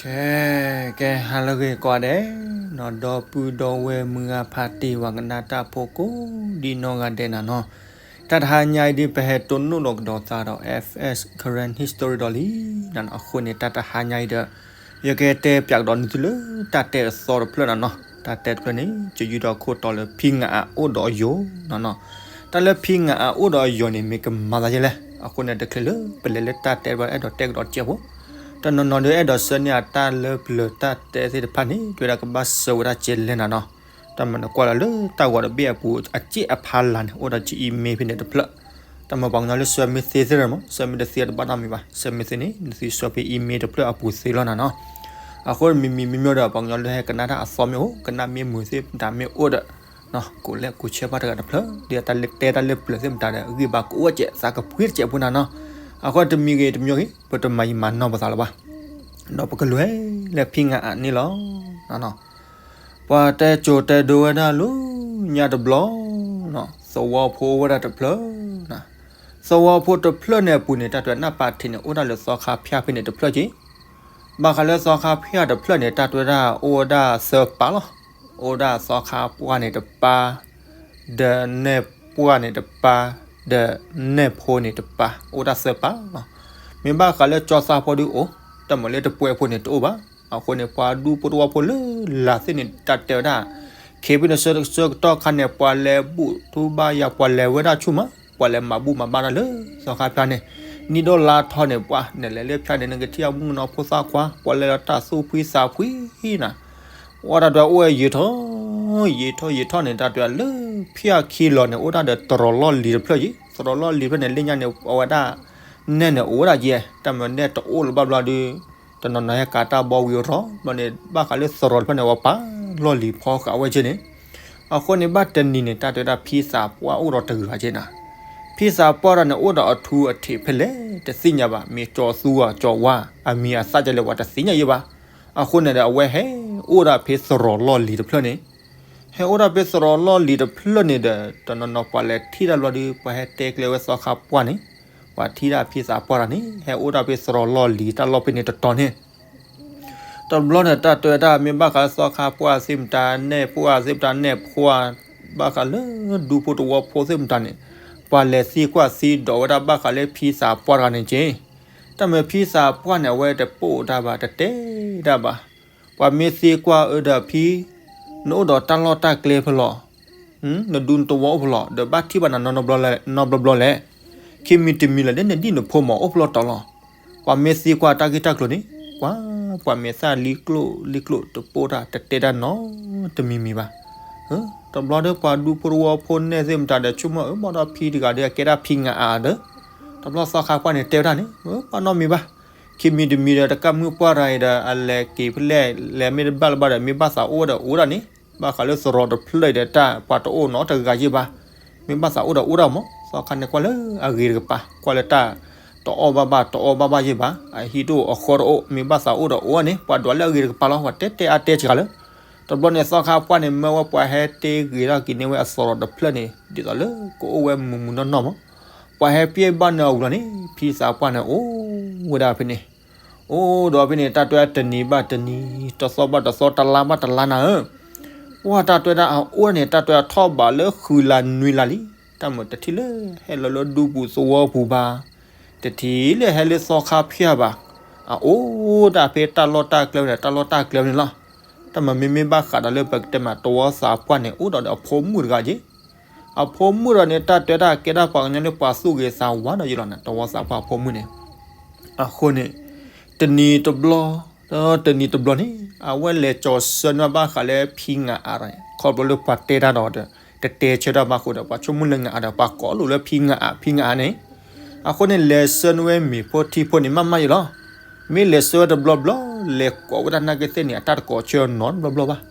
ကဲ, ကဲ ဟါလၢအဂ့ၤကိးဂၤဒဲး, နီၢ်ဒီပုၢ်ဒီဝဲၢ်မုၢ်ဂၤဖးတ့ၢ်ဝၤကနၣ်တၢ်ဖိကိးဒံနီၢ်ဂၤဒဲးနၤနီၤ, တၢ်တဟါညါအံၤဒ် ပဟဲတိၢ်နီၣ်လီၤကဒီးသးဒီး F S Karen History ဒီးလံနၤနီၤ, အဃိန့ၣ် တၢ်တဟါညါအံၤဒီး ယကတဲပၠးကဒီးန့ၢ်သုလၢတၢ်တဲတသီတဖျၢၣ်နၤနီၤ, တၢ်တဲတဖျၢၣ်န့ၣ် ကယူၢ်ဒီးခိၣ်တီလၢဖံငါအအိၣ်ဒီးအယိာ်နၤနီၤ, တၢ်လၢဖံငါအအိၣ်ဒီးအယိာ်န့ၣ် မ့ၢ်ကမၤသးဒ်လဲၣ်, အဃိန့ၣ် တချုးလၢပလဲၤလၢတၢ်တဲဘၣ် အဲၣ်ဒိးတဲကဒီးတစဲးဖိ, တနီၤနီၤဒီးအဲၣ်ဒိးဆှၢန့ၢ်အတၢ်လၢပျၢၤတၢ်တဲသ့ၣ်တဖၣ်န့ၣ် တဲဝဲဒၣ်ကဘၣ်ဆှၢဝဲဒၣ်ကဲလဲၣ်နၤနီၤ, တၢ်မၤနၢၤကွၢ်လီၤလၢတၢ်ဂီၤတဘ့ၣ်အပူၤ အစ့ၣ်အဖီလာ်န့ၣ် အိၣ်ဒီး Gmail ဖဲန့ၣ်တဖျၢၣ်, တၢ်မၤပှၤကညီလၢဆှၢမ့ၢ်သ့သ့ၣ်မး, ဆှၢမ့ၢ်တသ့တဘၣ်နီတမံၤဘၣ်, ဆှၢမ့ၢ်သ့န့ၣ် နသုဆှၢဖဲ email တဖျၢၣ်အပူၤသ့လီၤနၤနီၤ, အဃိမံၤမံၤမံၤမံၤဒီး ပှၤကညီလၢဟဲကနၣ်တၢ်အသီမ့ၢ်အိၣ် ကနၣ်မ့ၢ်မုာ်သ့ၣ်မတၤမ့ၢ်အိၣ်ဒီး ကိးလဲၣ်ကိးဆဲးဘၣ်တဂၤတဖျၢၣ် ဒ်အတၢ်တဲတၢ်လၢပျၢၤသ့ၣ်မတၤဒီး ဂံၢ်ဘါကအိၣ်ကဲး သးကဖှံတစဲးဖိနၤနီၤ, အဃိတမံၤဂ့ၤတမံၤဂ့ၤ ပတမၤယံာ်မၤနီၢ်ပသးလၢၤဘၣ်, ဒီးပကလဲၤလၢဖံငါအန့ၣ်လီၤ. ပှၤတဲကိၤတဲဒိဝဲဒၣ်လၢညါတဘျီ, သဝီဖိအိၣ်ဝဲဒၣ်တဖျၢၣ်, သဝီဖိတဖျၢၣ်န့ၣ်အပူၤန့ၣ် တၢ်တဲနၢ်ပာ်ထံးန့ၣ် အိၣ်ဒၣ်လၢသီခါဖၠၣ်ဖဲန့ၣ်တဖျၢၣ်က့, ဘၣ်ဃးလၢသီခါဖၠၣ်တဖျၢၣ်န့ၣ် တၢ်တဲဝဲဒၣ်အိၣ်ဝဲဒၣ်သၢပၢ်လီၤ, အိၣ်ဒၣ်သီခါပှၢ်န့ၣ်တပၢ်, ဒီးနဲၣ်ပှၢ်န့ၣ်တပၢ်, ဒီးနဲၣ်ဖိန့ၣ်တပၢ်, အိၣ်ဒၣ်သၢပၢ်လီၤ. မ့ၢ်ဘၣ်ဃးလၢကၠီသးဖိဒုအိၣ်, တၢ်မၤလၢတပှဲၤဖိန့ၣ်တအိၣ်ဘၣ်. အဃိန့ၣ် ပှၤဒူဖိတဝီဖိလၢ်လၢ်သ့ၣ်န့ၣ် တၢ်တဲဝဲဒၣ်, ခဲဖဲန့ၣ်ဆၢကတီၢ်ခါန့ၣ် ပှၤလဲၤဘူၣ်ထူဘါယွၤ ပှၤလဲၤဝဲဒၣ်ဆူၣ်မး, ပှၤလဲၤမၤဘူၣ်မၤဘါတၢ်လၢသီခါဖၠၣ်န့ၣ်, နံၣ်ဒိၣ်လါထီန့ၣ် ပှၤနလဲၤလၢဖၠၣ်န့ၣ် နကထံၣ်အမုၣ်ကနီၤဖိသၣ်ခွါ ပှၤလဲၤလီၤတၢ်သူၣ်ဖှံသးဖှံနၤ ဝဲတၢ်တဲအိၣ်ဝဲယံာ်ထီၣ်, ယံာ်ထီၣ်ယံာ်ထီၣ်န့ၣ် တၢ်တဲလၢဖၠၣ်ခံလီၤန့ၣ် အိၣ်ဒၣ်ဒီးသရိာ်လီၢ်လံၤတဖျၢၣ်ယံၤ, သရိာ်လီၢ်လံၤဖဲန့ၣ် လၢညါန့ၣ် အဝဲဒၣ် နဲၣ်န့ၣ်အိၣ်ဝဲဒၣ်ယဲ, တၢ်မၤနဲၣ်တအိၣ်လၢၤဘၣ်ဘျီဒီး တနီၤနီၤဟဲကးတၢ်ဘီဝံၤရီၤဘျီန့ၣ် ဘၣ်ဃးလၢသရိာ်တဖျၢၣ်န့ၣ် အဝဲပာ်လီၢ်လံၤဖီဃာ်ဝဲက့န့ၣ်, အဃိန့ၣ် ဘၣ်တနံၤန့ၣ် တၢ်တဲဝဲဒၣ်ဖံသးပှၢ်အိၣ်ဒီးတဂၤက့နၤ, ဖံသးပှၢ်တဂၤန့ၣ် အိၣ်ဒီးအထူအထံးဖဲလဲၣ် တသ့ၣ်ညါဘၣ်, မ့ၢ်ကၠီသူဧါ ကၠီဝါ အမံၤအသၣ်ကလဲၣ် ပှၤတသ့ၣ်ညါယံၤဘၣ်. အဃိန့ၣ်ဒီး အဝဲဟဲအိၣ်ဒၣ်ဖဲသရိာ်လီၢ်လံၤတဖျၢၣ်န့ၣ်, ဟဲအိၣ်ဒၣ်ဖဲသရိာ်လီၢ်လံၤတဖျၢၣ်န့ၣ်ဒီး တနီၤနီၤပှၤလဲၤထံၣ်တၢ်ဘျီဒီး ပှၤဟဲတဲကျဲဝဲသီခါပှၢ်န့ၣ်, ပှၤထံၣ်ဒၣ်ဖံသးပှၢ်တဂၤန့ၣ် ဟဲအိၣ်ဒၣ်ဖဲသရိာ်လီၢ်လံၤတၢ်လီၢ်ဖဲန့ၣ်တတီၤန့ၣ် တဘျီန့ၣ် တၢ်တဲဝဲဒၣ် မ့ၢ်ဘၣ်ဃးလၢသီခါပှၢ်သ့ၣ်မတၤ နဲၣ်ပှၢ်သ့ၣ်မတၤ နဲၣ်ဖိဧါ, ဘၣ်ဃးလၢဒူဖိတဝီဖိသ့ၣ်မတၤန့ၣ်, ပှၤလဲၤသံကွၢ်သံဒိးဝဲဒၣ်ဘၣ်ဃးလၢဖံသးပှၢ်တဂၤန့ၣ်က့, တၢ်မၤဖံသးပှၢ်န့ၣ် အဝဲတပိာ်တၢ်ဘၣ် တတဲတၢ်ဘၣ်. ပှၤမ့ၢ်သံကွၢ်အၢဒီးဖံ, နအိၣ်ဒီးတၢ်လီၢ်တၢ်ကျဲဖဲလဲၣ်, နဒူနတဝီအိၣ်ဖဲလဲၣ် ဒီးဘၣ်ထံၣ်ဘၣ်နၤနီတဘျီဘျီလဲၣ်, ခံမံၤတမံၤလၢာ်လၢနဒံၣ်နဖိမးအိၣ်ဖဲလဲၣ်တီၤလီၤ. ပှၤမ့ၢ်သံကွၢ်တၢ်ဂ့ၢ်တၢ်ကျိၤန့ၣ်, ကွၢ်, ပှၤမဲာ်သၣ်လံကျိၣ်လံကျိၣ်တပိာ်တၢ် တတဲတၢ်နီတမံၤမံၤဘၣ်. တဘျီဒီးပှၤဒူဖိတဝီဖိနဲၣ်သ့ၣ်မတၤဒီး ဆိကမိၣ်အၢ ဘၣ်ဒီးဖံတဂၤဒီး အကဲဒၣ်ဖံငါအါဒီး, တဘျီသီခါပှၢ်န့ၣ်တဲဝဲဒၣ်န့ၣ် ဘၣ်နီတမံၤဘၣ်. ခံမံၤတမံၤဒီး တကၢ်မုၢ်ပှၢ်တဂၤအံၤဒီး အလဲၤက့ၤဖဲလဲၣ် လဲၤမ့ၢ်တဘၣ်လၢၤဘၣ်ဒီး မ့ၢ်ဘၣ်သးအိၣ်ဒီးအိၣ်ဒၣ်န့ၣ်, ဘၣ်ဃးလၢသရိာ်တဖျၢၣ်ဒီးတၢ် ပှၤတအိၣ်နီတဂၤယ့ၢ်ဘၣ်. မ့ၢ်ဘၣ်သးအိၣ်ဒီးအိၣ်ဒၣ်မး, သီခါန့ၣ်ကွၢ်လၢအဂ့ၤတကပၤ, ကွၢ်လၢတၢ်တအီၣ်ဘၣ်ဘၣ် တအီၣ်ဘၣ်ဘၣ်ယ့ၢ်ဘၣ်, အဟံၣ်တအိၣ်အဃီတအိၣ်, မ့ၢ်ဘၣ်သးအိၣ်ဒီးအိၣ်န့ၣ် ပှၤဒွးလၢအဂ့ၤတကပၤလီၤ, ပှၤတဲတဲအါတဲစှၤလၢ တဘျီန့ၣ်သီခါပှၢ်န့ၣ် မၢဝဲပှၤဟဲတ့ဂ့ၤထီၣ်က့ၤန့ၢ်ဝဲအသရိာ်တဖျၢၣ်န့ၣ် ဒ်သိးလၢကအိၣ်ဝဲမုၢ်မုၢ်နီၢ်နီၢ်မး, ပှၤဟဲပျဲၢ်ဘၣ်န့ၢ်အီၤဘျီန့ၣ် ဖံသးပှၢ်န့ၣ်အိၣ်ဝဲဒၣ်ဖဲန့ၣ်, အိၣ်ဒီးဖဲန့ၣ် တၢ်တဲတနံၤဘၣ်တနံၤ, တသီဘၣ်တသီ, တလါဘၣ်တလါနၤဧၢ, ပှၤတၢ်တဲဒၣ်အအိၣ်န့ၣ် တၢ်တဲထီၣ်ဘးလၢဃုလါနွံလါလံ, တၢ်မၤတထံၣ်လၢဟဲလီၤလၢဒူပူၤသဝီပူၤဘၣ်, တထံၣ်လၢဟဲလၢသီခါဖၠၣ်ဘၣ်, အအိၣ်ဒၣ်ဖဲတၢ်လီၢ်တၢ်ကျဲန့ၣ် တၢ်လီၢ်တၢ်ကျဲန့ၣ်လီၤ. တၢ်မၤမ့မ့ၢ်ဘၣ်ဃးဒီးလၢပကတဲမး သဝီသးပှၢ်န့ၣ် အိၣ်ဒီးအဖိမုၣ်တဂၤက့ အဖိမုၣ်ဒီးန့ၣ် တၢ်တဲဒၣ်ကဲဒၣ်ပှၤကညီလၢပှၤသူၣ်ဂ့ၤသးဝါဒီးယလီၤန့ၣ် သဝီသးပှၢ်အဖိမုၣ်န့ၣ်, အဃိန့ၣ် တနံၤတဘျီ, တနံၤတဘျီန့ၣ် အဝဲလဲၤကၠီၤဆၢနွံဘၣ်ဃးလၢဖံငါအါဒီး ခီဖျိလၢပှၤတဲတၢ်ဒီး တတဲဆၢတၢ်ဘၣ်ဃိဒီး ပှၤဆိကမိၣ်လၢငါအါဒီး ပှၤကိးလိာ်လၢဖံငါအါ ဖံငါအါန့ၣ်, အဃိန့ၣ် လဲၤဆှၢနွံဝဲမ့ၤဖိထံဖိန့ၣ် မ့ၢ်မးယလီၤ. မ့ၢ်လဲၤဆှၢဝဲတဘျီဘျီ လဲၤကိးဝဲဒၣ်နာ်က့သ့ၣ်န့ၣ် အတၢ်တကိးဆၢနီတဘျီဘျီဘၣ်.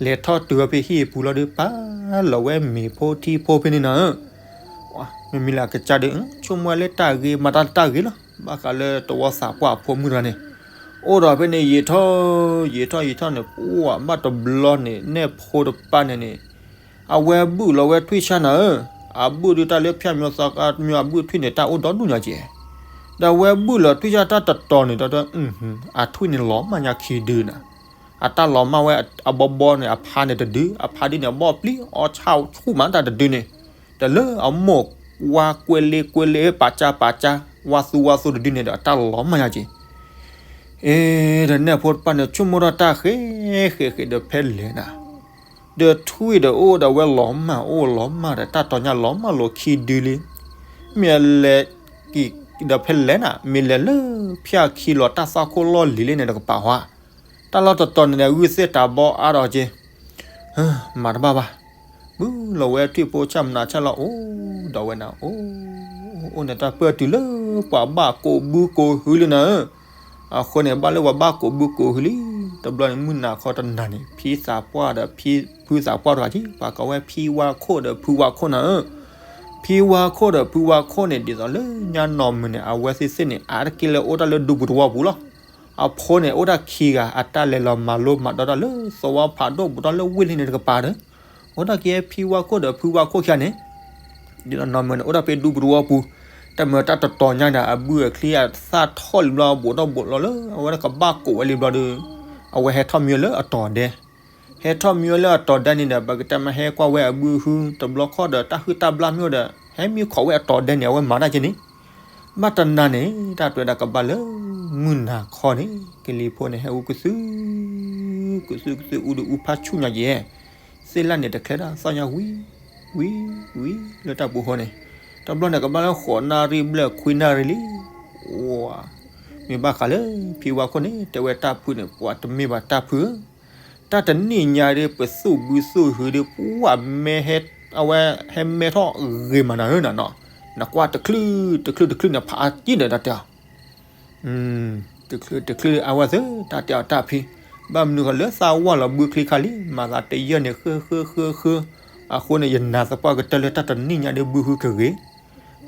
လဲၤထီၣ်တုၤဝဲဖဲဟံၣ်အပူၤလီၤဒီး ပာ်လီၤဝဲမ့ၤဖိထံဖိဖဲန့ၣ်နီၤဧၢ. မ့မ့ၢ်လၢအကစၢ်ဒီး ဆိကမိၣ်ဝဲလၢတၢ်ဂ့ၤမၤတၢ်လၢတၢ်ဂ့ၤလီၤ. ဘၣ်ဃးလၢသဝီသးပှၢ်အဖိမုၣ်တဂၤန့ၣ် အိၣ်ဒီးဖဲန့ၣ် ယံာ်ထီၣ်ယံာ်ထီၣ်ယံာ်ထီၣ်န့ၣ် ပှၤဘၣ်တဘျီန့ၣ် နဲၣ်ဖိတပၢ်န့ၣ်န့ၣ် အဝဲဘုၣ်လီၤဝဲထွံၣ်ဆၣ်နၤဧၢ. အဘုၣ်ဒုးတၢ်လၢဖၠၣ်မၠိသီခါမၠိအဘုၣ်ထွံၣ်န့ၣ် တၢ်အိၣ်ဒီဒူၣ်ညါကဲ, ဒီးအဝဲဘုၣ်လီၤထွံၣ်ဆၣ်တၢ်တတီၤန့ၣ် ဒီး အထွံၣ်န့ၣ်လီၤမၢ်ညါခံဒုနၤ, အတၢ်လီၤမၢ်ဝဲအဘီဘီန့ၣ် အဖါန့ၣ်တဒု, အဖါဒုန့ၣ် အဘီၣ်ပျံၤ အီၣ်ဆၣ်ဆူၣ်မးတၢ်တဒုန့ၣ်, ဒီးလၢအမိၢ်ဝါကွဲလ့ကွဲလ့ ပာ်ကၢ်ပာ်ကၢ် ဝါသူဝါသူတဒုန့ၣ်ဒီး အတၢ်လီၤမၢ်ညါက့ၤ အ့ ဒီးနဲၣ်ဖိတဖၣ်န့ၣ် ဆိကမိၣ်ထီၣ်တၢ်ဃဲၤဃဲၤဃဲၤဒီးဖဲလဲၣ်နၤ, ဒီးထွံၣ်ဒီးအိၣ်ဒီးဝဲလီၤမၢ်အိၣ်လီၤမၢ်ဒီး တၢ်တီၤညါလီၤမၢ်လိာ်ခံဒုလံ, မ့ၢ်အလဲၤက့ၤဒီးဖဲလဲၣ်နၤ, မ့ၢ်လဲၤလၢဖၠၣ်ခံလီၤတၢ်သီၣ်ခိၣ်လီၢ်လံၤလံန့ၣ်တကပၤဟါ, တၢ်လီၢ်တတီၤန့ၣ် ဂုၢ်သ့ၣ်တၢ်ဘီအါဒီးက့ၤ မၤတဘၣ်ဘၣ်, ဘုလီၤဝဲထွံၣ်ဖိဆၣ်မနၤဆၣ်လီၤအိၣ်ဒီးဝဲနၤ အိၣ်အိၣ်န့ၣ် တၢ်ပၢၢ်တုၤလၢပှၤဘၣ်ကိးဘုကိးဟုလံနၤဧၢ, အဃိန့ၣ် ဘၣ်လၢပှၤဘၣ်ကိးဘုကိးဟုလံ, တဘျီန့ၣ် မုၢ်နၤခီတနၤန့ၣ် ဖံသးပှၢ်ဒီးဖံဖုသးပှၢ်တဂၤက့ၤ ပှၤကိးဝဲဖံဝါခိၣ်ဒီးဖုဝါခိၣ်နၤဧၢ, ဖံဝါခိၣ်ဒီးဖုဝါခိၣ်န့ၣ် ဒ်သိးလၢညါနီၢ်မုၢ်န့ၣ် အဝဲသ့ၣ်သ့ၣ်န့ၣ် အါတက့ၢ်လၢအိၣ်တၢ်လၢဒူပူၤသဝီပူၤလီၤ. အဖိန့ၣ် အိၣ်တၢ်ခံဂၤ အတၢ်လဲၤလီၤမၤလိမၤဒိးတၢ်လၢသဝီဖးဒိၣ်ဘူးဒီးလၢဝ့ၢ်လံန့ၣ်တကပၤဒီး, အိၣ်တၢ်က့ၤဖံဝါခိၣ်ဒီးဖုဝါခိၣ်ခံဂၤန့ၣ်, ဒ်သိးနီၢ်မုၢ်န့ၣ် အိၣ်တၢ်ဖဲဒူပူၤသဝီပူၤ, တၢ်မုၢ်တၢ်တတီၤညါဒီး အဘုအချံအသၣ်ထီၣ်လံဘျီ ဘူးထီၣ်ဘူးလီၤလၢ အဝဲဒၣ်ကဘၣ်ကိးဝဲလံဘျီဒီး, အဝဲဟဲထီၣ်မံဝဲလၢအတီၤဒဲ ဟဲထီၣ်မံဝဲလၢအတီၤဒဲန့ၣ်ဒီး ပကတဲမ့ၢ်ဟဲကွၢ်ဝဲအဘုဟု တဘျီခီၣ်ဒီး တၢ်ဟုၣ်တၢ်ဘျၣ်မ့ၢ်အိၣ်ဒီး ဟဲမံခိးဝဲအတီၤဒဲန့ၣ် အဝဲမၤတၢ်က့ၤန့ၣ်, ဘၣ်တနၤန့ၣ် တၢ်တဲဝဲဒၣ်ကဘၣ်လၢ မုၢ်နၤခီန့ၣ် ကလံၤဖိန့ၣ် ဟဲအူကသု ကသုကသု အူဒုးအူဖးဆူၣ်ညါက့ၤ, သ့ၣ်လၣ်န့ၣ်တချဲဒၣ်သီၣ်ညါဝံၤ ဝံၤ ဝံၤလၢတၢ်ပူၤဃီန့ၣ်, တဘျီန့ၣ်ကဘၣ်လၢဃိးနၣ်ရံၣ်ဘျဲၣ်ခွံနၣ်ရံၣ်လံ, ဝါ မ့ၢ်ဘၣ်ဃးလၢ ဖံဝါခိၣ်န့ၣ် တဲဝဲတၢ်ဖုန့ၣ် ပှၤတမ့ၢ်ဘၣ်တၢ်ဖုဧၢ, တၢ်တနံၣ်ညါဒီး ပသူၣ်ဘုသူၣ်ဟုဒီး ပှၤမဲဟဲ အဝဲဟဲမဲထီၣ်ဂ့ၤမးနၤဧၢနၤနီၤ, နကွၢ်တချုးတချုးတချုးန့ၣ် ဖးအါကံၢ်ဒီးတၢ်တဲအီၤ တချုးတချုးအဝဲသ့ၣ် တၢ်တဲအီၤတၢ်ဖံ, ဘၣ်မနုၤဃီလၢသးဝၢ်လီၤဘုချံခါလံ မၤသးတယၢၢ်န့ၣ် ဃၢဃၢဃၢဃၢ, အဃိန့ၣ် ယနာ်သပှၢ်ကတၢၢ်လၢတၢ်တနံၣ်ညါဒီးဘုဟုကဂ့ၤ,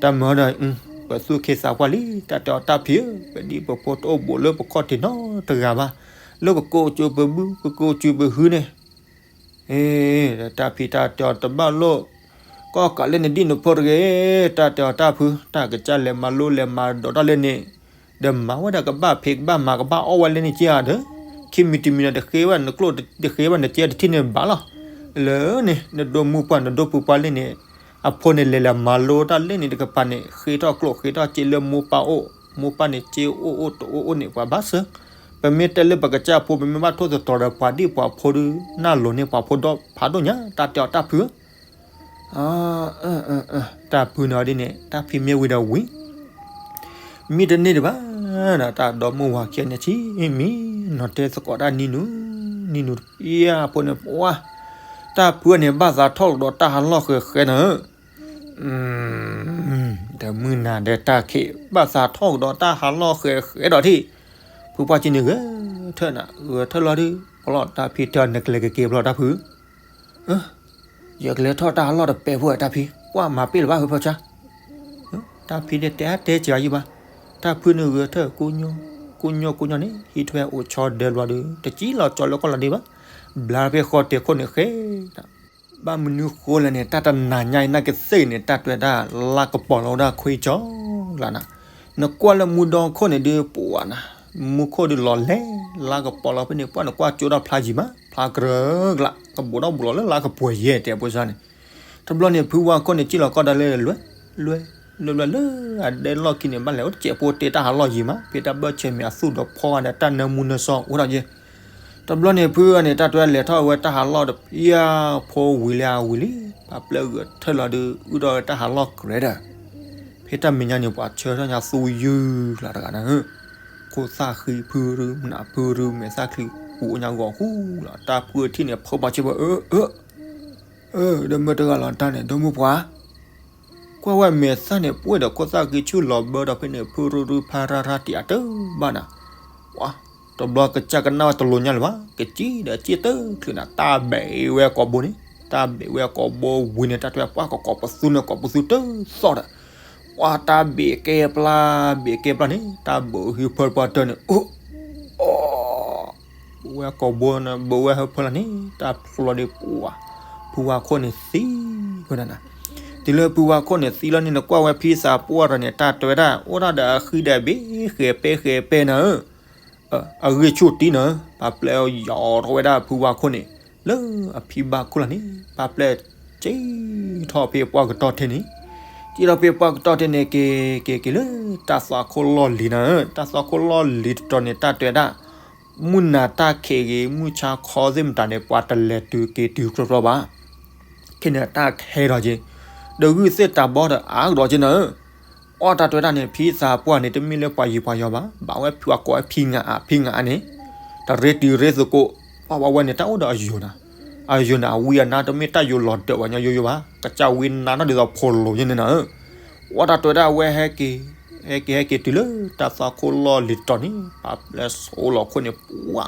တၢ်မၤဒီး ပသူၣ်ခ့သးပှၢ်လံ တၢ်တဲအီၤတၢ်ဖံဧၢ, ပဒံပဖိတအိၣ်ဘူးလၢပခီၣ်ထံးနီတဂၤဘၣ်, လၢပကိးစူးပဘု ပကိးစူးပဟုန့ၣ် အ့ တၢ်ဖံတၢ်တဲအီၤတဘၣ်လိၣ်, ကီၢ်ကးလၢနဒံၣ်နဖိတဂ့ၤ, တၢ်တဲအီၤတၢ်ဖု တၢ်ကစၢ်လဲၤမၤလိလဲၤမၤဒိးတၢ်လၢန့ၣ်, ဒီးမၤဝဲဒၣ်ကဘၣ်ဖံးကဘၣ်မၤကဘၣ်အီၣ်ဝဲလၢန့ၣ်က့ဧါဒီး, ခံမံၤတမံၤဒီးတဃ့ဝဲနကျိၣ်တဃ့ဝဲနကဲတထံၣ်န့ၣ်ဘၣ်လီၤ, လၢန့ၣ် နဒိမူပှၢ်နဒိဖုပှၢ်လၢန့ၣ်, အဖိန့ၣ်လဲၤလဲၤမၤလိတၢ်လၢန့ၣ်တကပၤန့ၣ် ဃ့ထီၣ်ကျိၣ်ဃ့ထီၣ်စ့လၢမိၢ်ပၢ်အိၣ်, မိၢ်ပၢ်န့ၣ်စ့အိၣ်အိၣ်တအိၣ်အိၣ်န့ၣ် ပှၤဘၣ်စၢၤ, ပမ့ၢ်တဲလၢပကစၢ်ဖိ ပမ့ၢ်ဘၣ်ထိၣ်သတြီၤဒီးပှၤဒံၣ်ပှၤဖိဒီး နၢ်လိၤန့ၢ်ပှၤဖိဒီဖးဒိၣ်ညါ တၢ်တဲအီၤတၢ်ဖုဧၢ, တၢ်ဖုန့ၣ်ဒ်န့ၣ် တၢ်ဖံမ့ၢ်ဝံၤဒီးဝံၤ မံတန့ၢ်ဒံးဘၣ်, တၢ်ဒီမုၢ်ဝၤခံဂၤန့ၣ် ဆံမံနီၤတဲသကိးတၢ်နံၤနူၤ, နံၤနူၤတပျၢ်ဖိန့ၣ် ပှၤ, တၢ်ဖုန့ၣ် ဘၣ်သးထီၣ်ကဒီးတၢ်ဟးလီၢ်ဃဲၤဃဲၤနၤဧၢ, ဒီးမုၢ်နၤဒီးတၢ်ခံး ဘၣ်သးထီၣ်ကဒီးတၢ်ဟးလီၢ်ဃဲၤဃဲၤဒီးထံၣ်, ဖုပှၢ်က့န့ၣ်ဂဲၤထၢၣ်နၤ ဂဲၤထၢၣ်လီၤဒုး ပလီၢ်တၢ်ဖံတဲအီၤ နကလဲၤကက့ၤပလီၢ်တၢ်ဖု ယကလဲၤထီၣ်တၢ်ဟးလီၢ်တပဲာ်ဖိတၢ်ဖံ, ကွၢ်မၤပ့ၢ်လၢၤဘၣ်ဖုဖီဆါ, တၢ်ဖံတဲတဲတဲက့ၤအီၤယံၤဘၣ်, တၢ်ဖုန့ၣ်ဂဲၤထၢၣ် ကိညိၣ်ကိညိၣ်န့ၣ် ဟံးထွဲအိၣ်ဆီဒဲးဘျီဒီး တကံလီၤကၠီလၢကီၢ်လီၤဒံးဘၣ်, ဘျါဖဲဃီတဲာ်ခိၣ်န့ၣ်ဃဲ ဘၣ်မနုၤဃိလဲၣ်န့ၣ် တၢ်တနၤညါအံၤနာ်က့သ့ၣ်န့ၣ် တၢ်တွဲဒၣ်လါကပီၤလီၤဝဲဒၣ်ခွံကၠီလၢနၤ, နကွၢ်လၢမူဒီခိၣ်န့ၣ်ဒုးပှၤနၤ, မူခိၣ်ဒုးလီၤလဲၤ လါကပီၤလီၤဖဲန့ၣ် ပှၤနကွၢ်ကၠိဒီးဖျါယံၤမး ဖျါကရၢကလး ကဘူးဒီးဘူးလီၤလၢလါကပီၤယဲၢ်တဲဖိဆါန့ၣ်, တဘျီန့ၣ် ဖုဝါခိၣ်န့ၣ် ကံၣ်လီၤကီၢ်ဒၣ်လၢလွဲ လွဲ လွဲ လွဲလၢအဒဲလီၢ်ခံန့ၣ် ဘၣ်လဲၤအိၣ်တစဲးဖိတဲတၢ်ဟးလီၢ်ယံၤမး ဖဲတၢ်ဘၢၣ်ဆၢၣ်မဲာ်အသူၣ်ဒီးဖီဂၤဒီးတၢ်နၢမူနၢဆှီအိၣ်ထီၣ်က့ၤ တဘျီန့ၣ် ဖုန့ၣ် တၢ်တွဲလဲၤထီၣ်ဝဲတၢ်ဟးလီၢ်တဖျၢၣ်ဖိဝံၤလၢအဝံၤလံ, ပှၤပျဲဂဲၤထၢၣ်လီၤဒုး အုၣ်ထီၣ်ဝဲတၢ်ဟးလီၢ်ကြဲးဒီး, ဖဲတၢ်မဲာ်ညါန့ၣ် ပှၤဆၢထၢၣ်ညါသူယုၢ်လၢတဂၤနၤဧၢ, ခိၣ်သၣ်ဃံဖုရူ မနုၤဖုရူ မဲာ်သၣ်ချံပူၤအိၣ်ညါဂီၤဃူလီၤ, တၢ်ဖုထံၣ်န့ၣ် ဖီဘၣ်ဆ့ဘၣ် အၢ အၢ ဒီးမ့ၢ်တဂၤလီၤတၢ်န့ၣ် ဒီမုၢ်ပှၢ် ကွၢ်ဝဲမဲာ်သၣ်န့ၣ် ပှဲၤဒီးခိၣ်သၣ်ဃံဆူၣ်လီၤဘၢဒီးဖဲန့ၣ် ဖုရူရူဖးရါရါတံၢ်အတၢ်ဘၣ်နၤ, ပှၤ တဘျီကစၢ်ကနၣ်ဝဲတလိၤညါလၢၤဘၣ် ကစံၣ်ဒီးစံၣ်တချုးနၤ တၢ်ဘဲးဝဲကိာ်ဘိန့ၣ်, တၢ်ဘဲးဝဲကိာ်ဘိဝံၤန့ၣ် တၢ်တဲပှၤကိးကိးပသူန့ၣ် ကိးပသူတသီၣ်ဒီး, ပှၤတၢ်ဘဲးကဲပျၢ် ဘဲးကဲပျၢ်န့ၣ် တၢ်ဘိးဟံးဖၢပှၤတၢၢ်န့ၣ် အိၣ် အိၣ် ဝဲကိာ်ဘိန့ၣ် ဘိးဝဲဟၢဖၢလီၤန့ၣ် တၢ်ဖျိလီၤဒီးပှၤ, ဖုဝါခိၣ်န့ၣ်သံကွံာ်နၤနၤ, တ တုၤလၢဖုဝါခိၣ်န့ၣ်သံလီၤန့ၣ် နကွၢ်ဝဲဖံသးပှၢ်တဂၤန့ၣ် တၢ်တဲဝဲဒၣ် အိၣ်ဒၣ်ဒီးအဃံဒီးဘ့ၣ်ဃဲၤပဲဃဲၤပဲနၤဧၢ, အဂ့ၢ်ဆူၣ်တံၢ်နၤဧၢ, ပာ်ပျဲယီၤထီၣ်ဝဲဒၣ်ဖုဝါခိၣ်န့ၣ် လၢအဖံဘၣ်ခိၣ်လီၤန့ၣ် ပာ်ပျဲစံၣ်ထီၣ်ဖဲပှၢ်ကတီၢ်ထဲန့ၣ်, စံၣ်ထီၣ်ဖဲပှၢ်ကတီၢ်ထဲန့ၣ် က့ၤက့ၤက့ၤလၢတၢ်သွၣ်ခိၣ်လီၢ်လံၤတတီၤန့ၣ် တၢ်တဲဝဲဒၣ် မုၢ်နၤတၢ်ခံးဂ့ၤ မုၢ်ဆါခီသ့ၣ်မတၤန့ၣ် ပှၤတလဲၤတုၤက့ၤတုၤကြီကြီဘၣ်. ခဲန့ၣ်တၢ်ခဲထီၣ်က့ၤ ဒီးဂုၢ်သ့ၣ်တၢ်ဘီဒီးအါကဒီးက့ၤနၤဧၢ, အီၣ်တၢ်တဲဝဲဒၣ်န့ၣ် ဖံသးပှၢ်န့ၣ် တမ့ၢ်လၢပှၤယံၤပှၤယီၤဘၣ်, ဘၣ်ဝဲဖုအကိးဝဲဖံငါအါ ဖံငါအါန့ၣ်, တရ့တုၤရ့သကိး, ပှၤဝဲန့ၣ် တၢ်အိၣ်ဒီးအယိာ်နၤ, အယိာ်န့ၣ် အဝံအနါတမ့ၢ်တၢ်ယိာ်လီၤဒၢးဘၣ်ညီယိယိဘၣ်, ကစၢ်ဝံနါထီၣ်ဒ်သိးဖိလိၤက့ၤန့ၣ်နၤဧၢ. အီၣ်တၢ်တဲဝဲဒၣ်အဝဲဟဲက့ၤ, ဟဲက့ၤဟဲက့ၤတုၤလၢ တၢ်သွၣ်ခိၣ်လီၢ်လံၤတတီၤန့ၣ် ပာ်ပျဲဆိလီၤခိၣ်န့ၣ် ပှၤ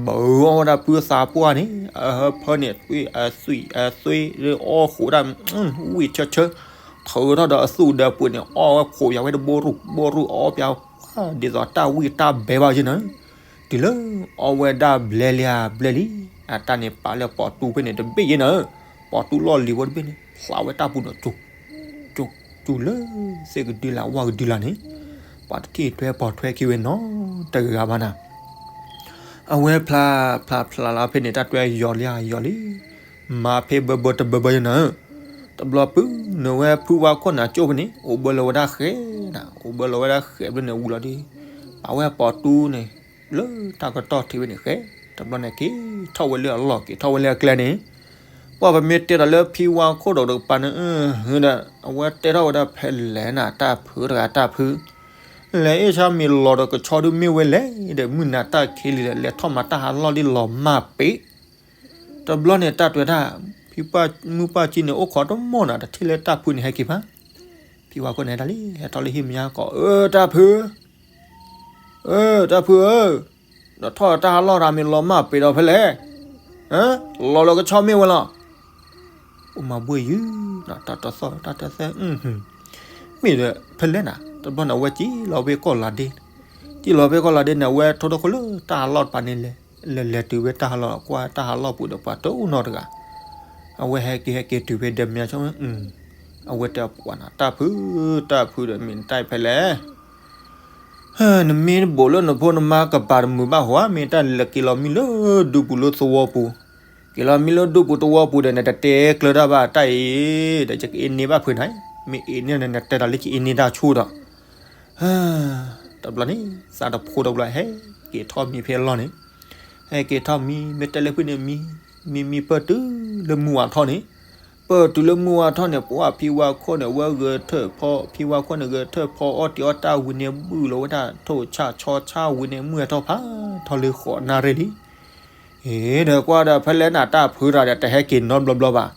ဘၢအီၣ်ဝဲဒၣ်ဖုသးပှၢ်န့ၣ် အဟၢဖၢန့ၣ် သွံၣ်အသွံၣ်အသွံၣ်လၢအီၣ်ဃိးဒၣ် ဝံၣ်ဆၢဆၢ, ထုးထီၣ်ဒီးအသူၣ်ဒီးပှ့ၤန့ၣ် အီၣ်ဝဲခိးပၠးဝဲတဘိရူၣ်ဘိရူၣ် အီၣ်ပၠး ဒ်သိးတၢ်ဝံၣ်တၢ်ဘဲဘၣ်က့ၤနၤ, တုၤလၢအီၣ်ဝဲဒၣ်ဘျဲလံဧါဘျဲလံ, အတၢ်န့ၣ်ပာ်လၢပိာ်တူဖဲန့ၣ်တဘ့ၣ်က့ၤနၤ, ပိာ်တူလီၢ်လံၤဝဲတဘ့ၣ်န့ၣ် ဖျးဝဲတၢ်ပူၤန့ၣ် ကၠူၤ ကၠူၤလၢသ့ၣ်ကဒုလာ်ဝၣ်ကဒုလာ်န့ၣ်, ပှၤတထံၣ်ထွဲပိာ်ထွဲခံဝဲနီတဂၤဘၣ်နၤ. အဝဲဖျးဖျးဖျးလီၤဖဲန့ၣ် တၢ်တွဲယီၤလံယီၤလံ, မၤဖဲဘၢဘၢတဘၢဘၢယနၤ, တဘျီပုၢ်နဝဲဖုဝါခိၣ်နၤကၠိၣ်ဖဲန့ၣ် အိၣ်ဘၢလီၤဝဲဒၣ်ဃဲနၤ, အိၣ်ဘၢလီၤဝဲဒၣ်ဃဲဘျီန့ၣ်ဝံၤလီၤဒီး ပာ်ဝဲပိာ်တူန့ၣ် လၢတၢ်ကတီၢ်ထံးဝဲန့ၣ်ဃဲ, တဘျီန့ၣ်က့ၤထီၣ်ဝဲလၢအလီၢ် က့ၤထီၣ်ဝဲလၢအကျဲန့ၣ်, ပှၤပမ့ၢ်တဲဒီးလၢဖံဝါခိၣ်ဒီးတကပၤန့ၣ် ဒီး အဝဲတဲထီၣ်ဝဲဒၣ်ဖဲလဲၣ်နၤ တၢ်ဖုတဂၤတၢ်ဖု, လဲၤအ့ၣ်ဆါမ့ၤလီၤဒီးကဆီဒုးမ့ၢ်ဝဲလဲၣ်ဒီး မုၢ်နၤတၢ်ခံးလံဒီး လဲၤထီၣ်မၤတၢ်ဟးလီၢ်ဒ်လီၤမၢ်ပ့ၤ, တဘျီန့ၣ်တၢ်တွဲတၢ်, ဖံပၢ်မုၢ်ပၢ်ကံန့ၣ် အိၣ်ခိးတမီၢ်နၤ တထံၣ်လၢတၢ်ဖုန့ၣ်ဟဲက့ၤဘၣ်, ဖံဝါခိၣ်န့ၣ်တၢ်လံ ဟဲထီၣ်လၢဟံၣ်မညါကီး အၢ တၢ်ဖု အၢ တၢ်ဖုဧၢ, ဒီးထီၣ်တၢ်ဟးလီၢ်တၢ်မ့ၢ်လီၤမၢ်ပ့ၤဒီးဖဲလဲၣ်, လီၤလီၤကဆီမ့ၢ်ဝဲလီၤ, အိၣ်မၤဘှ့ၣ်ယုၢ်, တၢ်တသီၣ်တၢ်တသဲ, မ့ၢ်ဒီးဖဲလဲၣ်နၤ တဘျီန့ၣ် အဝဲစံၣ်လီၤဖဲကီၢ်လၤဒ့, စံၣ်လီၤဖဲကီၢ်လၤဒ့န့ၣ် အဝဲထိၣ်ထိၣ်ခိၣ်လၢတၢ်ဟးလီၢ်တပၤန့ၣ်လဲၤ, လဲၤလဲၤတုၤဖဲတၢ်ဟးလီၢ် ကွၢ်တၢ်ဟးလီၢ်ပူၤဒီးပှၤတအိၣ်နီတဂၤ, အဝဲဟဲက့ၤဟဲက့ၤတုၤဖဲဒဲမညါဆိ, အဝဲတဲပှၤနၤ တၢ်ဖု, တၢ်ဖုဒီးမ့ၢ်နတၢ်ဖဲလဲၣ် နမ့ၢ်တဘိးလၢနဖိနမါကပၤတမုာ်ဘၣ်ဟီဧါ, မ့ၢ်တၢ်လဲၤက့ၤလီၤမံလၢဒူပူၤလၢသဝီပူၤ, က့ၤလီၤမံလၢဒူပူၤသဝီပူၤဒီး နတတဲကျၢၤတၢ်ဘၣ်တၢ်အံၤ, ဒီးယကအ့န့ၢ်ဘၣ်ဖုနၤ, မ့ၢ်အ့န့ၢ်နတဲတၢ်လၢကအ့န့ၢ်တၢ်ဆိဒီး, တဘျီန့ၣ် သးတဖိတဘျီဟဲက့ၤထီၣ်မံဖဲအလီၢ်န့ၣ်, ဟဲက့ၤထီၣ်မံ မ့ၢ်တဲလၢဖုန့ၣ်မံ, မံမံပၢၢ်တုၤလၢမုၢ်ဝါထီၣ်န့ၣ်, ပၢၢ်တုၤလၢမုၢ်ဝါထီၣ်န့ၣ် ပှၤဖံဝါခိၣ်န့ၣ် ဝဲဂဲၤထၢၣ်ဖီ, ဖံဝါခိၣ်န့ၣ် ဂဲၤထၢၣ်ဖီအီၣ်တံၤအီၣ်တၢ်ဝံၤန့ၣ် ဘုၣ်လီၤဝဲဒၣ်ထိၣ်ဆၣ်ဆီဆၣ်ဝံၤန့ၣ် မုၢ်ဟဲထီၣ်ဖးထီလၢဃိးနၣ်ရံၣ်လံ, ဒီးကွၢ်ဒီးဖဲလဲၣ်နၤ တၢ်ဖုတဂၤဒီး တဟဲက့ၤနီတဘျီဘျီဘၣ်,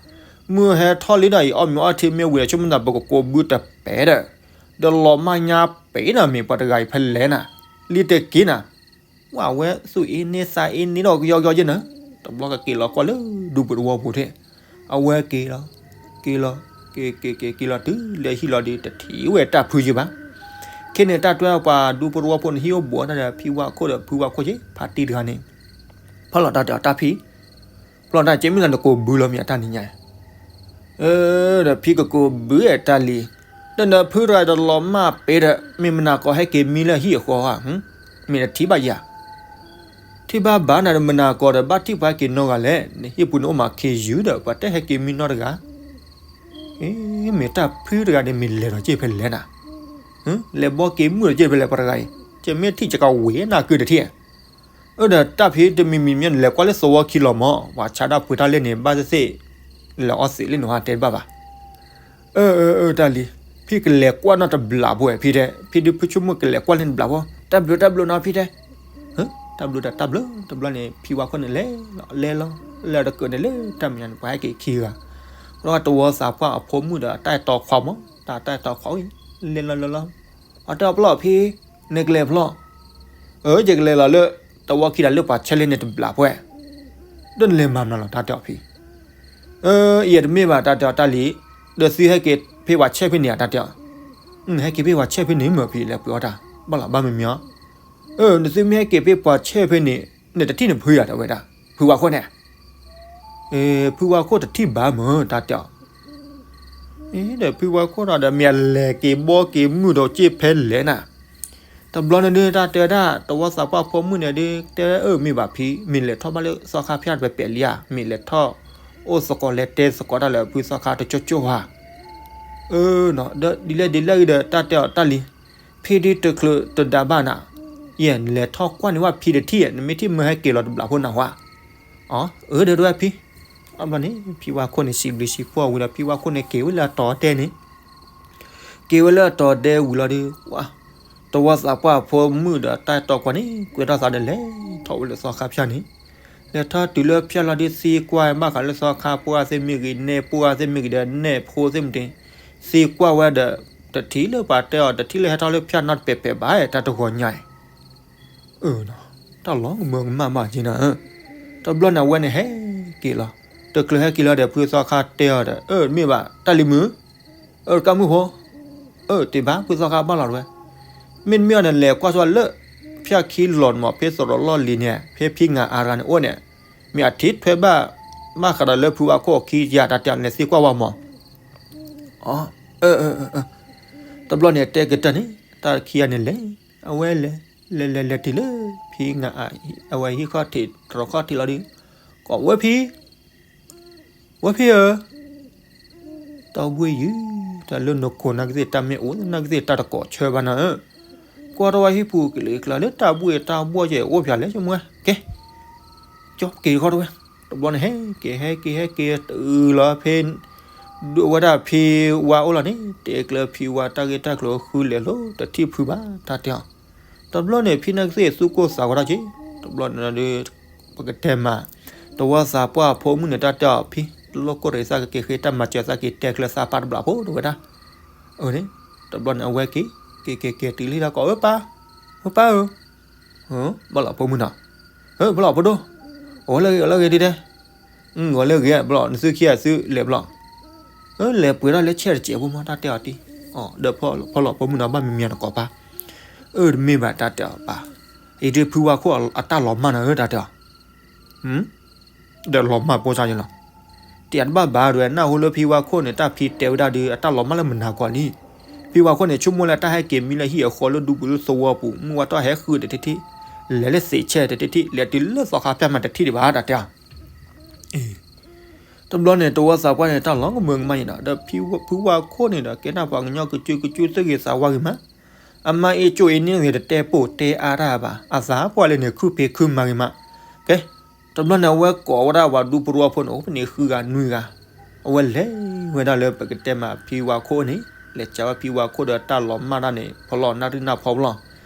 မုၢ်ဟဲထီၣ်လံဒီး အံၤအီၣ်မ့ၤအီထံမ့ၢ်ဝံၤဒီး ဆိကမိၣ်သးပကကိးဘုတပဲာ်ဒီး, ဒီးလီၤမၢ်ညါပ့ၤနၤ မ့ၢ်ပှၤတဂၤအံၤဖဲလဲၣ်နၤ, လံတက့ၤနၤ ဝဲအဝဲသူၣ်အ့န့သးအ့န့ဒီးကယီကယီယဲနၤ, တဘျီကက့ၤလီၤကွၢ်လၢဒူပူၤသဝီပူၤထဲ, အဝဲက့ၤလီၤ, က့ၤလီၤ, က့ၤက့ၤက့ၤက့ၤလီၤတုၤလၢဟံၣ်လီၤဒီး တထံၣ်ဝဲတၢ်ဖုယဲဘၣ်. ခဲန့ၣ်တၢ်တွဲပှၤဒူပူၤသဝီပူၤန့ၣ် ဟံၣ်အိၣ်ဘူးတၢ်ဒီးဖံဝါခိၣ်ဒီးဖုဝါခိၣ်က့ၤ ဖါတံၢ်တဂၤန့ၣ်, ဖီၣ်လီၤတၢ်တဲအီၤတၢ်ဖံ, ဖီၣ်လီၤတၢ်ကဲမုၢ်လၢနကိးဘုလီၤမ့ၢ်အတၢ်နံၤညါ ဒီးဖံကကိးဘုအဲၣ်တၢ်လံ, ဒီးနဖုတဂၤဒီးလီၤမၢ်ပ့ၤဒီး မ့ၢ်မနၤကိးဟဲက့ၤမံလၢဟံၣ်အဃီဧါ, မ့ၢ်နထံၣ်ဘၣ်ယၤ, ထံၣ်ဘၣ်ဘၣ်နၤဒီးမနၤကိးဒီး ဘၣ်ထံၣ်ပှၤဟဲက့ၤနီတဂၤလဲၣ်, နဟံၣ်ပူၤန့ၣ်အိၣ်မးခ့ယုၢ်ဒီး ပှၤတဟဲက့ၤမံနီတဂၤ, မ့ၢ်တၢ်ဖုတဂၤန့ၣ် မ့ၢ်လဲၤဒီးက့ၤဖဲလဲၣ်နၤ, လဲၤဘီက့ၤမုၢ်ဒီးက့ၤဖဲလဲၣ်ပှၤတဂၤအံၤ, ကမ့ၢ်ထံၣ်ကကဝံၤနၢ်ကုၢ်တထံၣ် အၢ ဒီးတၢ်ဖံတမံၤမံၤမ့ၢ် နလဲၤကွၢ်လၢသဝီခံလီၤမး, ပှၤဆါတၢ်ပှ့ၤတၢ်လၢန့ၣ် ဘၣ်သ့ၣ်သ့ၣ် လဲၤအီၣ်သံးလၢနဟါတဲတဘၣ်ဘၣ်. အၢ အၢ အၢ တၢ်လံ, ဖံကလဲၤကွၢ်နီတဘျီဖိဝဲ ဖံတဲ, ဖံဒုးဖုဆိကမိၣ်ကလဲၤကွၢ်လၢနဘျီဖိ, တၢ်ဘျုးတၢ်ဘျုးနီၤဖံတဲ, တၢ်ဘျုးဒီးတၢ်ဘျုး, တဘျီန့ၣ် ဖံဝါခိၣ်န့ၣ်လဲၤလီၤ, လဲၤလီၤ, လဲၤတကၢၢ်န့ၣ်လၢတၢ်မဲာ်ညါန့ၣ် ပှၤဟဲက့ၤခံဂၤ, ဒီးသဝီသးပှၢ်အဖိမုၣ်ဒီးတၢ်အဲၣ်တီခွါမး, တၢ်တၢ်အဲၣ်တီခွါဝဲ, လဲၤလီၤလဲၤလီၤ, အတၢ်ဖျီၣ်ဖံ နကလဲၤဖျီၣ်, အၢ ယကလဲၤလီၤလၢ သဝီခံဒီးလၢပှၤဆဲးလၢန့ၣ်တဘျီဖိ, ဒီးနလဲၤမၤမနုၤလီၤ တၢ်တဲအီၤဖံ, အၢ ယတမ့ၢ်ဘၣ် တၢ်တဲအီၤတၢ်လံ, ဒီးသုဟဲက့ၤဖဲပှၤဆဲးဖဲန့ၣ်ဧါ တၢ်တဲအီၤ, ဟဲက့ၤဖဲပှၤဆဲးဖဲန့ၣ်မ့ၢ်ဖံလဲၤပှ့ၤအီၣ်တၢ်, ဘၣ်လီၤဘၣ်မ့မ့ၢ်အီၤ, အၢ နသုမ့ၢ်ဟဲက့ၤဖဲပှၤဆဲးဖဲန့ၣ် နတထံၣ်နဖုဧါ တဲဝဲဒၣ်, ဖုဝါခိၣ်န့ၣ် ဖုဝါခိၣ်တထံၣ်ဘၣ်မ့ၢ် တၢ်တဲအီၤ, ဒီးဖုဝါခိၣ်ဒီး မ့ၢ်အလဲၤက့ၤဘီက့ၤမုၢ်ဒီးက့ၤဖဲလဲၣ်နၤ. တဘျီန့ၣ်ဒုး တၢ်တဲဝဲဒၣ် တဝီသးပှၢ်ဖိမုၣ်န့ၣ်ဒုး တဲအၢ မ့ၢ်ဘၣ်ဖံ, မ့ၢ်လဲၤထီၣ်ဘၣ်လၢသီခါဖၠၣ်တပဲာ်ပဲာ်လံဧါ, မ့ၢ်လဲၤထီၣ်အိၣ်သကိးလဲၤတဲသကိးတၢ်လၢဖုသီခါတကၠိၢ်ကၠိၢ်ဧါ. အၢ ဒီးဒ်လဲၣ်ဒ်လဲၣ်ဂ့ၤဒီး တၢ်တဲအီၤတၢ်လံ, ဖံဒုးတချုးတဒါဘၣ်နၤ, ယဲၢ်နလဲၤထီၣ်ကွၢ်န့ၢ်ဝဲဖံတထံၣ်, နမ့ၢ်ထံၣ်မၢဟဲက့ၤလီၤတဘျီဖိနၤဝဲ. အၢ အၢ ဒီးတဝဲဖံ, အဘျီန့ၣ် ဖံဝါခိၣ်န့ၣ် စံးဘျုးစံးဖှိၣ်ဝံၤဒီး ဖံဝါခိၣ်န့ၣ်က့ၤဝဲလၢအတီၤဒဲန့ၣ် က့ၤဝဲလၢအတီၤဒဲဝံၤလီၤဒုး တဝီသးပှၢ်ဖိမုၣ်ဒီးတၢ်တီကွၢ်န့ၣ် ကွဲထီၣ်သးဒီးလဲၤထီၣ်ဝဲလၢသီခါဖၠၣ်န့ၣ်, လဲၤထီၣ်တုၤလၢဖၠၣ်လီၤဒုး သံကွၢ်ဘၣ်ဃးလၢသီခါပှၢ်သ့ၣ်မ့ၢ်ဂ့ၤ နဲၣ်ပှၢ်သ့ၣ်မ့ၢ်ဂ့ၤဒီး နဲၣ်ဖိသ့ၣ်မ့ၢ်တ့ၢ်, သံကွၢ်ဝဲဒီး တထံၣ်လၢပှၤတဲအီၤ တထံၣ်လၢဟဲထီၣ်လၢဖၠၣ်နီတပဲာ်ပဲာ်ဘၣ် တၢ်တဂီၤညါအံၤ အၢ တၢ်လီၤကမၢကမၣ်ဘၣ်က့နၤ, တဘျီန့ၣ်အဝဲန့ၣ်ဟဲက့ၤလီၤ, တချုးဟဲက့ၤလီၤဒီး ဖုသီခါတဲအီၤဒီး အၢ မ့ၢ်ဘၣ် တၢ်လံၤမုၣ်, အၢ တကးမုၣ်ဖိ, အၢ တ့ၢ်ဘၣ် ဖုသီခါဘၣ်လီၤတဝဲ, မ့တမ့ၢ်အီၤန့ၣ် လဲၤကွၢ်ဆိလၢ ဖၠၣ်ခံလီၤမး ဖဲသရိာ်လီၢ်လံၤန့ၣ် ဖဲဖံငါအါဂၤန့ၣ်အိၣ်န့ၣ်, မ့ၢ်အထံၣ်ထွဲဘၣ် ဘၣ်ဃးဒီးလၢဖုဝါခိၣ်အခံယၤတၢ်တဲအီၤန့ၣ် သံကွၢ်ဝဲမး, အၢ တဘျီန့ၣ်တဲကတၢၢ်န့ၣ် တၢ်ခံဂၤန့ၣ်လဲၤ, အဝဲလဲၤ လဲၤလဲၤလဲၤတုၤလၢ ဖံငါအါ အဝဲဟံၣ်ခီၣ်ထံး တြီခီၣ်ထံးလီၤဒုး, ကိးဝဲဖံ, ဝဲဖံဧၢ, တၢ်ဘှ့ၣ်ယုၢ် တၢ်လၢနကိးနာ်က့သ့ၣ်တၢ်မ့ၢ်အိၣ်နာ်က့သ့ၣ်တၢ်တကိးဆၢဘၣ်နၤဧၢ, ကွၢ်ထီၣ်ဝဲဟံၣ်ပူၤကလံၤကျါလၢတၢ်ဘှ့ၣ်တၢ်ဘှီၣ်ကဲအိၣ်ဖျါလဲၣ် ဆိကမိၣ်ဝဲ ကဲ ကၠီက့ၤခီၣ်တဝဲ, တဘျီန့ၣ်ဟဲက့ၤဟဲက့ၤဟဲက့ၤတုၤလီၤဖဲ ဒုးဝဲဒၣ်ဖံဝါအိၣ်လီၤန့ၣ် တဲကျၢၤဖံဝါတၢ်ဂ့ၢ်တၢ်ကျိၤဃုလဲၤလိၤ တထံၣ်ဖုဘၣ် တၢ်တဲအီၤ, တဘျီန့ၣ် ဖံနာ်က့သ့ၣ်သူၣ်ကိၢ်သးဂီၤထီၣ်က့ၤ, တဘျီန့ၣ်ဒီး ပကတဲမး တဝီသးပှၢ်ဖိမုၣ်န့ၣ် တၢ်တဲအီၤဖံ တလိၣ်ကိၢ်တဂ့ၤ သးကက့ၤဃ့တၢ်မၤစၢၤ သးက့ၤတဲကျၢၤသးပၢ်တဘျီဖိ တဝဲဒၣ်, အၢန့ၣ် တဘျီန့ၣ် အဝဲက့ၤ က့ၤက့ၤက့ၤတုၤလံဒီး ကိးဝဲပၢ်, ဝဲပၢ်ဧၢ, ဘၣ်လီၤဖိမုၣ်နီၤ, ဘၣ်လီၤဖိဒိၣ်, အဝဲလၢဂ့ၤ အဝဲလၢဂ့ၤဒ်ဒဲး, အဝဲလၢဂ့ၤဘျီ နသုခံဂၤသုလဲၤဘျီ, လဲၤပှ့ၤထီၣ်လၢဆဲးတစဲးဖိမး တၢ်တဲအီၤတံၢ်, ဒီးဖီလီၤဖိမုၣ်နီၤ ဘၣ်မံၤမံၤနကိးပၢ်, အၢ တမ့ၢ်ဘၣ် တၢ်တဲအီၤပၢ်, အံၤဒုးဖုဝါခိၣ်အတၢ်လီၤမၢ်နၤဧၢ တၢ်တဲအီၤ ဒီးလီၤမၢ်ဖိစၢ်ယလီၤ, တယၤတဘၣ်ဘၣ်ဒွဲ နၢ်ဟူလၢဖံဝါခိၣ်န့ၣ် တၢ်ဖံတဲဝဲဒၣ်ဒုး အတၢ်လီၤမၢ်လၢမုၢ်နၤခီလံ, ဖံဝါခိၣ်န့ၣ် ဆိကမိၣ်လၢတၢ်ဟဲက့ၤမံလၢဟံၣ်အဃီလၢဒူပူၤလၢသဝီပူၤ မုၢ်ဝါထီၣ်ဟဲဃုတထံၣ်ထံၣ်, လဲၤလၢသ့းဆဲးတထံၣ်ထံၣ် လဲၤတုၤလၢသီခါဖၠၣ်မးတထံၣ်ဒံးဘၣ် တၢ်တဲအီၤ တဘျီန့ၣ် တဝီသးပှၢ်န့ၣ် တၢ်လီၤကမၢကမၣ်အံၤနီၤ ဒီးဖုဝါခိၣ်န့ၣ်ဒီး ကဲနၢ်ပှၤကညီကစုကစု သူၣ်ဂ့ၤသးဝါဂ့ၤမး, အမါအ့ၣ်ကၠိအ့ၣ်န့ၣ်ဂ့ၤ တတဲပိာ်တဲအါတၢ်ဘၣ် အသးပှၢ်လၢန့ၣ် ခုဖံးခုမၤဂ့ၤမး, ကဲ တဘျီန့ၣ် အဝဲကိးဝဲဒၣ်ပှၤဒူပရူအဖိန့ၣ် အိၣ်ဖဲန့ၣ်ဃုဂၤနွံဂၤ, အဝဲလဲၤဝဲဒၣ်လၢပကတဲမးဖံဝါခိၣ်န့ၣ် လဲၤစံးဝဲဖံဝါခိၣ်ဒီးတၢ်လီၤမၢ်တၢ်န့ၣ် ဖီလီၤနၢ်ရံၣ်နၢ်ဖီဖီလီၤ,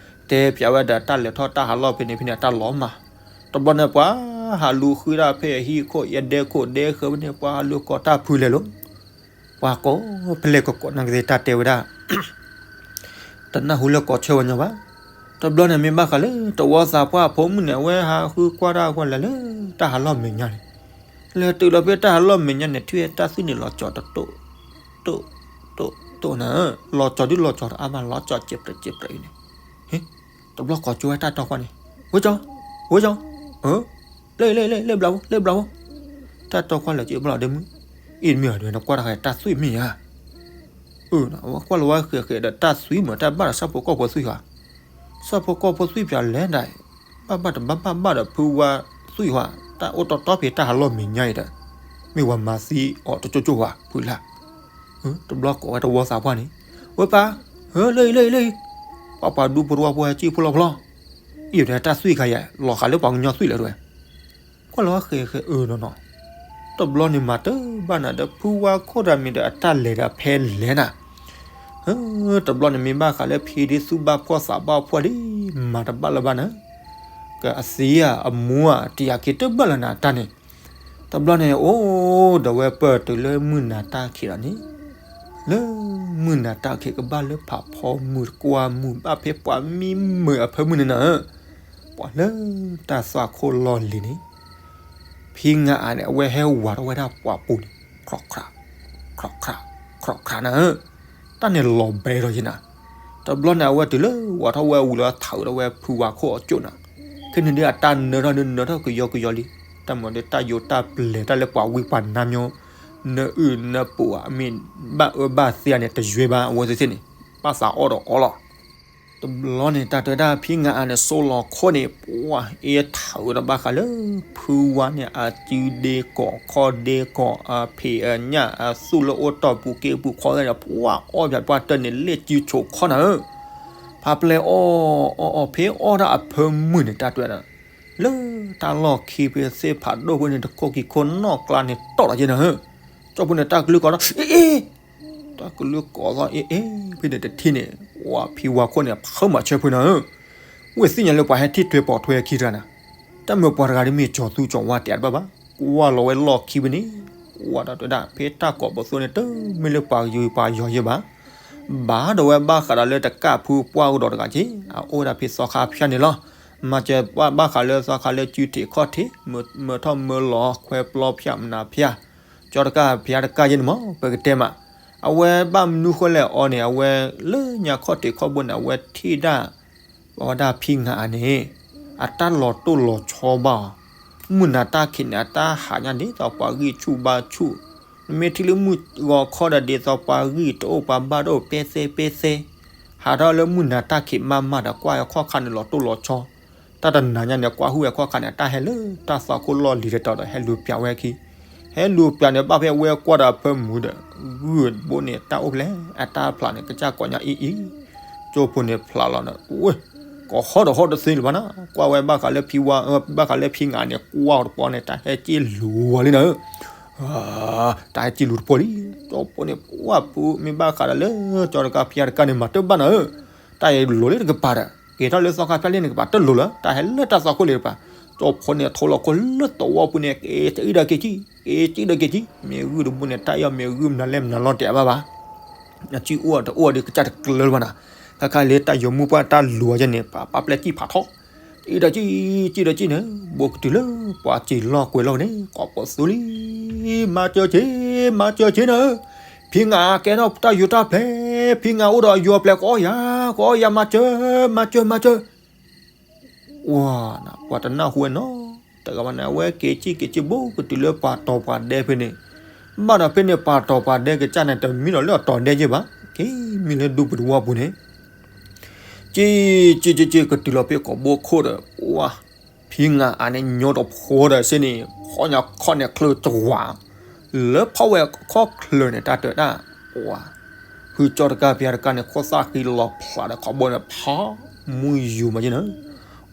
တဲပၠးဝဲဒီးတၢ်လဲၤထီၣ်တၢ်ဟးလီၢ်ဖဲန့ၣ်ဖဲန့ၣ် အတၢ်လီၤမၢ်, တဘျီန့ၣ် ပှၤဟးလူၤဃုဒၣ်ဖဲအဟံၣ်ခိၣ် ယဒဲခိၣ်ဒဲဃၢၤဖဲန့ၣ် ပှၤဟးလူၤကိးတၢ်ဖုလဲၤလိၤ, ပှၤကိးဖဲလဲၣ်ကိးကိးနာ်က့သ့ၣ်တၢ်တဲဝဲဒၣ် တနၢ်ဟူလၢကိးဆၢဝဲညီဘၣ်. တဘျီန့ၣ်မ့ၢ်ဘၣ်ဃးလၢ တဝီသးပှၢ်အဖိမုၣ်န့ၣ် အဝဲဟးဃုကွၢ်တၢ်ကွၢ်လဲၤလၢတၢ်ဟးလီၢ်မဲာ်ညါန့ၣ်, လဲၤတုၤလီၤဖဲတၢ်ဟးလီၢ်မဲာ်ညါန့ၣ် ထံၣ်တၢ်သွံၣ်န့ၣ်လီၤကၠီၤတတိၣ် တိၣ် တိၣ် တိၣ်နၤ, လီၤကၠီၤဒုလီၤကၠီၤတအါမး လီၤကၠီၤစဲးပြဲးစဲးပြဲးအံၤန့ၣ်, တဘျီကိးကၠိဝဲတၢ်တီကွၢ်န့ၣ် ဝဲကၠီ ဝဲကၠီ လၢလၢလၢ လၢဘျီဖိ လၢဘျီဖိ, တၢ်တီကွၢ်လၢကၠိဘျီဒီမုၢ်, အံၤတမ့ၢ်အီၤဒ်နကွၢ်တၢ်ဃဲတၢ်သွံၣ်မ့ၢ်ဧါ, အၢ အဝဲကွၢ်လီၤဝဲဃဲးဃဲးဒီးတၢ်သွံၣ်မး တၢ်ဘၣ်ဒီးဆၣ်ဖိကီၢ်ဖိသွံၣ်ဧါ, ဆၣ်ဖိကီၢ်ဖိသွံၣ်ပၠးလဲၣ်ဒၣ်, ဘၣ်ဘၣ်တဘၣ်ဘၣ်ဘၣ်ဒီးဖုဝါသွံၣ်ဧါ, တၢ်အိၣ်တီတီဖဲတၢ်ဟးလီၢ်မဲာ်ညါအံၤဒီး, မ့ၢ်ဝဲမၤသံအီၤတကၠိကၠိဧါ ဖုလၢ်, တဘျီကိးဝဲတဝီသးပှၢ်န့ၣ်, ဝဲပၢ်, လၢအံၤလၢအံၤလၢအံၤ, ပှၤပှၤဒူပရူအဖိဟဲကံၣ်ဖိလီၤဖျီ, အံၤဒီးတၢ်သွံၣ်ခါယၤ လီၤဃာ်လၢပှၤကညီသွံၣ်လၢၤတဝဲ ကွၢ်လီၤဝဲဃဲးဃဲးအၢနီၤနီၤ, တဘျီန့ၣ်မၤတဘၣ်နၤဒီး ဖုဝါခိၣ်တၢ်မံၤဒီးအတၢ်လဲၤဒီးဖဲလဲၣ်နၤ, တဘျီန့ၣ်မ့ၢ်ဘၣ်ဃးလၢဖံဒ် သူၣ်ဘၣ်ဖှီၣ်သးဘၣ်ဖှီၣ်ဒ် မၤတဘၣ်လၢၤဘၣ်နၤ, ကအသံဧါအမူဧါ တယာ်က့ၤတဘၣ်လၢၤနၤတၢ်န့ၣ်, တဘျီန့ၣ် အိၣ်ဒီးဝဲပၢၢ်တုၤလၢမုၢ်နၤတၢ်ခံးဒီးန့ၣ် လၢမုၢ်နၤတၢ်ခံးကဘၣ်လၢဖးဖီမုၢ်တကွၢ်မုၢ်ဘၣ်ဖဲပှၤမံမုာ်အဖၢမုၢ်န့ၣ်နၤဧၢ, ပှၤလၢတၢ်သွၣ်ခိၣ်လီၢ်လံၤန့ၣ်, ဖံငါအါန့ၣ် အဝဲဟဲဝးထီၣ်ဝဲဒၣ်ပှၤပူၤန့ၣ်, ခြောက်ခြောက်, ခြောက်ခြောက်, ခြောက်ခြောက်နၤဧၢ, တၢ်န့ၣ်လီၤဘဲထီၣ်က့ၤနၤ, တဘျီန့ၣ် အဝဲတုၤလၢဝးထီၣ်ဝဲဝံၤလီၤ ထးဝဲဒၣ်ဝဲဖုဝါခိၣ်အကၠိၣ်နၤ, ခဲန့ၣ်ဒ်အတၢ်နၢထီၣ်ဒ်နၢထီၣ်ကယီကယီလံ, တၢ်မၤဒီးတၢ်ယိးတၢ်ပျဲၤတၢ်လၢပှၤဝံပှၤနါမၠိ နအုၣ်နပူၤဧါ မ့ၢ်ဘၣ်အၢဘၣ်သီဧါန့ၣ် တယွဲဘၣ် အဝဲသ့ၣ်န့ၣ် ဘၣ်သးအီၣ်ဒီးအီလီၤ. တဘျီန့ၣ် တၢ်တဲဝဲဒၣ်ဖံးငါအါန့ၣ် စိလီၤခိၣ်န့ၣ် ပှၢ်အ့ထးဝဲဒီးဘၣ်ဃးလၢ ဖုဝါန့ၣ် အစုဒ့ကီး ခီၣ်ဒ့ကီး အဖံးအညၣ် အသူၣ်လၢအိၣ်တီၢ်ပူၤက့ပူၤခီၣ်န့ၣ် ပှၢ်အီၣ်ပၠးပှၢ်တၢၢ်န့ၣ် လ့ၣ်စုဆိးခီၣ်နၤဧၢ. ဖါပျဲၢ်အီၣ်အီၣ်အီၣ် ဖဲအီၣ်ဒၣ်အဖၢမုၢ်န့ၣ် တၢ်တဲဝဲဒၣ် လၢတၢ်လီၢ်ခံဖဲသ့ၣ်ဖးဒိၣ်ဖဲန့ၣ် တခိၣ်ခံခိၣ်နီၣ်ကျါန့ၣ် တီၢ်လီၤက့နၤဧၢ. ကၠီဖိန့ၣ် တၢ်ကလုၢ်ကိးထီၣ် အ့အ့ တၢ်ကလုၢ်ကိးထီၣ်အ့အ့ ဖဲန့ၣ်တထံၣ်န့ၣ် ဝၤဖံဝါခိၣ်န့ၣ် ဖုမၤဆၢဖုနၤဧၢ. ဝဲသ့ၣ်ညါလၢပှၤဟဲထံၣ်ထွဲပိာ်ထွဲခံတဂၤန့ၣ် တၢ်မ့ၢ်ပှၤတဂၤဒ်မ့ၢ်ကၠီၤသူကၠီၤဝါတဲတဘၣ်ဘၣ် ကွၢ်လီၤဝဲလီၢ်ခံဖဲန့ၣ် ကွၢ်တၢ်တဲဝဲဒၣ် ဖဲတၢ်ကိးပသူန့ၣ် တမ့ၢ်လၢပှၤကယုၤပှၤယီၤယဲဘၣ် ဘၣ်ဒီးဝဲဘၣ်ဃးဒီးလၢတကၣ်ဖုပှၢ်ကဒီးတဂၤက့ အအိၣ်ဝဲဒၣ်ဖဲသီခါဖၠၣ်န့ၣ်လီၤ. မၤစၢၤဘၣ်ဃးလၢသီခါလၢစုထံးခီၣ်ထံး မၢထီၣ်မၢလီၤခွဲပျီဖၠၣ်မနၤဖၠၣ် ကၠီတကၣ်ဖၠၣ်တကၣ်ယဲန့ၣ်မ့ၢ် ပကတဲမး အဝဲဘၣ်မနုၤဃိလဲၣ်အီၤန့ၣ် အဝဲလၢညါခီၣ်ထံးခီၣ်ဘိန့ၣ် အဝဲထံၣ်ဒၣ် ပဝဲဒၣ်ဖံးငါအါန့ၣ် အတၢ်လီၤတိၢ်လီၤဆီဘၣ်အီၤ, မုၢ်နၤတၢ်ခံးန့ၣ် အတၢ်ဟးညါဒ်သိးပှၤဂံၢ်ဆူၣ်ဘါဆူၣ်, နမ့ၢ်ထံၣ်လၢမုၢ်ဂီၤခီဒီးဒ်သိးပှၤဂံၢ်တအိၣ်ပှၤဘၣ်တအိၣ်ပဲသဲပဲသဲ, ဟးထီၣ်လၢမုၢ်နၤတၢ်ခံးမးမးဒီးကွၢ်အခီၣ်ခါန့ၣ်လီၤတိၢ်လီၤဆီ, တၢ်တနၤညါန့ၣ် ကွၢ်ဟုၣ်အခီၣ်ခါန့ၣ် အတၢ်ဟဲလၢတၢ်သီခိၣ်လီၢ်လံၤတတီၤဒီးဟဲလူၤပျးဝဲအခံ, ဟဲလူၤပျးန့ၣ် ဘၣ်ဖဲဝဲကွၢ်ဒီးအဖၢမုၢ်ဒီး ဂုၢ်တဘိန့ၣ် တၢ်အိၣ်ဖျဲၣ် အတၢ်ဖျးန့ၣ် ကစၢ်ကိးညါအံၤအံၤ, ကၠိဖိန့ၣ်ဖျးလီၤဒီး ဝဲ ကိးဟီၣ်ဒီးဟီၣ်တသ့လၢၤဘၣ်နၤ, ကွၢ်ဝဲဘၣ်ဃးလၢဖံဝါ ဘၣ်ဃးလၢဖံငါန့ၣ် ကွၢ်အီၤတပီၤန့ၣ် တၢ်ဟဲစ့ၢ်လူၤဝဲလံနၤဧၢ, တၢ်ဟဲစ့ၢ်လူၤတပီၤလံ, ကၠိဖိန့ၣ် ပှၢ်ပူၤမ့ၢ်ဘၣ်ဃးဒီးလၢ ကၠီတကါဖံးတကါန့ၣ် မၤတဘၣ်နၤဧၢ, တၢ်အံၤလိၤလၢတကပၤဒီး က့ၤထီၣ်လၢသီခါဖၠၣ်လံန့ၣ် ကပၤတလိၤလၢၤ, တၢ်ဟဲလၢတၢ်သီခိၣ်လံၤတပၤ, ကၠိဖိန့ၣ် ထိလီၤခိၣ်လၢသဝီပူၤန့ၣ် က့ၤတအံၤဒီးက့ၤကံ, က့ၤတအံၤဒီးက့ၤကံ, မ့ၢ်ဂုၢ်တဘိန့ၣ် တၢ်အံၤမ့ၢ်ဂုၢ်မနုၤလဲၣ်မနုၤလီၤတဲာ်အဘၣ်ဘၣ် အစုအိၣ်တအိၣ်ဒီးကစၢ်တကျၢၤလၢၤဘၣ်နၤ, ခါခါလၢတၢ်ယိၤမုၢ်ပှၢ်တၢ်လူၤအီၤယဲန့ၣ် ပှၤပာ်ပျဲၢ်စံၣ်ဖးထီ, အံၤဒီးကံ, ကံဒီးကံန့ၣ် ဘိကတုၤလၢပှၤစံာ်လီၢ်ကွဲၤလီၤန့ၣ် ကိးပသူလံ, မၤစၢၤက့ၤ, မၤစၢၤက့ၤနၤဧၢ, ဖံငါကဲထီၣ်တၢ်ယိၤတၢ်ပျဲၢ်, ဖံငါအိၣ်ဒီးယိၤပျဲၢ် ကအီၣ်ယၤ, ကအီၣ်ယၤ မၤစၢၤ, မၤစၢၤ, မၤစၢၤ ဝၤနၤ ပှၤတနၢ်ဟူဝဲနီတဂၤဘၣ်န့ၣ် အဝဲက့ၤစံၣ်က့ၤစံၣ်ဘိကတုၤလၢပှၤတီၤပှၤဒဲဖဲန့ၣ်, ဘၣ်ဒီးဖဲန့ၣ် ပှၤတီၤပှၤဒဲကစၢ်န့ၣ် တမံလီၤလၢအတီၤဒဲယဲဘၣ်, က့ၤမံလၢဒူပူၤတဝီပူၤန့ၣ်, စံၣ်, စံၣ် စံၣ် စံၣ် ကတုၤလီၤဖဲကိာ်ဘိခိၣ်ဒီး ဝၤ, ဖံငါအါန့ၣ် ညိတဖိဒီးစ့ၢ်န့ၣ် ခီၣ်ညါခီၣ်န့ၣ် ချၢတဝၤ လၢဖီၣ်ဝဲခီၣ်ချၢန့ၣ် တၢ်တၢ်တၢ်, ဝၤ, ဖုကၠီတကါဖံးတကါန့ၣ် ခိၣ်သၣ်ဃံလီၤဖျးဒီးကိာ်ဘိန့ၣ် ဖး, မူယူၤမးယဲနၤ,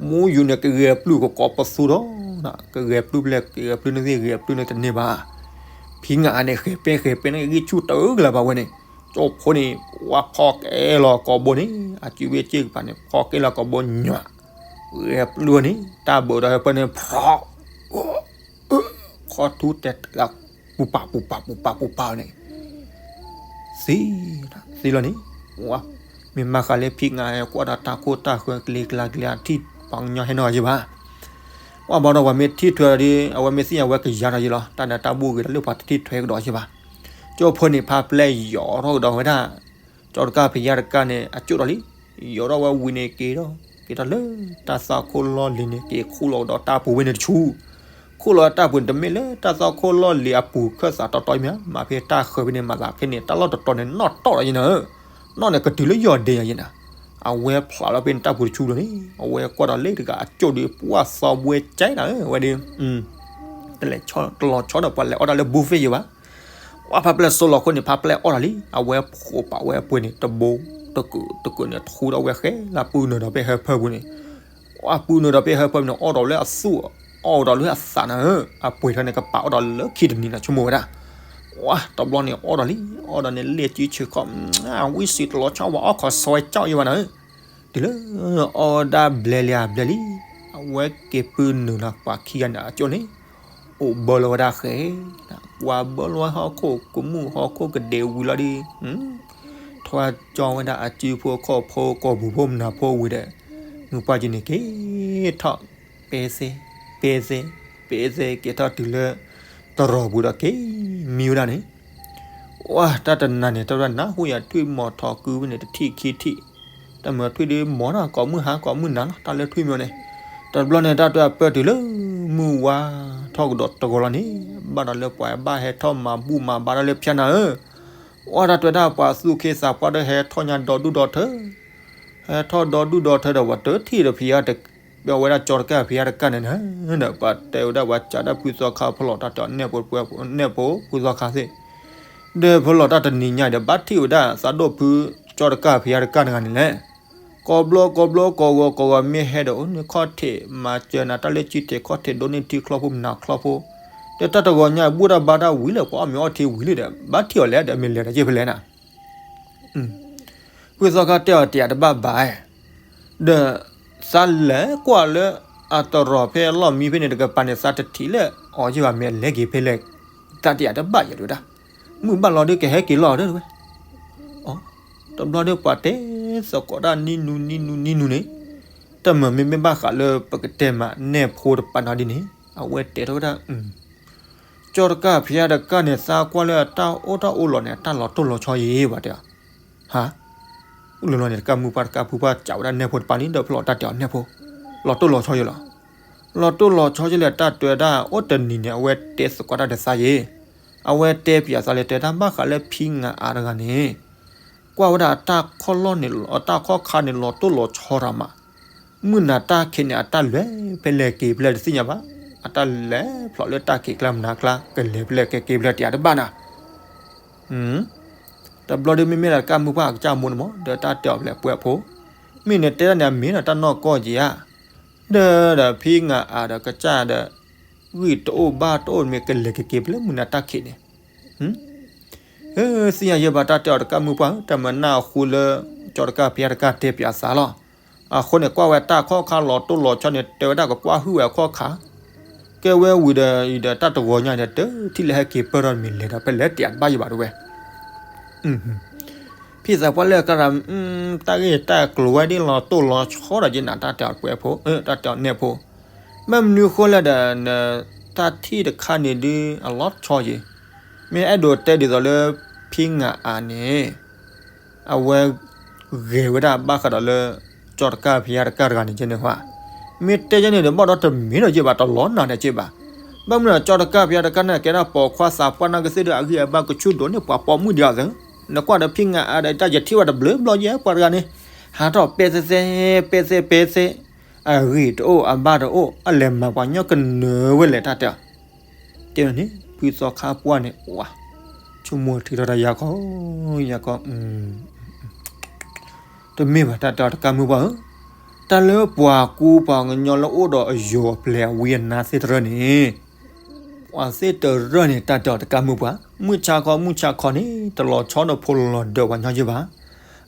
မူယူၤန့ၣ် ကဂဲၤပျုၢ်ကကိးပသူဒီး, ကဂဲၤပျုၢ်ဖဲလဲၣ် ကဂဲၤပျုၢ်န့ၣ်သ့ၣ် ဂဲၤပျုၢ်န့ၣ်တန့ၢ်ဘၣ်, ဖံငါအါန့ၣ် ဃဲၤပဲဃဲၤပဲန့ၣ် ဂံၢ်ဆူၣ်တဂၤလၢၤဘၣ်ဝဲန့ၣ်, ကၠိဖိန့ၣ် ဝၤ ဖီၣ်ကဲလီၤကိာ်ဘိန့ၣ် အစုဝဲစ့ၢ်ကပၤန့ၣ် ဖီၣ်ကဲလီၤကိာ်ဘိညွး, ဂဲၤပျုၢ်န့ၣ် တၢ်ဘၢးဒီးဟဲပၢၢ်န့ၣ် ဖီၣ် ခီၣ်ထူတဲာ်တဂၤ ပူၤပာ်ပူၤပာ်ပူၤပာ်ပူၤပာ်န့ၣ်, သံ, သံလီၤန့ၣ်, ဝၤ, မ့ၢ်မၤဃးလၢဖံငါကွၢ်ဒီးတၢ်ခိၣ်တၢ်ဃၢၤကလံၤကျါကလံၤအထံၣ်ပှၤကညီဟဲနီၣ်ယဲဘၣ်, ဝၤ ဘၣ်ဒီးပှၤမ့ၢ်ထံၣ်ထွဲဒီး အဝဲမ့ၢ်သ့ၣ်ညါဝဲကယၤဒီးယဲလီၤ တၢ်နးတၢ်ဘူၣ်ဂ့ၤဒီးလၢပှၤတထံၣ်ထွဲကဒီးယဲဘၣ်, ကၠိဖိန့ၣ် ဖါပျဲၢ်ယီၤထီၣ်ကဒီးဝဲဒၣ် ကၠီတကါဖံးတကါန့ၣ် အကၠိၣ်ဒီးလံ, ယီၤထီၣ်ဝဲဝံၤန့ၣ်က့ၤဒီး က့ၤထီၣ်လၢတၢ်သီခိၣ်လီၢ်လံၤန့ၣ် က့ၤခူၣ်လီၤကဒီးတၢ်ပူၤဝဲန့ၣ်တဆူ, ခူၣ်လီၤတၢ်ပူၤန့ၣ် တမ့ၢ်လၢတၢ်သီခိၣ်လီၢ်လံၤအပူၤခၢၣ်သးတီတီမ့ၢ်ဧါ, မၤဖဲတၢ်ဃၢၤဖဲန့ၣ် မၤသးဖဲန့ၣ် တၢ်လီၢ်တတီၤန့ၣ် နီၣ်တီၢ်ဒီးယဲနၤဧၢ, နီၣ်န့ၣ်ကတုၤလၢယီၤဒ့ယဲနၤ, အဝဲဖျးလီၤဖဲန့ၣ်တၢ်ပူၤတဆူလီၤန့ၣ် အဝဲကွၢ်ဒီးလၢတဂၤအကၠိၣ်ဒီး ပှၢ်သီဘှဲကဲနၤဧၢ, ဝဲဒၣ် တလီၤဆီဒီးပှၤလဲၤအီၣ်တၢ်လၢ buffet ယဲဘၣ်, ဝၤ ဖါပျဲၢ်စိလီၤခိၣ်န့ၣ် ဖါပျဲၢ်အီၣ်တၢ်လံ, အဝဲဖိးပာ်ဝဲအပှဲၤန့ၣ် တဘိ, တကုး, တကုးန့ၣ် ထူဒီးဝဲဃဲလၢပုၢ်နုာ်ဒီးဖဲဟၢဖၢပူၤန့ၣ်, ဝၤ ပုၢ်နုာ်ဒီးဖဲဟၢဖၢပူၤန့ၣ် အီၣ်ဒီးလၢအသူၣ်, အီၣ်ဒီးလၢအသးနၤဧၢ, အပှဲၤထီၣ်န့ၣ် ကပာ်အီၣ်ဒီးလၢခံတနံၤနၤဆိကမိၣ်ဝဲဒၣ်, ဝၤ တဘျီန့ၣ်အီၣ်ဒီးလံ, အီၣ်ဒီးန့ၣ် လ့ၣ်စုဆိးခီၣ်, ဝံစံးတလီၤဆီ ဝၤအီၣ်ခိးစီဝဲကၠီယဲဘၣ်နၤဧၢ, တုၤလၢအီၣ်ဒၣ်ဘျဲလံဧါဘျဲလံ, အဝဲက့ၤပုၢ်နုာ်လီၤပှၤခံဂၤန့ၣ်အကၠိၣ်န့ၣ်, အိၣ်ဘၢလီၤဝဲဒၣ်ဃဲ, ဝၤဘၢလီၤဝဲဟီၣ်ခိၣ်ကမူၣ်ဟီၣ်ခိၣ်ကဒဲးဝံၤလီၤဒီး, ထွါကၠီဝဲဒၣ်အစုဖိအခိၣ်ဖိကိာ်ပူၤဖိမနၤဖိဝံၤဒီး, မုၢ်ပှၢ်က့ၤန့ၣ်က့ၤထီၣ်, ပဲသဲ, ပဲသဲ, ပဲသဲက့ၤထီၣ်တုၤလၢ တရီၤပူၤဒီးက့ၤမံဝဲဒၣ်န့ၣ် ဝၤ တၢ်တနၤန့ၣ် တၢ်ဝဲဒၣ်နၢ်ဟူယၤထွံၣ်မီၤထီၣ်ကုဝဲန့ၣ် တထံၣ်ခံထံၣ်, တၢ်မၤထွံၣ်ဒ်မီၤနီၤ ကိးမုၢ်ဟါကိးမုၢ်နၤလီၤ တၢ်လၢထွံၣ်မီၤန့ၣ်, တဘျီန့ၣ် တၢ်တၢ်ပၢၢ်တုၤလၢ မုၢ်ဝါထီၣ်ကဒီးတဂီၤလီၤန့ၣ်, ဘၣ်ဒီးလၢပှၤဘၣ်ဟဲထီၣ်မၤဘူၣ်မၤဘါဒီးလၢဖၠါနၤဧၢ, အတၢ်တဲဝဲဒၣ်ပှၤသူၣ်က့သးပှၢ်ဒီးဟဲထီၣ်ညါဒီဒူၣ်ဒီထၢ, ဟဲထီၣ်ဒီဒူၣ်ဒီထၢဒီး ပှၤတထံၣ်ဒီးဖံးယါတ ဒီးဝဲဒၣ်ကၠီတကၢ်ဖံးယါတကၢ်န့ၣ် ဒီးပှၤတဲဝဲဒၣ်ပှၤစံးဒၣ်ဖုသီခါဖီလီၤတၢ်တဲအီၤနဲၣ်ဖိ နဲၣ်ဖိဖုသီခါသ့ၣ်, ဒီးဖီလီၤတၢ်တနံၤညါဒီး ဘၣ်ထံၣ်ဝဲဒၣ်သးဒိၣ်ဖုကၠီတကၢ်ဖံးယါတကၢ်တဂၤန့ၣ်လဲၣ်, ကိးဘျီကိးဘျီကိးဂီၤကိးဂီၤမ့ၢ်ဟဲဒီးအိၣ်န့ၣ်ခီၣ်ထံးမၤစၢၤနၤတၢ်လၢကၠံထံးခီၣ်ထံးဒိၣ်န့ၢ်ထံချီဖိမနၤချီဖိ, ဒီးတၢ်တဂီၤညါဘူၣ်တၢ်ဘါတၢ်ဝံၤလၢပှၤအီၣ်မ့ၤအီထံဝံၤလံဒီး ဘၣ်ထံၣ်အီၤလဲၣ်ဒီးမ့ၢ်လဲၤဒီးက့ၤဖဲလဲၣ်နၤ ဖုသီခါတဲအီၤတယၤတဘၣ်ဘၣ်, ဒီးသးလဲၤကွၢ်လၢအတရီၤဖဲအလီၢ်မံဖဲန့ၣ်တကပၤန့ၣ် သးတထံၣ်လၢအီၤယဘၣ်မ့ၢ်လဲၤက့ၤဖဲလဲၣ်, သးတယၤတဘၣ်ယဲၤဒဝဲဒၣ်, မုၢ်ဘၣ်လီၤဒုးကဟဲက့ၤလီၤဒဝဲ, တဘျီဒုးပှၤတဲသကိးတၢ်နံၤနူနံၤနူနံၤနူန့ၣ်, တမ့ၢ်မ့မ့ၢ်ဘၣ်ဃးလၢပကတဲမးနဲၣ်ဖိတပၤနီၤဒ်န့ၣ် အဝဲတဲထီၣ်ဝဲဒၣ် ကၠီတကၢ်ဖံးယါတကၢ်န့ၣ် သးကွၢ်လၢအတၢ်အိၣ်တၢ်အိၣ်လီၤန့ၣ် အတၢ်လီၤတိၢ်လီၤဆီယံၤဘၣ်တဲ, ဟါ, အိၣ်လီၤလီၤန့ၣ် တကၢ်မုၢ်ပှၢ်တကၢ်ဖုပှၢ်စံးဝဲဒၣ်နဲၣ်ဖိတပၤန့ၣ် ဒီးဖီလီၤတၢ်တဲအီၤနဲၣ်ဖိ, လီၤတိၢ်လီၤဆီယံၤလီၤ, လီၤတိၢ်လီၤဆီယံၤလၢတၢ်တဲဝဲဒၣ် အိၣ်တနံၤန့ၣ် အဝဲတဲသကိးတၢ်ဒီးသးယံၤ, အဝဲတဲပၠးသးလၢတဲတၢ်ဘၣ်ဃးလၢဖံငၤအါတဂၤန့ၣ် ကွၢ်ဝဲဒၣ်အတၢ်ခီၣ်လီၢ်န့ၣ် အတၢ်ခီၣ်ခါန့ၣ် လီၤတိၢ်လီၤဆီရၤမး, မုၢ်နၤတၢ်ခံးန့ၣ် အတၢ်လဲၤဖဲလဲၣ်က့ၤဖဲလဲၣ်တသ့ၣ်ညါဘၣ်, အတၢ်လဲၤဖျိးလၢတၢ်ခံးကျါမနၤကျါ ကလဲၤဖဲလဲၣ်က့ၤက့ၤဖဲလဲၣ်တယၤတဘၣ်နၤ တဘျီဒုးမ့မ့ၢ်လၢတကၢ်မုၢ်ပှၢ်အကစၢ်မိၢ်န့ၣ်မး ဒီးတၢ်တဲအီၤဖဲလဲၣ်ပှဲၤဖိ, မ့ၢ်နတဲဒၣ်န့ၣ်အမ့ၢ်ဒီးတၢ်နီၢ်ကီၢ်က့ၤဧါ, ဒီးဒီးဖံငၤအါဒီးကစၢ်ဒီး ဂံၢ်တအိၣ်ဘၣ်တအိၣ်မ့ၢ်ကလဲၤက့ၤက့ၤဖဲလဲၣ်မုၢ်နၤတၢ်ခံးန့ၣ် သ့ၣ်ညါယဲဘၣ်တၢ်တဲအီၤတကၢ်မုၢ်ပှၢ်ဧၢ, တၢ်မၤနၢ်အဃိလၢ ကၠီတကၢ်ဖံးယါတကၢ်တဲပၠးသးလီၤ. အဃိန့ၣ် ကွၢ်ဝဲတၢ်ခီၣ်ခါလီၤတိၢ်လီၤဆီန့ၣ် တဲဝဲဒၣ်ကကွၢ်ဟုၣ်ဝဲအခီၣ်ခါ, ကဲဝဲဝံၤဒီး အံၤဒီးတၢ်တဂီၤညါဒီး တထံၣ်လၢဟဲက့ၤပၢၢ်ထီၣ်မ့ၢ်လဲၤဒီးဖဲလဲၣ်တယၤတဘၣ်ယံၤဘၣ်တဝဲ ဖံသးပှၢ်လၢကရၤ တၢ်ဂ့ၢ်တၢ်ကျိၤဝဲဒ်လီၤတိၢ်လီၤဆီဒီးက့ၤနၤ တၢ်တဲအီၤပှဲၤဖိ တၢ်တဲအီၤနဲၣ်ဖိ, မ့ၢ်မနုၤဃိလဲၣ်ဒီး တၢ်ထံၣ်တခါန့ၣ်ဒုးအလီၤဆီယံၤ, မ့ၢ်အဲၣ်ဒိးတဲဒ်သိးလၢ ဖံငၤအါန့ၣ် အဝဲ ဂဲၤဝဲဒၣ်ဘၣ်ဃးဒီးလၢ ကၠီတကၢ်ဖံးယါတကၢ်တဂၤန့ၣ်ကဲန့ၣ်ဟါ, မ့ၢ်တဲယဲန့ၣ်ဒီး ဘၣ်ဒီးတမ့ၢ်ဒီးက့ၤဘၣ် တလီၤနၤဒီးက့ၤဘၣ်, ဘၣ်မနုၤဒီး ကၠီတကၢ်ဖံးယါတကၢ်န့ၣ် ကဲဒၣ်ပိာ်ခွါသးပှၢ်နာ်ကသ့ၣ်ဒီး အဂံၢ်အဘါကဆူၣ်ဒိၣ်န့ၢ်ပှၤပိာ်မုၣ်ဒံးအီၤသ့, နကွၢ်ဒီးဖံငၤအါဒီး တၢ်ယထံၣ်ဝဲတဘျုးဘျီယဲၢ်ပှၤတဂၤန့ၣ်, ဟးထီၣ်ပဲသဲသဲ ပဲသဲပဲသဲ, အဂံၢ်တအိၣ်အဘါတအိၣ် အလဲၤမၤပှၤညီကနၢၤဝဲလဲၣ်တၢ်တဲအီၤ တဲန့ၣ် ဖုသီခါပှၢ်န့ၣ် ဝါ ဆိကမိၣ်ထံထီၣ်တၢ်ယၤခီ, ယၤခီ, တမ့ၢ်ဘၣ်တၢ်တဲအီၤတကၢ်မုၢ်ပှၢ်ဧၢ, တၢ်လၢပှၤကူပှၤကညီလၢအိၣ်ဒီးအယိၤအပျဲၢ်အဝံအနါသ့ၣ်တရၢန့ၣ်, ပှၤသ့ၣ်တရၢန့ၣ် တၢ်တဲအီၤတကၢ်မုၢ်ပှၢ်, မုၢ်ဆါခီ မုၢ်ဆါခီန့ၣ် တလီၤဆီဒီးဖိလီၤဒၢးပှၤညီယဲၢ်ဘၣ်,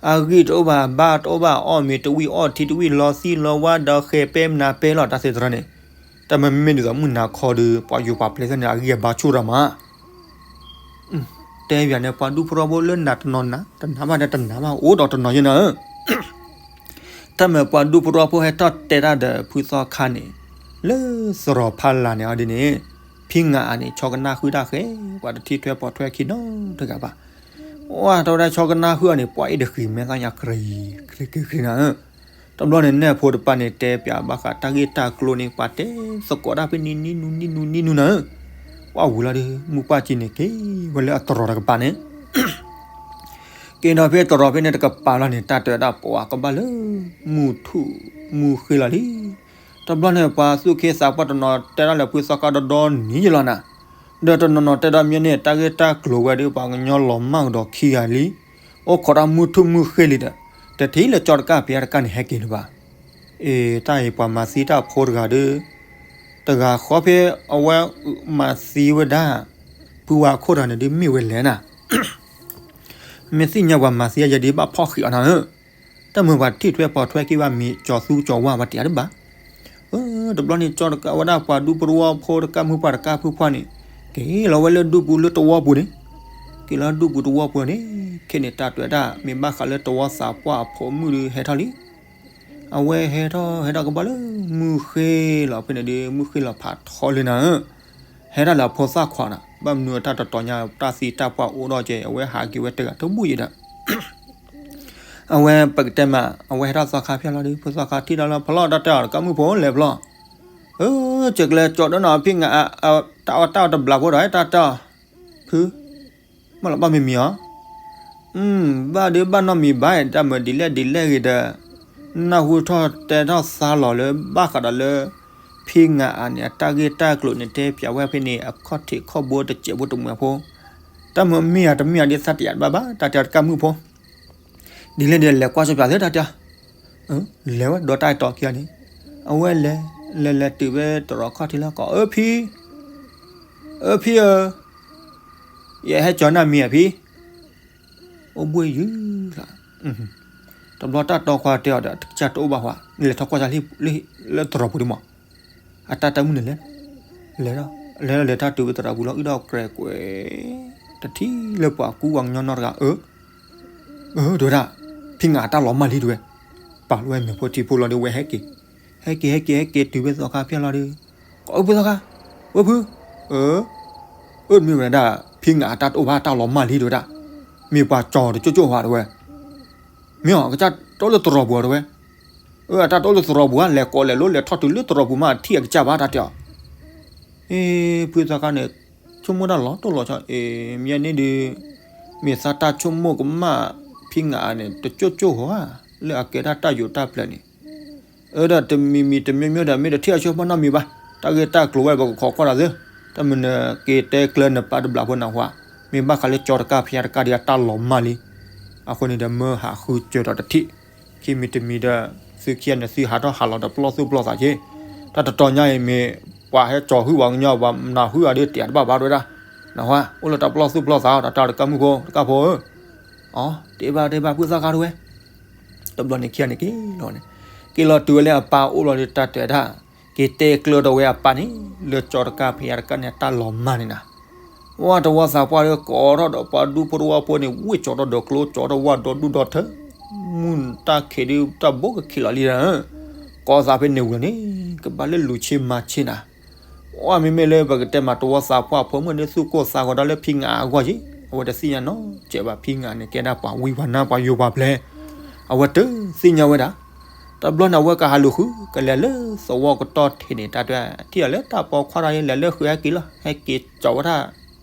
အဂံၢ်တအိၣ်ဘၣ် ဘါတအိၣ်ဘၣ် အီၣ်မ့ၤတဝံၣ်အီထံတဝံၣ် လီသံလီဝါဒီးဃဲၤပဲမနၤပဲလီၤတၢ်သ့ၣ်တရၢန့ၣ်, တၢ်မ့မ့ၢ်ဒ်သိးမုၢ်နၤခီဒီး ပှၤယိၤပှၤပျဲၢ်သ့ၣ်န့ၣ် အဂံၢ်အဘါဆူၣ်ရၤမး တဲဘၣ်န့ၣ် ပှၤဒူဖိထီဖိလၢနၤတနီၤနၤ တနၤဘၣ်ဒီးတနၤဘၣ် အိၣ်ဒီးတနီၤယဲၢ်နၤဧၢ, တၢ်မ့ၢ်ပှၤဒူဖိထီဖိဟဲထီၣ်တဲတၢ်ဒီးဖုသီခါန့ၣ်, လၢသရိာ်ဖးလၢ်န့ၣ်အီၤဒ်န့ၣ်, ဖံငၤအါန့ၣ် ဆီကနၣ်ဃုတၢ်ဃဲ, ပှၤတထံၣ်ထွဲပိာ်ထွဲခံနီတဂၤဘၣ်, ဝဲထီၣ်ဝဲဒၣ်ဆီကနၣ်ဃုအီၤန့ၣ် ပှၤအ့ၣ်တဃံၤမဲာ်သၣ်ညါ ကြံကြံကြံနၤဧၢ တဘျီန့ၣ် နဲၣ်ဖိတပၤန့ၣ် တဲပၠးဘၣ်ဃးတၢ်ဂ့ၢ်တၢ်ကျိၤန့ၣ် ပှၤတဲသကိးတၢ်ဖဲန့ၣ် နံၤနူနံၤနူနံၤနူနၤဧၢ, ပှၤဝံၤလီၤဒီး မုၢ်ပှၢ်ကံန့ၣ် က့ၤဝဲလၢအတရီၤတကပၤန့ၣ်, က့ၤဒီးဖဲတရီၤဖဲန့ၣ်တကပၤလီၤန့ၣ် တၢ်တဲဝဲဒၣ်ပှၤကဘၣ်လၢ မုၢ်ထူၣ်မုၢ်ဃ့လီၤလံ, တဘျီန့ၣ် ပှၤသူၣ်က့သးပှၢ်တနီၤတဲဒၣ်လၢဖုသီခါဒီဒီနံၤယလီၤနၤ, ဒီးတနီၤနီၤတဲဒီးမ့ၢ်န့ၣ် တၢ်ဂ့ၢ်တၢ်ကျိၤဝဲဒီး ပှၤကညီလီၤမၢ်ကဒီးခံဂၤလံ, အိၣ်ခိးတၢ်မုၢ်ထူၣ်မုၢ်ဃ့လံဒီး, တထံၣ်လၢကၠီတကၢ်ဖံးယါတကၢ်န့ၣ် ဟဲက့ၤလၢၤဘၣ်. အ့ တၢ်အံၤပှၤမၤသံတၢ်ဖိတဂၤဒီး, တဂၤဃီဖဲအဝဲမၤသံဝဲဒၣ်, ပုၢ်ဝဲၢ်ခိၣ်တဂၤန့ၣ်ဒုးမ့ၢ်ဝဲလဲၣ်နၤ, မ့ၢ်သ့ၣ်ညါပှၤမၤသံယဲဒုးဘၣ်ဖီၣ်ဃံးအီၤနၤဧၢ, တၢ်မ့ၢ်ပှၤထံၣ်ထွဲပိာ်ထွဲက့ၤဘၣ်မ့ၢ်ကၠီၤသူကၠီၤဝါပှၤတယၤတဘၣ် တဘျီန့ၣ် ကၠီတကၢ်ဝဲဒၣ်ပှၤဒူဖိတဝီဖိတကၢ်မုၢ်ပှၢ်တကၢ်ဖုပှၢ်န့ၣ်, က့ၤလီၤဝဲလၢဒူပူၤလၢတဝီပူၤန့ၣ်, က့ၤလီၤဒူပူၤတဝီပူၤန့ၣ်, ခဲန့ၣ်တၢ်တဲဝဲဒၣ် မ့ၢ်ဘၣ်ဃးလၢတဝီသးပှၢ်အဖိမုၣ်ဒီးဟဲထီၣ်လံ, အဝဲဟဲထီၣ်ဟဲထီၣ်ကဘၣ်လၢမုၢ်ဃ့လီၤဖဲန့ၣ်ဒီး မုၢ်ဃ့လီၤဖးထီလံနၤဧၢ, ဟဲထီၣ်လၢအဖိသၣ်ခွါနၤ, ဘၣ်မနုၤတၢ်တတီၤညါတၢ်သံတၢ်ပှၢ်အိၣ်ဒီးကဲ အဝဲဟးက့ၤဝဲတဂၤတဘူၣ်ယံၤဒီး အဝဲပကတဲမး အဝဲဟဲထီၣ်သီခါဖျၢၣ်လီၤဒီး ဖိသီခါထံၣ်ဒီးလၢဖျီၣ်တၢ်တဲအီၤတကၢ်မုၢ်ဖိလဲၤဖျီၣ်, အၢ ကၠဲးကလဲၤကၠီဒၢနၤဖံးနၤ တၢ်အီၣ်တၢ်အီတဘျီဖိဒီး တၢ်တဲအီၤ, ဖု, မ့ၢ်လီၤဘၣ်မံၤမံၤအီၤ, ဘၣ်ဒုးဘၣ်နီတမံၤဘၣ်, တၢ်မၤဒ်လဲၣ်ဒ်လဲၣ်ဂ့ၤဒီး နၢ်ဟူထီၣ်တဲထီၣ်သါလီၤလၢ ဘၣ်ဃးဒီးလၢ ဖံးငါအၤန့ၣ် အတၢ်ဂ့ၢ်တၢ်ကျိၤန့ၣ် တဲပၠးဝဲဖဲန့ၣ် အခီၣ်ထံးခီၣ်ဘိတစဲးဖိတမှဲၤဖိ, တၢ်မၤမ့ၢ်ဧါတမ့ၢ်ဧါဒ် သးတယာ်တဘၣ်ဘၣ်, တၢ်တဲအီၤတကးမုၣ်ဖိ, ဒ်လဲၣ်ဒ်လဲၣ် လဲၤကွၢ်ဆိပၠးသ့ တၢ်တဲအီၤ, လဲၤဝဲဒီးတၢ်အဲၣ်တီခံဂၤန့ၣ်, အဝဲလဲၤ လဲၤလဲၤတုၤဝဲတရီးခီၣ်ထံးလၢကီး, အၢ ဖံ, အၢ ဖံဧၢ, ယဟဲကၠီၤနၤမံၤဧါဖံ, အိၣ်ဘှံးယုၤလီၤ, တဘျီတၢ်တီခွါတဲအီၤဒီး တကစၢ်တအိၣ်ဘၣ်ဟီ, နလဲၤထီၣ်ကွၢ်စၢ်လၢသရိာ်ပူၤဒ်မး, အတၢ်တၢ်မုၢ်န့ၣ်လဲၤ, လဲၤဒီး လဲၤဒီးလဲၤတၢ်တုၤဝဲသရိာ်ပူၤလီၤ အုၣ်ဒီးကြဲးကွဲး တထံၣ်လၢပှၤကူပှၤကညီနီတဂၤ, အၢ အၢ တဲဝဲဒၣ်, ဖံးငါအတၢ်လီၤမၢ်လံတဲဝဲ, ပာ်လီၤဝဲမဲာ်ဖိထံဖိလီၤဒီး ဝဲဟဲက့ၤ, ဟဲက့ၤ ဟဲက့ၤ ဟဲက့ၤတုၤဝဲသီခါဖၠၣ်လီၤဒီး, ကီး အၢ ဖုသီခါ, ဝဲဖု, အၢ, အၢ တမ့ၢ်ဝဲဒၣ် ဖံးငါအတၢ်တအိၣ်ဘၣ် တၢ်လီၤမၢ်လံတဲဝဲဒၣ်, မ့ၢ်ပှၤကၠီၤတကၠိၢ်ကၠိၢ်ဟီတဲဝဲ, မ့ၢ်အီၤ ကစၢ်တအိၣ်လၢသရိာ်ပူၤတဲဝဲ, အၢ အတၢ်တအိၣ်လၢသရိာ်ပူၤဧါ, လဲၤကိးလဲၤလိလဲၤထီၣ်တုၤလၢသရိာ်ပူၤမး ထံၣ်အကစၢ်ဘၣ်တၢ်တဲအီၤ အ့ ဖုသီခါန့ၣ် ဆိကမိၣ်တၢ်လီၤတိၢ်လီၤဆီ, အ့ မ့ၢ်န့ၣ်ဒီး မ့ၢ်သးတၢ်ဆိကမိၣ်ကမၣ် ဖံးငါန့ၣ် တကၠိၢ်ကၠိၢ်ဟီဧါ, လၢအကဲဒၣ်တၢ်ယိးတၢ်ပျဲၤန့ၣ်, အၢ ဒီးတမံၤမံၤတမံၤမံၤဒီး မ့ၢ်တထံၣ်အဆိကမိၣ်နီတမံၤဘၣ်, တၢ်ဂ့ၢ်တၢ်ကျိၤဝဲ ပကခိးကွၢ်ဒီးသု, တၢ်မုၢ်နက့ၤတဲကျၢၤနပၢ်တဘျီဖိနၢ်ဟူဧါ, မ့ၢ်ဘၣ်ဃးလၢကၠီတကၢ်ဖံးတကၢ်ဒီးအတၢ်လီၤမၢ်လံ, အဃိန့ၣ်ဒီး မၢဟးဃုစၢၤဒီးတထံၣ်, ခံမံၤတမံၤဒီး သုခံဂၤန့ၣ် သုဟးထီၣ်ဟးလီၤဒီးပလီၢ်သူၣ်ပလီၢ်သးက့ၤ, တၢ်တတီၤညါအံၤမ့ၢ် ပှၤဟဲကၠီၤဟုၣ်ပှၤကညီ ပှၤနၢ်ဟူအီၤဒီး တယာ်တဘၣ်ဘၣ်တဲဝဲဒၣ်, နၢ်ဟူဧါ, အိၣ်လၢတၢ်ပလီၢ်သူၣ်ပလီၢ်သး တၢ်တၢ်တကၢ်မုၣ်ဖိ တကၢ်ဖိဧၢ, အီ တ့ဘၣ်တ့ဘၣ် ဖုသီခါတဲဝဲ, တဘျီန့ၣ်ခံဂၤန့ၣ်က့ၤလီၤန့ၣ်, က့ၤလီၤတုၤဝဲလၢအပၢ်အိၣ်လီၤဒီး တၢ်တဲဒၣ်, က့ၤတဲကျၢၤဒီးဝဲအပၢ်န့ၣ် လၢကၠီတကၢ်ဖံးတကၢ်န့ၣ် အတၢ်လီၤမၢ်န့ၣ်နၤ, ဝဲတဝီသးပှၢ်ဒီး ကိးထီၣ်ဒီးပှၤဒူဖိတဝီဖိန့ၣ် ဝ့ၢ်ကၠီၤထီၣ်ဒီးကျိ ကၠီၤထီၣ်ဝဲဒီဒူၣ်ဒီထၢ, မုၢ်တၢ်ခံးဒုးတၢ်ဘိကခံးလီၤလံဒီး, ကိးသးဖဲန့ၣ်ဝံၤလီၤန့ၣ် ကဘၣ်လၢလူၤဆ့မၤဆ့နၤ အီ မ့မ့ၢ်လၢပကတဲမး တဝီသးပှၢ်ဖိမုၣ်ဒ်သိး ကိၢ်သးဂီၤဒီးလၢဖံးငါအဂီၢ်က့ၤ, အဝဲတသ့ၣ်ညါနီတစဲးဘၣ် ဖံးငါန့ၣ် ကဲဒၣ်ပှၤဝံပှၤနါပှၤယိၤပှၤပျဲၢ်, အဝဲတသ့ၣ်ညါဝဲဒၣ်, တဘျီန့ၣ် အဝဲကဟးလူၤဃု ကလဲၤလၢသဝီကတီၢ်ထံးန့ၣ် တၢ်တဲ ထံၣ်အီၤလၢတၢ်ပိာ်ခွါတၢ်အံၤ လဲၤလၢဃုာ်ဟဲက့ၤလီၤ ဟဲက့ၤကၠီၤဝဲဒၣ်,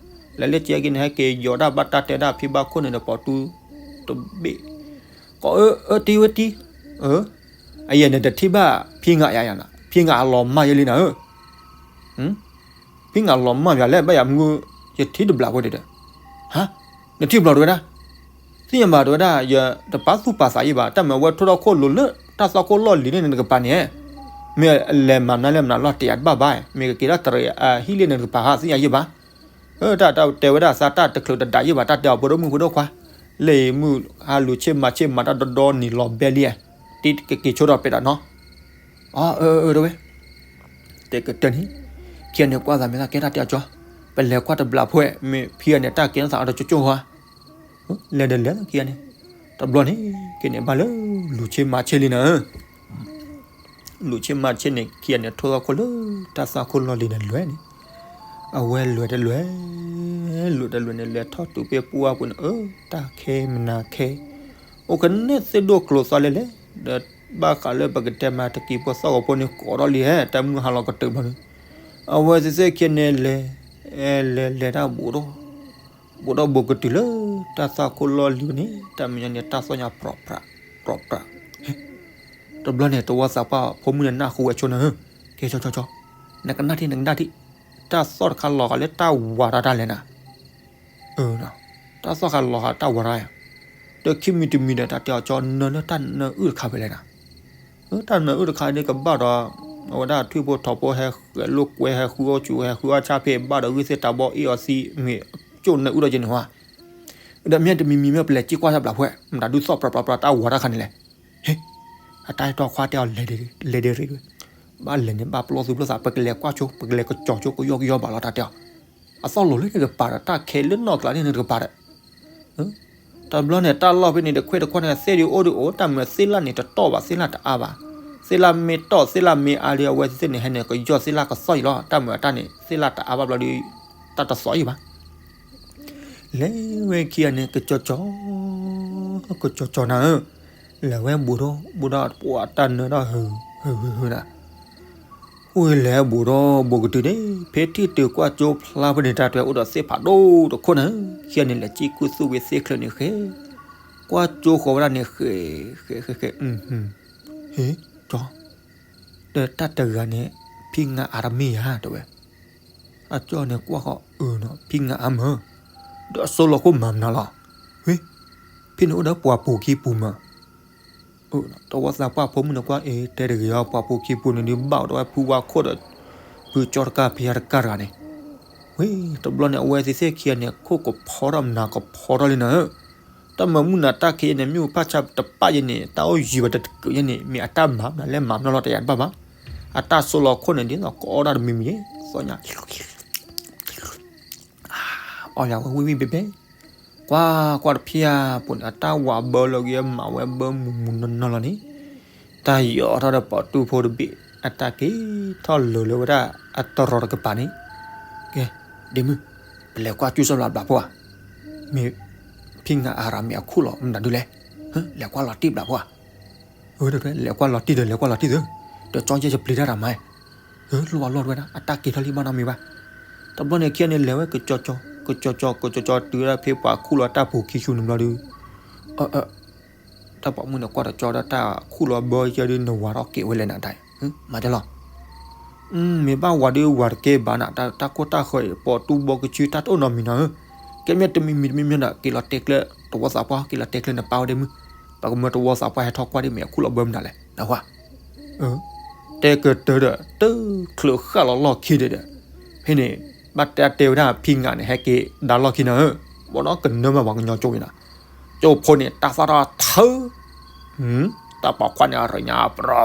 လဲၤလၢကၠီဟဲက့ၤန့ၣ် ဟဲက့ၤယီၤဒၣ်ဘၣ်တၢ်တဲဒၣ်ဖံဘၣ်ခိၣ်န့ၣ်ဒီး ပိာ်တူတဘ့ၣ် ကိးအၢ အၢ တံၤဝဲတံၤ, အၢ, အယဲၢ်န့ၣ်တထံၣ်ဘၣ် ဖံးငါယၤယၤနီၤ, ဖံးငါအလီၤမၢ်ယဲလံနၤဧၢ, ဖံးငါလီၤမၢ်ယၤလဲၣ် ဘၣ်ယၤမူ ယထံၣ်တဘျီဖိဒီး, ဟါ, နထံၣ်ဘျီတဲဝဲဒၣ်, သ့ၣ်ညါဘၣ်တဲဝဲဒၣ် ယတပာ်သူၣ်ပာ်သးယံၣ်ဘၣ် တၢ်မၤဝဲထိၣ်ထီၣ်ခိၣ်လိၤလၢ တၢ်သီၣ်ခိၣ်လီၢ်လံၤန့ၣ်နကပၤန့ၣ်, မ့ၢ်လဲၤမၤနၤလဲၤမၤနၤလီၤတယာ်တဘၣ်ဘၣ်, မ့ၢ်ကက့ၤလၢတရံးအဟံၣ်လံန့ၣ်နကပၤဟး သ့ၣ်ညါယံၣ်ဘၣ် အၢ တၢ်တဲဝဲဒၣ်သးတၢ်တချုးတဒးယံၣ်ဘၣ် တၢ်တဲအီၤဖိဒိၣ်မုၣ်ဖိဒိၣ်ခွါ, လၢအံၤမုၢ်ဟါလူၤဆ့မၤဆ့မၤတၢ်ဒီဒီနံၤလီၤဘဲလံ, တက့ၤဆိဒီးပဲာ်ဒီးနီၤ, အၢ အၢ တဲဝဲ, တဲကတၢၢ်န့ၣ်, ခံဂၤန့ၣ်ကွၢ်သးမ့ၢ်သးကဲတၢ်တဲအီၤကၠီ, ပလဲၤကွၢ်တဘျီဖိ, မ့ၢ်ဖံဂၤန့ၣ် တၢ်ကဲထီၣ်သးအီၤတကၠိၢ်ကၠိၢ်ဟါ, လဲၤဒီးလဲၤလီၤခံဂၤန့ၣ်, တဘျီန့ၣ် က့ၤန့ၣ်ဘၣ်လၢ လူၤဆ့မၤဆ့လံနၤ လူၤဆ့မၤဆ့န့ၣ် ခံဂၤန့ၣ် ထိၣ်သီၣ်ခိၣ်လၢ တၢ်သီၣ်ခိၣ်လီၢ်လံၤန့ၣ်လွဲၢ်န့ၣ်, အဝဲလွဲၢ်တလွဲၢ်, လွဲၢ်တလွဲၢ်န့ၣ် လဲၤထီၣ်တုၤဖဲပှၢ်ပူၤန့ၣ် အၢ တၢ်ခဲမနၤခဲ, အိၣ်ကနဲၣ်သ့ၣ်ဒိၣ်ကျိၤသီလဲၣ်လဲၣ်, ဒီးဘၣ်ဃးလၢပကတဲမးတကံၤဖိသီၣ်ဂီၤဖိန့ၣ် ကိးထီၣ်လံဟဲ တၢ်မုၢ်ဟါလီၤကတၢၢ်ဘျီန့ၣ်, အဝဲသ့ၣ်သ့ၣ်ခံဂၤန့ၣ်လဲၤ, လဲၤလဲၤတၢ်ဘူးဒီး ဘူးဒီးဘူးကတုၤလၢ တၢ်သီၣ်ခိၣ်လီၢ်လံၤန့ၣ် တၢ်မဲာ်ညါန့ၣ် တၢ်သီၣ်ညါပြီပြး, ပြီပြး, တဘျီန့ၣ် တဝီသးပှၢ်ဖိမုၣ်န့ၣ် နၢ်ဟူဝဲဆိန့ၣ်, ကဲကၠီကၠီကၠီ, နကနၣ်ထံၣ် နကနၣ်ထံၣ်, တၢ်သီၣ်တခါလီၤဃာ်လၢတၢ်ဝၤတၢ်တၢ်လဲၣ်နၤ, အၢ, တၢ်သီၣ်တခါလီၤဃာ်တၢ်ဝၤတၢ်ယၤ, ဒီးခံမံၤတမံၤဒီး တၢ်တဲအီၤကၠီ နၢၤလၢတၢ်နၢၤအုၣ်တခါဖဲလဲၣ်နၤ တၢ်နၢၤအုၣ်တခါန့ၣ်ကဘၣ်ဒီး အဝဲဒၣ်ထွံၣ်ဖိထိးဖိဟဲဃဲၤလိာ်ကွဲ ဟဲဃုအီၣ်ဆူၣ် ဟဲဃုအီၣ်ဆၣ်ဖဲ ဘၣ်ဒီးဂံၢ်သ့ၣ်တၢ်ဘီအ့ၣ်အီၤသံ မ့ၢ်ကၠိၣ်နၢၤအုၣ်ဒီးက့ၤန့ၣ်ဟါ, ဒီးမ့ၢ်တမံၤမံၤမ့ၢ်ပလဲၤက့ၤကွၢ်တဘျီဖိ မတၤဒုးသီၣ်ပြးပြးပြးတၢ်ဝၤတၢ်ခါန့ၣ်လဲၣ်, ဟ့, အတၢ်အဲၣ်တီခွါတဲအီၤ လဲၤဒ့ရ့ၣ်, ဘၣ်လဲၤန့ၣ် ဘၣ်ပလီၢ်သူၣ်ပလီၢ်သး ပကလဲၤကွၢ်ဆိ ပကလဲၤကစီၤဆိ ကယီကယီဘၣ်လီၤတၢ်တဲအီၤ, အသီၣ်လိၤလၢနတကပၤဒီး တၢ်ခဲလၢနီၢ်ကျးလၢနတကပၤဒီး တဘျီန့ၣ် တၢ်လီၢ်ဖဲန့ၣ် တခွဲးတခွဲးန့ၣ် သ့ၣ်ဒုးအိၣ်ဒုးအိၣ် တၢ်မၤသ့ၣ်လၣ်န့ၣ် တတီၢ်ဘၣ် သ့ၣ်လၣ်တအါဘၣ်, သ့ၣ်လၣ်မ့ၢ်တီၢ် သ့ၣ်လၣ်မ့ၢ်အါဒီး အဝဲသ့ၣ်န့ၣ် ဟဲန့ၣ် ကယီၢ်သ့ၣ်လၣ်ကသီၣ်အံၤလီၤ. တၢ်မၤတၢ်န့ၣ် သ့ၣ်လၣ်တအါဘၣ်ဘျီဒီး တၢ်တသီၣ်အံၤဘၣ်. လဲၤဝဲခံဂၤန့ၣ် ကစီၤစီၤ ကစီၤစီၤနၤဧၢ, လဲၤဝဲဘူးဒီး ဘူးဒီး ပှၤတၢ်နၢၤဒီး ဟု ဟု ဟု ဟုနၤ ဝံၤလဲၤဘူးဒီးဘူးကတုၤန့ၣ် ဖဲထံၣ်တုၤကွၢ်ကၠိဖျါဖဲန့ၣ် တၢ်တဲအိၣ်ဒီးသ့ၣ်ဖးဒိၣ်တခိၣ်န့ၣ် ခံဂၤန့ၣ် လဲၤစံၣ်ကုၢ်သူၣ်ဝံၤသ့ၣ်ချၢန့ၣ်ဃဲ, ကွၢ်ကၠိဃီၤဝဲဒၣ်န့ၣ်ဃဲ, ဃဲဃဲဃဲ, ဟ့, ကၠီ, ဒီးတၢ်တဂၤန့ၣ် ဖံငါအါတမ့ၢ်ဧါ တဲဝဲ. အကၠီန့ၣ်ကွၢ်ဃီၤ အၢနီၤ ဖံငါအါမၢ်, ဒီးအစိလီၤခိၣ်မၤမနုၤလီၤ. ဝ့ၢ်, ဖဲန့ၣ်အိၣ်ဒီးပှၤပူၤခံပူၤမၢ်. တဝီသးပှၢ်ဖိမုၣ်န့ၣ်ကွၢ် အ့ တဲတဂ့ၤအီၤ ပှၤပူၤခံပူၤန့ၣ်ဒုး ဘၣ်အိၣ်ဒီးဝဲဖုဝါခိၣ်ဒီး ဖုကၠီတကၢ်ဖံးယါတကၢ်တဂၤန့ၣ်. ဝ့ၢ်, တဘျီန့ၣ် အဝဲသ့ၣ်သ့ၣ်ခံဂၤန့ၣ် ခိၣ်ကဖီထီၣ်မနၤကဖီထီၣ်လံနၤဧၢ. တၢ်မၤမုၢ်နၤတၢ်ခံးန့ၣ် မ့ၣ်အူဖးဆါတပာ်ယဲန့ၣ် တၢ်အိၣ်ယံၤဘၣ်တတကုးယဲန့ၣ် မ့ၢ်အတၢ်မၤမနုၤလဲၣ် မၤမနုၤလီၤတယၤတဘၣ်ဘၣ်. အတၢ်စိလီၤခိၣ်န့ၣ် ဒ်သိးကအီၣ်ဒၣ်တမံၤမံၤ သီညါ အီၣ်ယၤဝဲဝံၣ်ဝံၣ်ဘဲဘဲ, ကွၢ်ကွၢ်တဖျၢၣ်အပူၤန့ၣ် အတၢ်ဝးဘၢလီၤက့ၤမၤဝဲဘၢမုၢ်မုၢ်နီၢ်နီၢ်လီၤန့ၣ်, တၢ်ယီၤထီၣ်ဒီးပိာ်တူၢ်ဖိတဘ့ၣ် အတၢ်က့ၤထီၣ်လၢာ်လၢဝဲဒၣ်အတရီတကပၤန့ၣ်, ကဲ, ဒ့မုၣ်, ပလဲၤကွၢ်ကၠိစၢ်ဘျးဘျးဖိဧါ, မ့ၢ်ဖံငါအါရၤမ့ၢ်အခိၣ်လီၤမနုၤဒုလဲၣ်, လဲၤကွၢ်လီၤတံၢ်ဘျးဖိဧါ. အၢ တဲ လဲၤကွၢ်လီၤတံၢ်ဒီး လဲၤကွၢ်လီၤတံၢ်သု, ဒီးကၠီယဲၢ်ယပျံၤတၢ်တၢ်မၤ, အၢ လိၣ်အလီၢ်တဝဲဒၣ် အတၢ်က့ၤထီၣ်လံဘၣ်နီတမံၤဘၣ်. တဘျီန့ၣ်ခံဂၤန့ၣ် လဲၤဝဲကကၠီကၠီ, ကကၠီကၠီ ကကၠီကၠီ တုၤဝဲဒၣ်ဖဲပှၤခူၣ်လီၤတၢ်ပူၤခံဆူန့ၣ်ဘျီဒုး, အၢ အၢ တၢ်ပိာ်မုၣ်န့ၣ်ကွၢ်ဒီးကၠီဒီး တၢ်ခူၣ်လီၤဘၢယဲဒုး နဝၤထီၣ်က့ၤဝဲလဲၣ်နတၢ်, မၤတလီၤ. မ့ၢ်ဘၣ်ဝၤဒုးဝၤတကဲဘၣ်နၤ, တၢ်ကိၢ်တၢ်ဃၢၤ ပိာ်တူၢ်ဘီကဆူတၢ်တအိၣ်နီတမံၤနီၤဧၢ. ကဲမ့ၢ်တမံၤမံၤတမံၤမံၤဒီး က့ၤလီၤတဲကျၢၤ တဝီသးပှၢ် က့ၤလီၤတဲကျၢၤနပၢ်ဝဲဒ့မုၣ်, ပကမၢတဝီသးပှၢ်ဟဲထီၣ်ကွၢ်ဒ်မ့ၢ်အခူၣ်လီၤဘၢမနုၤလဲၣ် နဝၤ တဲကတၢၢ်ဒီး တချုးဃၣ်လီၤလီၢ်ခံဒီးဒီး, ဖဲန့ၣ် ဘၣ်တဲတဲဝဲဒၣ်ဖံငါန့ၣ် ဟဲက့ၤဒါလီၢ်ခံနၤဧၢ, ဘီနီၢ်ကနၢမးပှၤကညီကၠိဝံၤနၤ, ကၠိဖိန့ၣ် တၢ်သၣ်ထီၣ်ထၢ, တၢ်ပိာ်ခွါန့ၣ် အရၢညါပြူ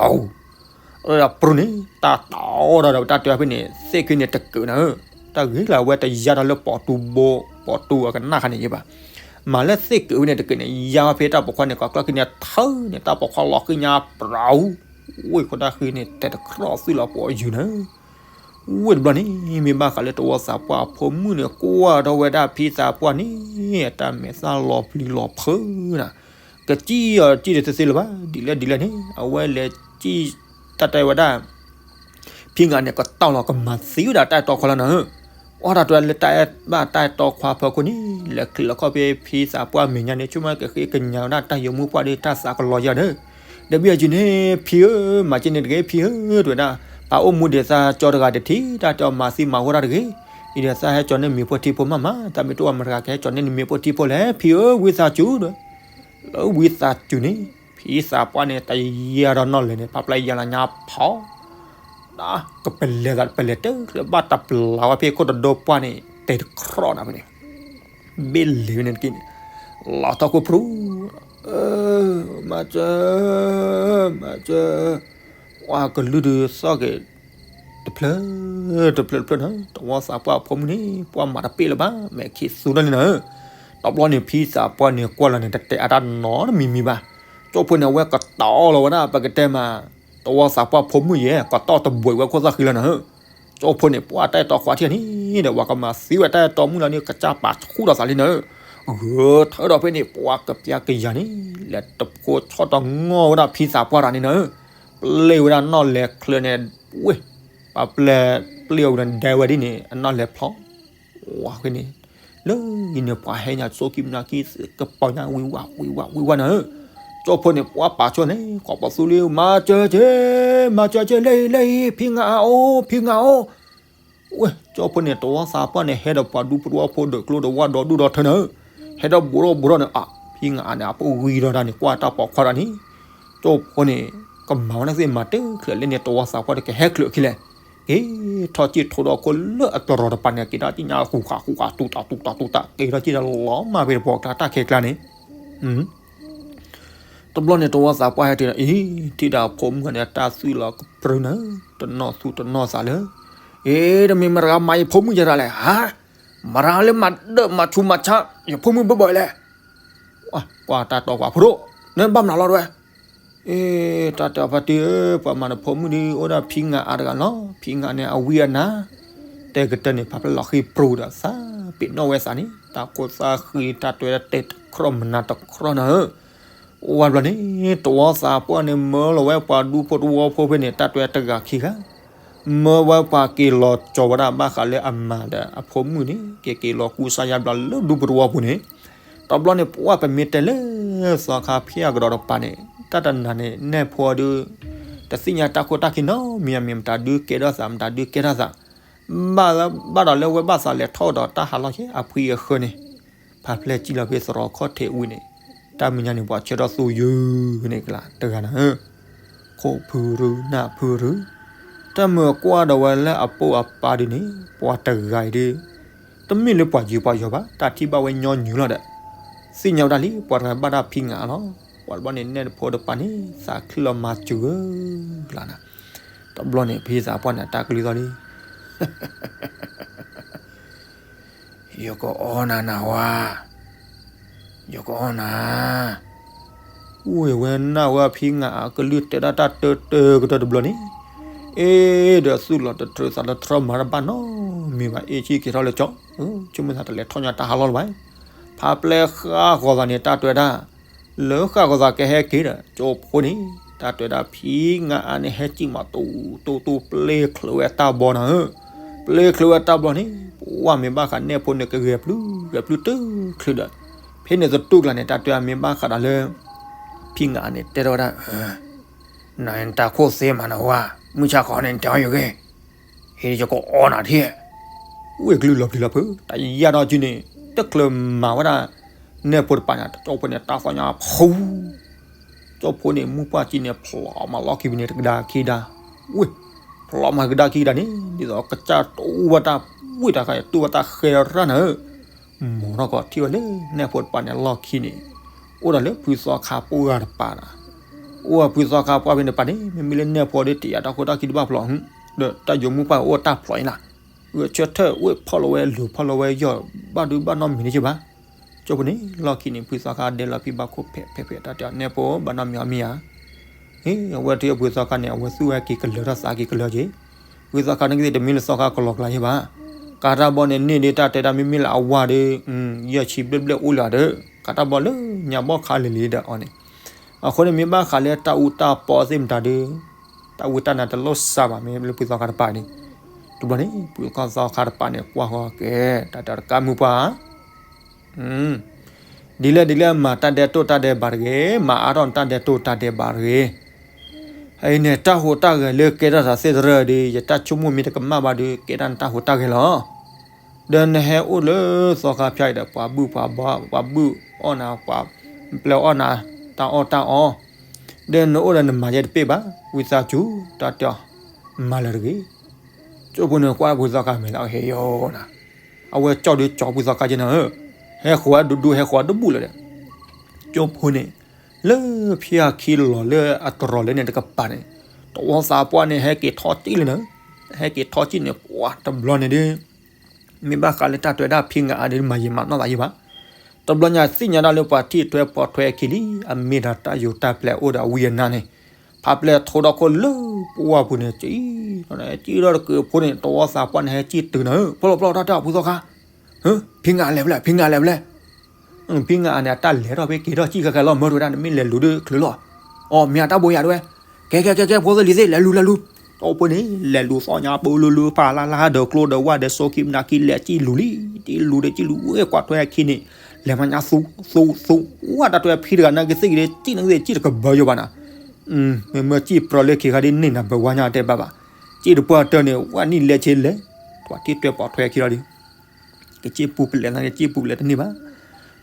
ၤ, အပြူၤန့ၣ် တၢ်တီဒီးဒီး တၢ်တဲဖဲန့ၣ် သ့ၣ်ခံန့ၣ်တကုးနၤဧၢ, တၢ်ဂ့ၤလၢအဝဲတယါဒီးလၢပိာ်တူၢ်ဘိ ပိာ်တူၢ်အကနၣ်ခါန့ၣ်ယဲဘၣ်, မၤလၢသ့ၣ်ကုးဖဲန့ၣ်တကုးန့ၣ် ယါဖဲတၢ်ပိာ်ခွါန့ၣ် ကီကျၢၢ်ခံန့ၣ်ထၢန့ၣ် တၢ်ပိာ်ခွါလီၤဃံညါပြူၤ, ဝ့ၢ်ခိၣ်တၢ်ဃံန့ၣ် တဲတကြီၣ်သွံၣ်လီၤပှီၤယုာ်နၤ ဝ့ၢ်တဘျီန့ၣ် မ့ၢ်ဘၣ်ဃးလၢတဝီသးပှၢ်အဖိမုၣ်န့ၣ် ကွၢ်ထီၣ်ဝဲဒၣ်ဖံသးပှၢ်န့ၣ် အတၢ်မဲာ်သၣ်လီၤပျံၤလီၤဖုးနၤ, ကစံၣ်အီၤစံၣ်ဒီးတသ့လၢၤဘၣ်, ဒ်လဲၣ်ဒ်လဲၣ်န့ၣ် အဝဲလဲၤစံၣ်တၢ်တဲဝဲဒၣ် ဖံငါန့ၣ် ကတီၢ်လီၤကမၤသံဝဲဒၣ်တၢ်အဲၣ်တီခွါလီၤနၤဧၢ, အီၣ်တၢ်တဲလၢတၢ်အဲၣ်ဘၣ်တၢ်အဲၣ်တီခွါဖီခိၣ်န့ၣ် လဲၤချံးလီၤခီၣ်ဖဲဖံသးပှၢ်မဲာ်ညါန့ၣ် ဆိကမိၣ်ကဃ့ကညးဝဲဒၣ်တၢ်ယိၤမုၣ်ပှၢ်ဒီးတၢ်သးကလီၤယၤဒီး, ဒီးဘံယၤက့ၤန့ၣ် ဖံဧၢ, မၤက့ၤန့ၣ်တဂ့ၤ ဖံဧၢ, တဲဝဲဒၣ်, ပအိၣ်မူဒံးသးကၠီတဂၤတထံၣ် တၢ်တဲအီၤမၤသံမၤဝီတၢ်တဂ့ၤ, အံၤဒီးသးဟဲကၠီန့ၢ်မ့ၤဖိထံဖိမးမး, တၢ်မ့ၢ်တအိၣ်မတၤတဂၤကဟဲကၠီန့ၢ်နမ့ၤဖိထံဖိလဲၣ် ဖံဧၢ, ဝံသးစူၤဒီး လၢဝံသးစူၤန့ၣ် ဖံသးပှၢ်န့ၣ် တယါဒီးနီၢ်လဲၣ်န့ၣ် ပာ်ပျဲယါလီၤညါဖီ ကပလဲၤသးပလဲၤတချုးဘၣ်တပျၢ်ဝဲဖဲခိၣ်တဒိပှၢ်န့ၣ် တဲတကြီၣ်နၤဖဲန့ၣ်, ဘ့ၣ်လံဝဲန့ၣ်တက့ၢ်န့ၣ်, လီၤထီၣ်ခိၣ်ဖြူ, မၤစၢၤ, မၤစၢၤ, ပှၤကလုၢ်ဒုးသီၣ်က့ၤ တဖျၢၣ် တဖျၢၣ်တဖျၢၣ်န့ၣ် တဝီသးပှၢ်အဖိမုၣ်န့ၣ် ပှၤမၤတပ့ၢ်လၢၤဘၣ် မဲာ်ခံးသူထီၣ်လံနၤဧၢ, တဘျီန့ၣ် ဖံသးပှၢ်န့ၣ်ကွၢ်လီၤန့ၣ် တတဲအါတၢ်နီတမံၤမံၤဘၣ်, ကၠိဖိန့ၣ် အဝဲကတီၢ်လီၤဝဲဒၣ် ပကတဲမး တဝီသးပှၢ်ဖိမုၣ်ယဲ ကတီၢ်တဘှံးဝဲခိၣ်သၣ်ဃံလီၤနၤဧၢ, ကၠိဖိန့ၣ် ပှၤတၢ်အဲၣ်တီခွါထံၣ်န့ၣ်ဒီး ပှၤကမၤသံဝဲတၢ်အဲၣ်တီမုၣ်လီၤန့ၣ် ကစၢ်ပာ်ဆူၣ်ထီၣ်သးလံနၤဧၢ, ဂၢၢ်ထၢဒီးဖဲန့ၣ် ပှၤကပျၢ်ကယၤန့ၣ် လဲၤတဖိဆီၣ်တငီၢ်ဝဲဒၣ်ဖံသးပှၢ်တဂၤန့ၣ်နၤဧၢ, ပျဲဝဲဒၣ်နီၢ်လဲၤချၢန့ၣ်, ဝ့ၢ်, ပှၤပျဲပျဲအီၤဝဲန့ၣ် ဒဲဝဲဒ်န့ၣ် အနီၢ်လဲၤဖျီ ဝါဃ့န့ၣ်, လၢဂ့ၤန့ၣ် ပှၤဟဲညါစိကံမနၤကံ ကပီၤညါဝံၤဝါဝံၤဝါဝံၤဝါနၤဧၢ, ကၠိဖိန့ၣ် ပှၤပာ်ဆိန့ၣ် ကိးပသူလံ မၤစၢၤက့ၤ, မၤစၢၤက့ၤ လၢအံၤ လၢအံၤ ဖံငါအိၣ် ဖံငါအိၣ်, ဝ့ၢ် ကၠိဖိန့ၣ် တဝီသးပှၢ်န့ၣ် ဟဲဒီးပှၤဒူဖိတဝီဖိ ဒၢးကျိဒီးဝၣ်ဒီဒူၣ်ဒီထၢနၤဧၢ, ဟဲဒီးဘူးထီၣ်ဘူးထီၣ်န့ၣ် အါ ဖံငါန့ၣ် အပူၤဝံၤဒီးတၢ်န့ၣ် ကွၢ်တၢ်ပိာ်ခွါဒီးန့ၣ်, ကၠိဖိန့ၣ် ကမၤဝဲဒၣ်သ့ၣ်မၤတချုးလဲၣ်န့ၣ် တဝီသးပှၢ်ဒီးကဟဲချုးအခံလဲၣ် က့ၤထီၣ်က့ၤထိဒီးခိၣ်လၢအတရီတပၤန့ၣ် က့ၤဒၣ်က့ၤညါဃူဃာ်ဃူဃာ် တူၢ်တၢ်တူၢ်တၢ်တူၢ်တၢ် က့ၤထီၣ်က့ၤဒီးလီၤမၢ်ဖဲတပှီၢ်ကျါတၢ်ခဲကျါန့ၣ်, တဘျီန့ၣ် တဝီသးပှၢ်ဟဲတုၤဒီး အံၤ ထံၣ်ဒၣ်ဖိမုၣ်န့ၣ် တၢ်သွံၣ်လီၤကပြုၢ်နၤ, တနီၢ်သူတနီၢ်သးလၢ, အ့ တမ့ၢ်မတၤတဂၤမၤယဖိမုၣ်ယဲဒၣ်လဲၣ်, ဟါ, မတၤတဂၤလၢမၤဒၢးမၤဆူးမၤဆါ ယဖိမုၣ်ဘၣ်ဘၣ်လဲၣ် ကွၢ်တၢ်တီခွါဖိဒိၣ်, နဘၣ်မနုၤလီၤတဝဲ, အ့ တၢ်တဲအီၤဖါတံၢ်ဧၢ, ပှၤမၤနဖိမုၣ်ဒုး အိၣ်ဒၣ်ဖံငါအါတဂၤလီၤ, ဖံငါန့ၣ် အဝံအနါ, တဲကတၢၢ်န့ၣ် ဖါပျဲလီၤဃံပြူၤဒီးသးပ့ၤနီၣ်ဝဲသးန့ၣ် တၢ်ကိၢ်သးဃံတၢ်တွဲတဲတကြီၣ်မနၤတကြီၣ်နၤဧၢ, အိၣ်ဝဲဘျီန့ၣ် တဝီသးပှၢ်န့ၣ် မၢလီၤဝဲပှၤဒူဖိတဝီဖိဖဲန့ၣ် တၢ်တွဲတဂၤခံဂၤ, မၢဝဲပှၤက့ၤလီၤကၠီၤဝဲဒၣ်ဘၣ်ဃးလၢအမၤဒီးအဖိမုၣ်န့ၣ် က့ၤက့ၤလီၤကူစါယါဘျီလၢဒူပူၤတဝီပူၤန့ၣ်, တဘျီန့ၣ် ပှၢ်ပမ့ၢ်တဲလၢ သီခါဖၠၣ်ကဒီးတပၤန့ၣ် တၢ်တနၤန့ၣ် နဲၣ်ဖိဒု တသ့ၣ်ညါတၢ်ခိၣ်တၢ်ခံနီတမံၤ မ့ၢ်မတၤဒုကဲထီၣ်သး မတၤဒုကဲထီၣ်သး, ဘၣ်ဒီးလၢဝဲဘၣ်သးလဲၤထီၣ်ဒီးတၢ်ဟးလီၢ်က့ အဖှံအဃၢန့ၣ် ဖးဖျဲၣ်စံၣ်လီၤဖဲသရီခီၣ်ထံးဝံၤန့ၣ်, တၢ်မံၤညါန့ၣ် ပှၤဆၢထီၣ်သူယုၢ်န့ၣ်ကလးတဂၤနၤဧၢ, ခိၣ်ဖုရူ နၢ်ဖုရူ, တၢ်မုာ်ကွၢ်ဒီးဝဲလၢအပိာ်အပၤဒုန့ၣ် ပှၤတဂၤအံၤဒု တမ့ၢ်လၢပှၤယုာ်ပှၤယီၤဘၣ် တၢ်ထံၣ်ဘၣ်ဝဲညီနုၢ်လီၤဒီး, သ့ၣ်ညါဝဲဒၣ်လံ ပှၤတဂၤဘၣ်တၢ်ဖံးငါအါလီၤ, ပှၤတဘျီန့ၣ်နဲၣ်တဖိတပၤန့ၣ် သးခုလီၤမၤစၢၤဧၢ, လၢနၤ, တဘျီန့ၣ် ဖံသးပှၢ်န့ၣ် တၢ်ကလုၢ်သီၣ်လံ ယကအီၣ်နၤနၤဝါ, ယကအီၣ်နၤ, အိၣ်ဝဲနၢ်ဝဲဖံးငါအကလုၢ်တဲဒၣ်တၢ်တၢတၢကတၢၢ်တဘျီန့ၣ်, အ့ၣ်ဒီးသူၣ်လီၤတတြၢၤသးတတြီမၤတဘၣ်နီတမံၤဘၣ် အ့ၣ်ဆံၣ်က့ၤထီၣ်လၢကၠီ, ဆိကမိၣ်သးတလဲၤထီၣ်ညါတၢ်ဟးလီၢ်လၢၤဘၣ်, ဖးပျဲဃၣ်ဃီၤသးန့ၣ် တၢ်တဲဝဲဒၣ် လၢဃၣ်ဃီၤသးကဟဲက့ၤဒီး ကၠိဖိန့ၣ် တၢ်တဲဝဲဒၣ်ဖံးငါအါန့ၣ် ဟဲစံၣ်မးတူတူတူ ပျဲချုးဝဲတၢ်ဘီနၤဧၢ, ပျဲချုးဝဲတၢ်ဘီန့ၣ် ပှၢ်မ့ၢ်ဘၣ်ဃးနဲၣ်ဖိန့ၣ် ကဂဲၤပျုၢ်ဂဲၤပျုၢ်တုၤချုးဒီး, ဖဲန့ၣ်သတူၢ်ကျါန့ၣ် တၢ်တဲဝဲမ့ၢ်ဘၣ်ဃးဒီးလၢ ဖံးငါအါန့ၣ် တဲထီၣ်ဝဲဒၣ် နတၢ်ခိၣ်သ့မးနဝါ, မုၢ်ဆါခီန့ၣ် နတဲအီၤယဂ့ၤ, ဟ့ၣ်ယကအီၣ်နၤထံၣ်, ဝ့ၢ်ကလုၢ်လီၤပျံၤလီၤဖုး တၢ်ယါဒီးကၠုန့ၣ် တချုးမၤဝဲဒၣ် နဲၣ်ဖိတပၤန့ၣ် ကၠိဖိန့ၣ် တၢ်သီၣ်ညါဖူ ကၠိဖိန့ၣ် မုၢ်ပှၢ်ကၠံန့ၣ် ဖျိးမးလီၢ်ခံပူၤန့ၣ် တကဒါခံဒါ, ဝ့ၢ်, ဖျိးမးကဒါခံဒါန့ၣ် ဒ်သိးကစၢ်တူၢ်ဝဲတၢ်ဝ့ၢ်တၢ်ဃါ တူၢ်ဝဲတၢ်ဃဲရၣ်နၤဧၢ, မိၢ်ထီၣ်ကီးထံၣ်ဝဲလၢနဲၣ်ဖိတပၤန့ၣ် လီၢ်ခံန့ၣ် အိၣ်ဒီးလၢဖုသီခါပှၢ်တပၤ, အိၣ်ဖုသီခါပှၢ်ဖဲန့ၣ်တပၤန့ၣ် မ့မ့ၢ်လၢနဲၣ်ဖိဒီး တယာ်တၢ်ခိၣ်တၢ်ခံတဘၣ်ဖျိး, ဒီးတၢ်ယိၤမုၢ်ပှၢ်အိၣ်တၢ်ဖျိးအံၤလီၤ, ဂဲၤဆၢထၢၣ်ဝ့ၢ်ဖီၣ်လီၤဝဲလူၤဖီၣ်လီၤဝဲယီၢ် ဘၣ်ဒုဘၣ်နီတမံၤန့ၣ်က့ဘၣ်, ကၠိဖိန့ၣ် လီၢ်ခံန့ၣ် ဖုသီခါဒဲလီၤဖံးဘၣ်ခိၣ်ဖဲးဖဲးဖဲး တၢ်တဲအီၤနဲၣ်ဖိဘၣ်နီတမံၤအီၤမ့ၢ်ဧါ, ဟ့ၣ် အဝဲထံၣ်ဖုသီခါန့ၣ် အဝဲသူၣ်ဝဲက့ၤကလၢၤထီၣ်သးက့ၤကလၢၤက့ၤ, ဖုသီခါန့ၣ်ကသ့ၣ်တမ့ၢ်လၢသီခါကလီၤကျါယ့ၢ်ဘၣ်, ကးတၢ်ဘီန့ၣ်န့ၢ်ဒ်တၢ်တဲတၢ် မ့မ့ၢ်လၢအဝၤဒီး ယဲၢ်ဆံဘျဲၣ်ဘျဲၣ်အိၣ်လၢၤဒီး ကးတၢ်ဘီလၢညါဘီၣ်ခါလံၤလံၤဒီးအီၤန့ၣ်, အဃိန့ၣ်မ့ၢ်ဘၣ်ဃးလၢတၢ်အူတၢ်ပီသ့ၣ်မတၤဒီး တၢ်ဝံတၢ်နါတလိၣ်စှၤဘၣ်မ့ၢ်လၢဖုသီခါတပၤန့ၣ်, တဘျီန့ၣ် ဖုသီခါတပၤန့ၣ် ကွၢ်ဃီကဲ တၢ်တဲတကးမုၢ်ပှၢ် ဒ်လဲၣ်ဒ်လဲၣ် မၤတၢ်ဒဲးတိၢ်တၢ်ဒဲးဘးတဂ့ၤ, မၤအါထီၣ်နတၢ်ဒဲးတိၢ်တၢ်ဒဲးဘးတဂ့ၤ, အံၤန့ၣ် တၢ်ဟူးတၢ်ဂဲၤလၢကဲထီၣ်သးသ့ၣ်တဖၣ်ဒီး ယတၢ်ဆိကမိၣ်မ့ၢ်တကမၣ်ဘၣ်ဒီး ကဲဒၣ်နတၢ်ဟူးတၢ်ဂဲၤလီၤ, ဒီးနဟဲအိၣ်လၢသီခါဖၠါအံၤဒီး ပှၤဘုၣ်ပှၤဘီ ပှၤဘုၣ်အီၣ်နၤ ပှၤပျဲအီၣ်နၤ တၢ်အီၣ်တၢ်အီ, ဒီးနအိၣ်ဒီးနမၤယဲတပ့ၢ်ဘၣ်, ဝံသးစူၤ တၢ်တဲအီၤ မၤလၢၤတဂ့ၤ, ကၠိဖိန့ၣ်ကွၢ်ဖုသီခါမဲာ်လၢအဟ့ၣ်ယိာ်နၤ, အဝဲကၠီဒုးကၠီဖုသီခါက့နၤဧၢ, ဟဲဃီၤဒူဒူ ဟဲဃီၤဒူဘူၣ်လၢၤဒီး, ကၠိဖိန့ၣ် လၢဖၠါခံလီၤလၢအတရီၤလၢန့ၣ်တကပၤန့ၣ်, တဝီသးပှၢ်န့ၣ် ဟဲက့ၤထီၣ်ကံၣ်လၢၤနၤ, ဟဲက့ၤထီၣ်ကံၣ်န့ၣ် ပှၤတဘျီန့ၣ်ဒီး မ့ၢ်ဘၣ်ဃးလၢတၢ်တဲဒၣ်ဖံးငါအါဒီးမၤယံာ်မၤနီၢ်သးယံာ်ဘၣ်, တဘျီညါသ့ၣ်ညါဒၣ်လၢပှၤထံၣ်ထွဲပိာ်ထွဲအခံလံ, အမ့ၢ်ဒၣ်တၢ်ယိၤတၢ်ပျဲအိၣ်ဒီးအဝံအနါန့ၣ်, ဖးပျဲထိဒီခိၣ်လၢပှၢ်ပူၤန့ၣ် ကံၣ်ထီၣ်တကုးဖိန့ၣ် တဝီသးပှၢ်န့ၣ် ဟဲကံၣ်တုၤနၤဧၢ, ဖျိဖျိတၢ်တဲအီၤဖုသီခါ, ဖံးငါလဲၤဖဲလဲၣ် ဖံးငါလဲၤဖဲလဲၣ် ဖံးငါအါန့ၣ် အတၢ်လဲၤထီၣ်ဖဲက့ၤထီၣ်ကံၣ်ခဲခဲလီၤ မၢတဝဲဒၣ် နမ့ၢ်လဲၤလူၤဒီးချုးလီၤ, အီ မ့ၢ်အတၢ်ဘိယၤတဝဲ, ကဲကဲကဲကဲ ဖိသ့ၣ်လံၤသ့ၣ် လဲၤလူၤလဲၤလူၤ, တၢ်အိၣ်ဖိန့ၣ် လဲၤလူၤသီၣ်ညါပူၤလူၤလူၤ ဖးလါလါဒီးကျိဒီးဝၣ်ဒီးစိခံမနၤခံ လဲၤကံၣ်လူၤလံ, ကံၣ်လူၤဒီးကံၣ်လူၤ ဝဲကွၢ်ထွဲအခံန့ၣ် လဲၤမၤညါသူသူသူ, ဝၣ်တၢ်ထွဲဖံးတဂၤနာ်က့သ့ၣ်ဂ့ၤဒီး ကံၣ်နာ်က့သ့ၣ် ကံၣ်တကဘၢယိာ်ဘၣ်နၤ မ့မ့ၢ်ကံၣ်ပြီလၢခံခါဒ်န့ၣ်နၤ ဘၢဝါညါတဲဘၣ်ဘၣ်, ကံၣ်တပှၢ်တၢၢ်န့ၣ် ဝၣ်နံၣ်လဲၤဆ့လဲၤ, ပှၤထံၣ်ထွဲပိာ်ထွဲခံလီၤဒီး ကစံၣ်ပူၤပလဲၤသးန့ၣ် ကစံၣ်ပူၤပလဲၤတန့ၢ်ဘၣ်.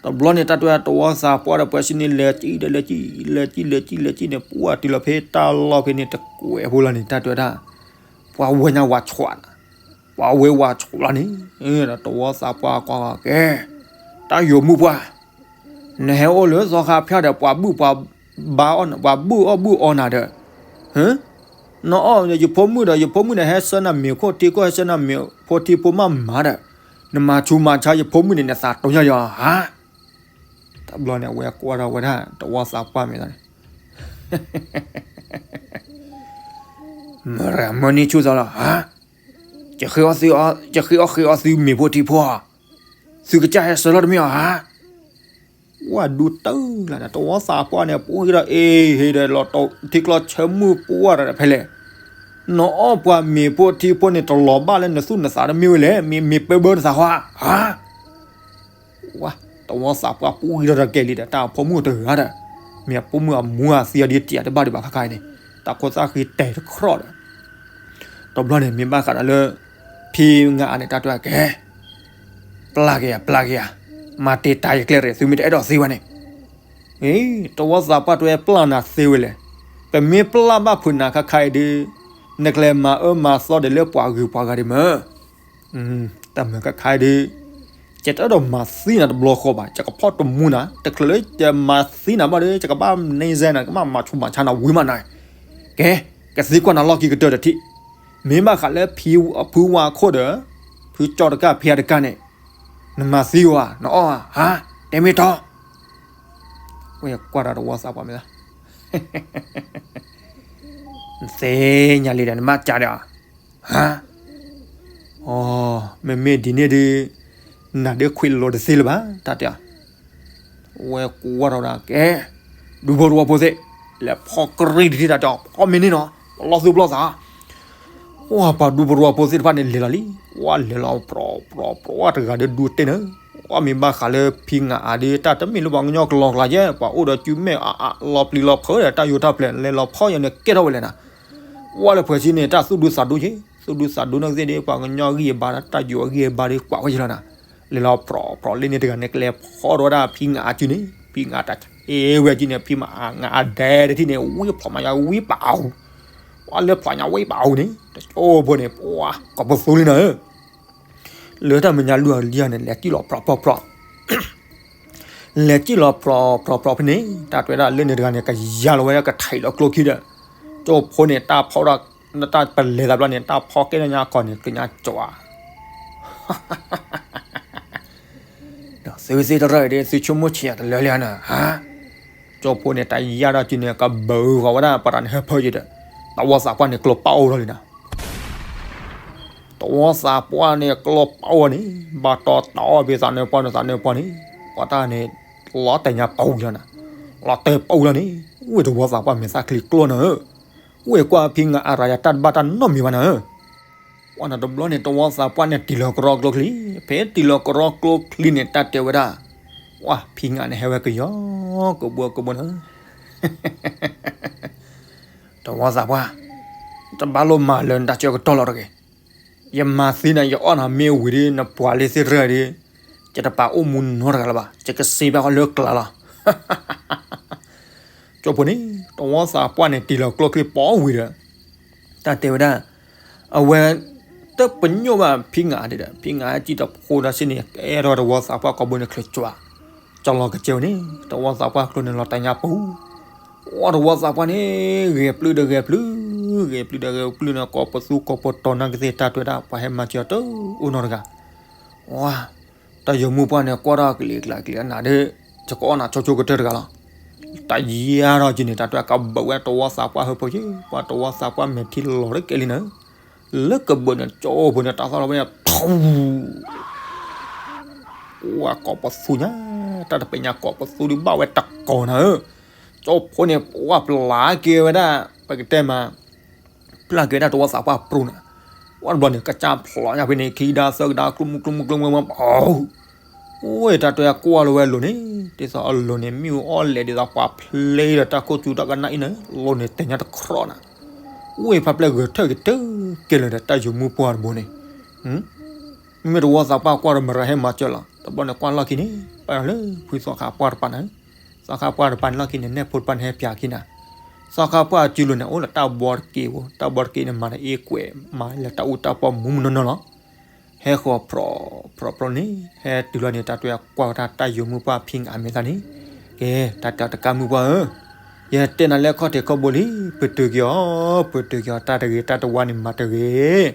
တဘျီန့ၣ် တၢ်တဲတဝီသးပှၢ်ဒီးပှၤစံးန့ၣ် လဲၤကံၣ်ဒီးလဲၤကံၣ် လဲၤကံၣ်လဲၤကံၣ်လဲၤကံၣ်န့ၣ် ပှၢ်တုၤလီၤဖဲတၢ်လီၢ်ဖဲန့ၣ်တကွဲးဖိလီၤန့ၣ် တၢ်တဲဝဲဒၣ် ပှၤဝဲညါဝးဆှးနၤ, ပှၤဝဲဝးဆှးလီၤန့ၣ် တဝီသးပှၢ်ကွၢ်ကဲ တၢ်ယိၤမုၣ်ပှၢ် နဟဲအိၣ်လၢသီခါဖၠါဒီး ပှၤဘုၣ်ပှၤဘါအီၣ် ပှၤဘုၣ်အီၣ်ဘုၣ်အီနၤဒီး နအီၣ်ယဖိမုၣ်ဒီး ယဖိမုၣ်န့ၣ် ဟဲဆှၢနၤမ့ၤခိၣ်ထံခိၣ် ဟဲဆှၢနၤမ့ၤဖိထံဖိမးမၤဒီး နမၤဆူးမၤဆါယဖိမုၣ်န့ၣ် နသးတိၢ်ညါယီၤဧါ. တဘျီန့ၣ် အဝဲကွၢ်ထီၣ်ဝဲဒၣ် တဝီသးပှၢ်မဲာ်သးန့ၣ် မရၤမၢနံၣ်ဆူၣ်သီလီၤဧါ. ယဃ့အီၣ်သု ယဃ့အီၣ်ဃ့အီသုမ့ၤဖိထံဖိဧါ. သုကစၢ်ဟဲဆှၢလီၤတမ့ၢ်ဧါ. ဝဲဒူတၢ်လၢန့ၣ် တဝီသးပှၢ်န့ၣ် ပှၤဟ့ၣ်ဒီးအ့ၣ် ဟ့ၣ်ဒီးလီၤတီထံကျီဆၢမုၢ်ပှၢ်ဒီးဖဲလဲၣ်. နအီၣ်ပှၤမ့ၤဖိထံဖိန့ၣ် တလီၤဘၣ်လၢနသူၣ်နသးတမ့ၢ်ဝဲလဲၣ်, မ့မ့ၢ်ပၢဘၢနသးဟါ, ဟါ, ဝါ, တဝီသးပှၢ်ပူၤအံၤဒီးတကဲလံဒီး တၢ်အဖိမုၣ်တဂၤဒီး, မ့ၢ်အဖိမုၣ်အမူအသံအီၤဒ်တံာ်တဘၣ်ဒံးဘၣ်ခါခါအံၤန့ၣ်, တၢ်ခိၣ်သၣ်ဃံတဲာ်တခီဒီး, တဘျီန့ၣ် မ့ၢ်ဘၣ်ဃးဒီးလၢ ဖံငါအါန့ၣ် တၢ်တဲကဲ, ပျၢ်က့ၤယၤ ပျၢ်က့ၤယၤ, မၤတ့ၢ်တၢ်ယကျဲရဲၣ် သုမ့ၢ်တအဲၣ်ဒိးသ့ဝဲန့ၣ် တဝီသးပှၢ်တဲပျၢ်နၤသ့ဝဲလဲၣ်, ပမ့ၢ်ပျၢ်ဘၣ်ဖုးနၤခါခါအံၤဒီး, နကလဲၤမၤအၢမၤသီဒီးလၢပှၤဂုၤပှၤဂၤဒံးမ့ၢ်, တၢ်မုာ်ခါခါအံၤဒီး, ယတအဲၣ်ဒိးမၤသံနၤတဘျီဃီဘၣ်, ယကဖီၣ်တမူနၤ, တချုးလၢယမၤသံနၤဘၣ်ဒီး ယကဘၣ်န့ၢ်စဲနၤ ကဘၣ်မၤဆူးမၤဆါနၤဝံၤမးနၤ, ကဲ, ကသံကွၢ်နၤလီၢ်ခံကတၢၢ်တထံၣ်, မ့ၢ်ဘၣ်ဃးလၢ ဖုဝါခိၣ်ဒီး, ဖုကၠီတကၢ် ဖံအါတကၢ်န့ၣ်, နမၤသံဝဲ နအီၣ်ဧါ, ဟါ, တဲမ့ၢ်တီ ကွၢ်ဒီးတဝီသးပှၢ်မ့ၢ်သး, နသ့ၣ်ညါလံဒီး နဘၣ်ကးဒီး, ဟါ, အိ, မ့မ့ၢ်ဒ်န့ၣ်ဒီး, နၤဒုးခွံးလိာ်တသ့လၢၤဘၣ် တၢ်တဲ, ဝဲကွၢ်ထီၣ်ဒၣ်ကဲ, ဒူဖိတဝီဖိသ့ၣ်, လဲၤဖီၣ်ကရံၣ်တထံၣ် တၢ်တဲ, ဖီၣ်မ့ၢ်န့ၣ်နီၤ, ပလီၢ်သူၣ်ပလီၢ်သး ဝဲပှၤဒူဖိတဝီဖိသ့ၣ်တဖၣ်န့ၣ်လဲၤလီၤလံ, ဝဲလဲၤလီၤပြီပြီဝဲတဂၤဒီးဒူတ့ၢ်န့ၣ်, ဝဲမ့ၢ်ဘၣ်ဃးလၢဖံငါအါဒီး တၢ်တမ့ၢ်လၢပှၤကညီကလီကလီယဲၢ်, ပှၤအိၣ်ဒီးစုမဲာ်အါအါလီၤပျံၤလီၤဖုးဒီး တၢ်ယိၤတၢ်ပျဲၤ လဲၤလီၤဖီၣ်ယဲန့ၣ်ကဲထီၣ်ဝဲလဲၣ်နၤ, ဝဲလၢပှဲၤစံန့ၣ် တၢ်သူၣ်ဒူသးဒူက့, သူၣ်ဒူသးဒူန့ၣ်ကသ့ၣ်ဒီး ပှၤကညီဂံၢ်အဘါဒီး တၢ်ယိၤအဂံၢ်အဘါဒီးကွၢ်ဝဲယလီၤနၤ, လဲၤလီၤပြီပြီလၢန့ၣ်တဂၤန့ၣ် ကလဲၤဖီၣ်ထီၣ်ဝဲဒၣ်ဖံငါအါစုန့ၣ်, ဖံငါတၢ်ဟ့ဝဲစုန့ၣ် ဖံမါအါငါအါဒဲတထံၣ်န့ၣ် ဝံဖျိးမးညါဝံပာ်အူ, ဝဲလၢဖျိးညါဝံပာ်အူန့ၣ် တကၠိဖိန့ၣ် ပှၤကိးပသူလံနၤဧၢ လၢတၢ်မဲာ်ညါလွံၢ်အလံၢ်န့ၣ် လဲၤစံၣ်လီၤပြီပြီပြီ, လဲၤစံၣ်လီၤပြီပြီပြီဖဲန့ၣ် တၢ်တဲဝဲဒၣ်လၢန့ၣ်တဂၤန့ၣ် ကယါလီၤဝဲဒၣ်ကထံးလီၤကျိခံဒီး, ကၠိဖိန့ၣ် တၢ်ဖီၣ်ဒၣ်, တၢ်ပလဲၤသးဘျီန့ၣ် တၢ်ဖီၣ်ကဲထီၣ်ညါကီၢ်န့ၣ် ကညါကၠီၤဧါ ဒီးသုဝဲသ့ၣ်တရၢၣ်ဒီး သုဆိကမိၣ်ဆံးယၤတလၢလံဧါနၤ, ဟါ, ကၠိဖိန့ၣ် တၢ်ယါထီၣ်စုန့ၣ် ကဘုးဃီၤဝဲဒၣ်ပရၤန့ၣ်ဟၢဖၢယံၤဒီး, တဝီသးပှၢ်န့ၣ်ကျိပာ်အိၣ်ထီၣ်လံနၤ တဝီသးပှၢ်န့ၣ်ကျိပာ်အိၣ်န့ၣ်, ဘၣ်တီတီအီၣ်ဖဲသးနၢပီၢ်န့ၣ် သးနၢပီၢ်န့ၣ်, ပှၤတၢ်န့ၣ်, လီၤတဲာ်ညါပူၤလီၤနၤ, လီၤတဲာ်ပူၤလီၤန့ၣ်, ဝဲတဝီသးပှၢ်မဲာ်သၣ်ချံကျိနၤဧၢ, ဝဲကွၢ်ဖံငါအါရၤယၤတၢ်တဘၣ်တၢ်နီတမံၤဘၣ်နၤဧၢ ပှၢ်နၤတဘျီန့ၣ် တဝီသးပှၢ်န့ၣ်တ့ၢ်လီၤကရီကျိချံ, ဖဲတ့ၢ်လီၤကရီကျိချံန့ၣ် တၢ်တဲဝဲဒၣ်, ပှၢ်ဖံငါန့ၣ်ဟဲဝဲကယီ, ကဘီကဘီနၤဧၢ, တဝီသးပှၢ်, တဘၣ်လိၣ်မၤလၢနတၢ်ဆၢကတီၢ်လီၤတဂ့ၤ, ယမၤသံနၤ ယအီၣ်နၤမ့ၢ်ဝံၤဒီး နပှၤလၢသ့ၣ်တရၢၣ်ဒီး, ယတပာ်အိၣ်မူနီတဂၤလၢၤဘၣ်, ယကစ့ဘၣ်ဃီလၢကျါလီၤ ကၠိဖိန့ၣ် တဝီသးပှၢ်န့ၣ်တ့ၢ်လီၤကျိချံပီဝံၤဒီး, တၢ်တဲဝဲဒၣ်, အဝဲ, တပညိၣ်ဘၣ်ဖံငါဒံးဒီး ဖံငါစံၣ်တဖိဒၣ်စ့ၢ်န့ၣ် ကဲထီၣ်တဝီသးပှၢ်ကိာ်ဘိန့ၣ်ချုးကွၢ်, ကၠီလီၤကစဲဝဲန့ၣ် တဝီသးပှၢ်ကျိန့ၣ်လီၤတဲာ်ညါပူၤ, ဝဲတဝီသးပှၢ်န့ၣ် ဂဲၤပျုၢ်ဒီးဂဲၤပျုၢ်, ဂဲၤပျုၢ်ဒီးဂဲၤပျုၢ်န့ၣ် ကိးပသူကိးပတီၤနာ်ကသ့ၣ် တၢ်တဲဝဲဒၣ် ပှၤဟဲမၤစၢၤတအိၣ်နီတဂၤ ဝါ, တၢ်ယိၤမုၢ်ပှၢ်န့ၣ် ကွၢ်ထီၣ်ကလံၤကျါကလံၤအနၤဒီး, ယကအီၣ်နၤဆိဆိကတၢၢ်တဂၤလီၤ. တၢ်ယါထီၣ်က့ၤန့ၣ် တၢ်တဲကဘၢးဝဲတဝီသးပှၢ်ဟၢဖၢက့ၤ, ပှၤတဝီသးပှၢ်မဲာ်ထံလီၤတကဲလံနၤ, လၢကဘၢးန့ၣ် ကၠိဖိန့ၣ် တၢ်သီၣ်လီၤဝဲ ထူ, ဝါကိးပသူညါ, တၢ်တပဲာ်ညါကိးပသူဒုးဘၣ်ဝဲတကိးနၤ, ကၠိဖိန့ၣ် ပှၤပျၢ်က့ၤဝဲဒၣ်, ပကတဲမး ပျၢ်က့ၤဝဲဒၣ်တဝီသးပှၢ်ပြူန့ၣ်, ဝဲတဘျီန့ၣ် ကစၢ်ဖျိးညါဖဲန့ၣ် ခံဒါသၢကဒါကျိမုၢ်ကျိမုၢ်ကျိမုၢ်မုၢ်ပီ, အိၣ်တၢ်တဲကွၢ်လီၤဝဲလိၤန့ၣ်, ဒ်သိးအလိၤန့ၣ် မ့ၣ်အူအီၣ်လဲၤဒ်သိးပှၤဖျ့ဒီးတၢ်ခိၣ်စူၤတၢ်ကနၣ်အံၤန့ၣ် လိၤန့ၣ်တဲညါတခီနၤ, အိၣ်ဖးဖျဲၣ်ဂဲၤထၢၣ်ဂဲၤထၢၣ်ကဲလၢာ်ဒီးတၢ်ယိၤမုၢ်ပှၢ်တဘိန့ၣ် မ့မ့ၢ်တဝီသးပှၢ်ကွၢ်ဒီးမရၤဟဲမၤစၢၤလီၤ, တဘျီန့ၣ်ကွၢ်လီၢ်ခံန့ၣ် ပာ်လၢဖုသီခါပှၢ်တပၤန့ၣ်, သီခါပှၢ်တပၤန့ၣ်လီၢ်ခံန့ၣ် နဲၣ်ဖိတပၤန့ၣ်ဟဲပၠးခံနၤ, သီခါပှၢ်အစုလိၤန့ၣ် အိၣ်လၢတၢ်ဘီတက့ၢ်ဖိ, တၢ်ဘီတက့ၢ်န့ၣ် မၤတၢ်အ့ကွဲး မၤလၢတၢ်အူတၢ်ပီမူးမူးနီၢ်နီၢ်လီၤ. ဟဲဃီၤပြီပြီပြီန့ၣ် ဟဲတုၤလီၤန့ၣ် တၢ်တဲကွၢ်ဝဲဒၣ်တၢ်ယိၤမုၢ်ပှၢ်ဖံငါမဲာ်သၣ်န့ၣ်, ကဲ, တၢ်တဲတကးမုၢ်ပှၢ်ဧၢ, ယတဲနၤလၢခီၣ်ထံးခီၣ်ဘိလံ, ပတုာ်က့ၤအီၤ, ပတုာ်က့ၤအီၤ တၢ်တဂ့ၤတၢ်တဝါန့ၣ်မၤတဂ့ၤ အ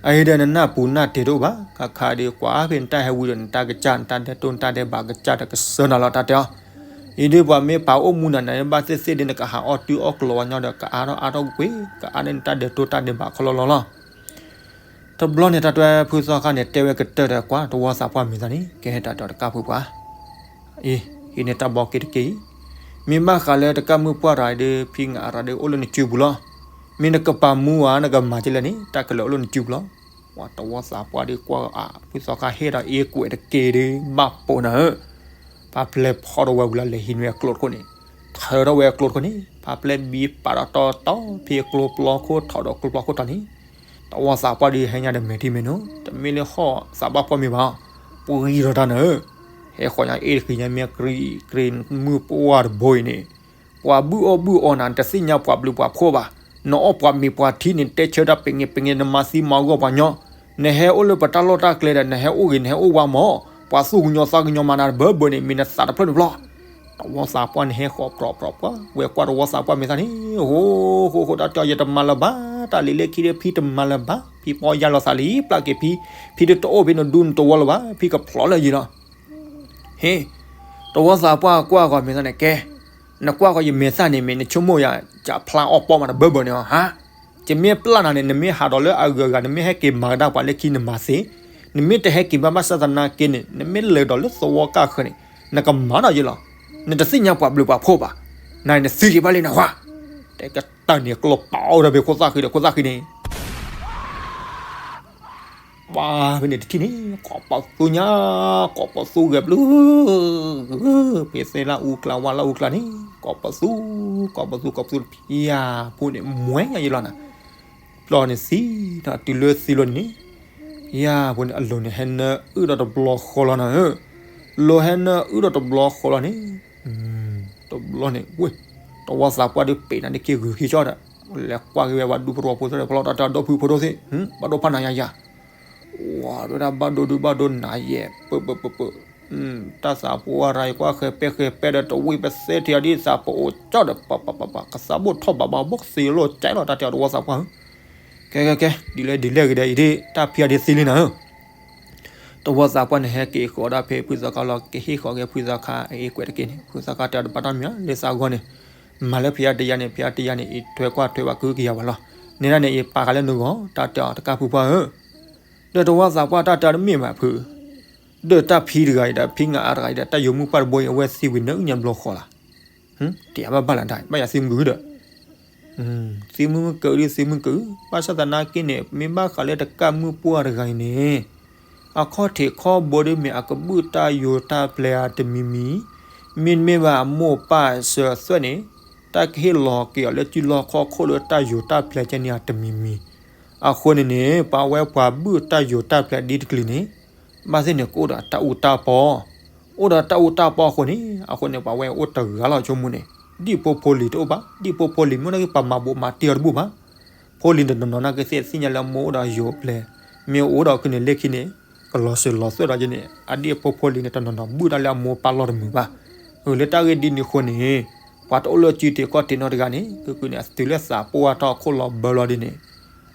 အံၤဒီးနနၢ်ပူၤနၢ်တ့ၢ်တအိၣ်ဘၣ်, ခါခါဒီးကွၢ်ဖဲနတၢ်ဟဲဝံၤဒီးနတၢ်ကစၢ် နတၢ်ဒဲးတိၢ်နတၢ်ဒဲးဘးကစၢ်ဒီးကစၢနၤလီၤတၢ်တဲအီၤ, အံၤဒ်ပှၤမ့ၢ်ပာ်အိၣ်မူနၤနၤဘၣ်သ့ၣ်သ့ၣ်ဒီး နကဟးအီၣ်တုၤအီၣ်ကျိၤဝဲညီဒီး ကအါထီၣ်အါထီၣ်ကွ့ၢ်, ကအါန့ၢ်နတၢ်ဒဲးတိၢ်တၢ်ဒဲးဘးခီလီၤလီၤလီၤ. တဘျီန့ၣ် တၢ်တဲဖုသီခါန့ၣ် တဲဝဲကတၢၢ်ဒီးကွၢ် တဝီသးပှၢ်မဲာ်သၣ်န့ၣ် ကဲတၢ်တဲတကးဖုပှၢ် အံၤ, ဟံးန့ၢ်တၢ်ဘီက့ၤတက့ၢ်အံၤ, မ့ၢ်ဘၣ်ဃးလၢတကးမုၢ်ပှၢ်တဂၤအံၤဒီး ဖံငါအရၤဒီးအိၣ်လၢနစုပူၤလီၤ. မ့ၢ်နကပာ်မူဧါ နကမၤကလဲၣ်န့ၣ် တၢ်ကလဲၤအိၣ်လၢနစုပူၤလီၤ. ပှၤတဝီသးပှၢ်ဒီးကွၢ်အါ ဖုသီခါဟ့ၣ်ဒီးအ့ကွဲးတက့ၢ်ဒီး ဘၣ်ပိာ်နၤဧၢ, ပာ်ပျဲၢ်ဖီၣ်ဒီးဝဲဝံၤလီၤ လဲၤဟံးန့ၢ်ဝဲအကျိတခိၣ်န့ၣ်, ထၢထီၣ်ဝဲအကျိတခိၣ်န့ၣ် ပာ်ပျဲၢ်ဘံပာ်ဒီးတီတီ ဖဲအကျိပျီခိၣ်ထီၣ်ဒီးကျိပျီခိၣ်ထီၣ်န့ၣ်, တဝီသးပှၢ်ဒီးဟဲညါဒီးမဲာ်ထံမဲာ်နိ, တမ့ၢ်လၢဟီၣ်သးဘၣ်ဖီၣ်မ့ၢ်ဘၣ်, ပှံၤထီၣ်တၢ်နၤဧၢ, ဟဲဃီၤညါအ့ၣ်တဃံညါမ့ၢ်ကြံကြံမုၢ်ပှၢ်တဘိအံၤန့ၣ် ပှၤဘုၣ်အီၣ်ဘုၣ်အီနၤ နတသ့ၣ်ညါပှၤဘျုးပှၤဖှိၣ်ဘၣ်. နအီၣ်ပှၤမ့ၤပှၤထံန့ၣ် နတဲဆၢတၢ်ပ့ၤငဲပ့ၤငဲ နမၤသံမၤဂီၢ်ပှၤညီ, နဟဲအိၣ်လၢပတၢ်လီၢ်တၢ်ကျဲဒီး နဟဲအိၣ်ဂ့ၤ နဟဲအိၣ်ဝါမး, ပှၤသူၣ်ကညီသးကညီမၤနၤတဘၢဘၢန့ၣ် မ့ၢ်နသးတဖျၢၣ်တဖျၢၣ်. တဝီသးပှၢ်န့ၣ်ဟဲဃီၤပြီပြီပှၢ် ဝဲကွၢ်တဝီသးပှၢ်မဲာ်သၣ်န့ၣ်, ဟိဟိဟိ တၢ်တဲအီၤ ယတမၤလၢၤဘၣ်, တၢ်လံၤလၢခံဒီး ဖံတမၤလၢၤဘၣ်, ဖံဖီယါလီၤသးလံ ပျၢ်က့ၤဖံ, ဖံတတအိၣ်ဖဲနဒူနတဝီလၢၤဘၣ်, ဖံကဖျီလၢယံၤလီၤ. ဟ့ၣ်, တဝီသးပှၢ်ကွၢ်ဃီၤမဲာ်သၣ်န့ၣ် ကဲ, နကွၢ်ဃီၤယမဲာ်သၣ်န့ၣ် မ့ၢ်နဆိကမိၣ်ယၤ ကဖျါအီၣ်ပီၣ်မးတဘၢဘၢန့ၣ်ဧါ. ယမ့ၢ်ပျၢ်နၤန့ၣ် နမ့ၢ်ဟးဒီးလၢအဂုၤအဂၤ နမ့ၢ်ဟဲက့ၤမၤကဒါပှၤလၢခံနမၤသ့, နမ့ၢ်တဟဲက့ၤဘၣ်ဘၣ်ဆၣ်သနာ်က့န့ၣ် နမ့ၢ်လဲၤဒီးလၢသဝီကၢ်ဃၢၤန့ၣ် နကမၤဒီးယဲလီၤ. နတသ့ၣ်ညါပှၤဘျုးပှၤဖှိၣ်ဘၣ်, နနသံက့ၤဘၣ်လံနဟါ, တဲကတၢၢ်န့ၣ်ကျိပာ်အီၤဒီးဖဲခိၣ်သၣ်ဃံဒီးခိၣ်သၣ်ဃံန့ၣ် ပှၤဖဲန့ၣ်တထံၣ်န့ၣ် ကိးပသူညါ, ကိးပသူဂဲၤဘျုး, ဖဲသ့ၣ်လၢအူကျါဝါလၢအူကျါန့ၣ် ကိးပသူ, ကိးပသူ ကိးပသူတဖံယါဖိန့ၣ် မွဲညါယလီၤနၤ, ပျီန့ၣ်သံ, တုၤလၢသံလီၤန့ၣ်, ယါဖိန့ၣ် အလိၤန့ၣ်ဟဲနၢအုၣ်ဒီးတဘျီဃီလီၤနၤဧၢ, လိၤဟဲနၢအုၣ်ဒီးတဘျီဃီလီၤန့ၣ်, တဘျီန့ၣ်ဝ့ၢ်, တဝီသးပှၢ်ဒုးပ့ၤနၤန့ၣ်က့ၤဂုာ်ခံကၠီဒီး, လဲၤကွၢ်က့ၤဝဲပှၤဒူဖိတဝီဖိသ့ၣ်တဖၣ်လီၤ တၢ်တဲအီၤဒီပုၢ်ဖိဒိၣ်သ့ၣ်, ဘၣ်ဒိဖးနၤယါယါ ဝဲဒၣ်ဘၣ်ဒိဒုးဘၣ်ဒိနၤယဲၢ်, ပၢၢ်ပၢၢ်ပၢၢ်ပၢၢ်, တၢ်သးပှၢ်ရၤယကွၢ်ဃဲၤပဲဃဲၤပဲဒီးတဝံၣ်ပသဲထံအဒံးသးပအိၣ်ကၠီဒီး ပပပပ ကသးဘိၣ်ထီၣ်ဘးဘၣ်ဘီကသ့အလီၢ်ကၠဲလီၤ တၢ်တဲအီၤတဝီသးပှၢ်ဧၢ, ကဲကဲကဲ ဒ်လဲၣ်ဒ်လဲၣ်ဂ့ၤဒီးအံၤဒ် တၢ်ဖံးအဒံးသံလံနၤဧၢ တဝီသးပှၢ်န့ၣ်ဟဲက့ၤဃီၤဒၣ်ဖဲဖုသီခါလီၤ ကဟ့ၣ်ဃီၤက့ၤဖုသီခါအအ့ၣ်ကွဲးတက့ၢ်န့ၣ် ဖုသီခါတဲအီၤတဘၣ်တၢ်မံၤဧါ လၢသးဂီၢ်န့ၣ်, မၤလၢဖံးအါတယါန့ၣ် ဖံးအါတယါန့ၣ် အံးထွဲကွၢ်ထွဲဘၣ်ကုကယၤဝဲလီၤ, နဲဒၣ်န့ၣ် အံးပာ်ဃာ်လၢနဂီၢ် တၢ်တဲအီၤတကၢ်ဖုပှၢ်ဧၢ, ဒီးတဝီသးပှၢ်တၢ်တဲအီၤတမ့ၢ်ဘၣ်ဖု, ဒီးတၢ်ဖံးတဂၤအံၤဒီးဖံးငါအါတဂၤအံၤဒီး တၢ်ယိၤမုၣ်ပှၢ်တဘိအံၤ အဝဲသံဝံၤနၢအုၣ်ညါဘျီဃီလီၤ တဘၣ်ဘၣ်လၢဒၣ် ဘၣ်ယၤသံမုၢ်ဂုၤဒီး, သံမုၢ်ကဒု သံမုၢ်ကဒု, ဘၣ်ဆၣ်သနာ်က့န့ၣ် မ့ၢ်ဘၣ်ဃးလၢတကၢ်မုၣ်ပှၢ်တဂၤအံၤန့ၣ်, အခီၣ်ထံးခီၣ်ဘိဒ်မ့ၢ်အကဘုၣ်တၢ်ယိၤတၢ်ပျဲၤအတမံၤမံၤ, မ့တမ့ၢ်ဘၣ်အမိၢ်ပၢ်စၢၤသွဲၣ်န့ၣ်, တၢ်ကဟ့ၣ်လီၤက့ၤအီၤလၢစုလီၢ်ခီၣ်ခိၣ်လၢတၢ်ယိၤတၢ်ပျဲၤကဲန့ၣ်အတမံၤမံၤ, အဃိန့ၣ်န့ၣ် ပှၤဝဲပှၤဘုၣ်တၢ်ယိၤတၢ်ပျဲၤဒ်တကလုာ်န့ၣ် ဘၣ်သ့ၣ်န့ၣ် ကအိၣ်ဒီးတၢ်အူတၢ်ပီ, အိၣ်ဒီးတၢ်အူတၢ်ပီအဃိန့ၣ်, အဃိန့ၣ် ပှၤဝဲအိၣ်တဂၤလီၤဆိကမိၣ်န့ၣ်, ဒ်ဖိဖိလံၤတအိၣ်ဘၣ်, ဒ်ဖိဖိလံၤမ့ၢ်အိၣ်နာ်က့ ပှၤမၤဘိးမၤတ့ၢ်အီၤတဘူၣ်ဘၣ်. ဖိလံၤတနီၤနီၤနာ်က့သ့ၣ်သ့ၣ်ညါလၢအမိၢ်အိၣ်ဒီးယိၤပျဲၤ, မ့ၢ်အိၣ်ဒီးခုန့ၣ်လၢခံန့ၣ်, ကလီၤစၢၤလီၤသွဲၣ်ဒီးယဲန့ၣ်, အဒ်အဖိဖိလံၤန့ၣ် တနီၤနီၤဘုၣ်တၢ်လၢအမိၢ်ပၢ်လီၢ်တမုာ်ဘၣ်. အၢ လၢတၢ်ဂ့ၢ်ဒ်န့ၣ်အဃိန့ၣ်, ပှၤတအိၣ်လၢစုထံးကီၢ်ထံးနီတဂၤန့ၣ်, ဃုာ်ဃုာ်န့ၣ် အသုးလၢသးပှၢ်ထီၣ်အခိၣ်လီၤဘၢလီၤဒ်န့ၣ်,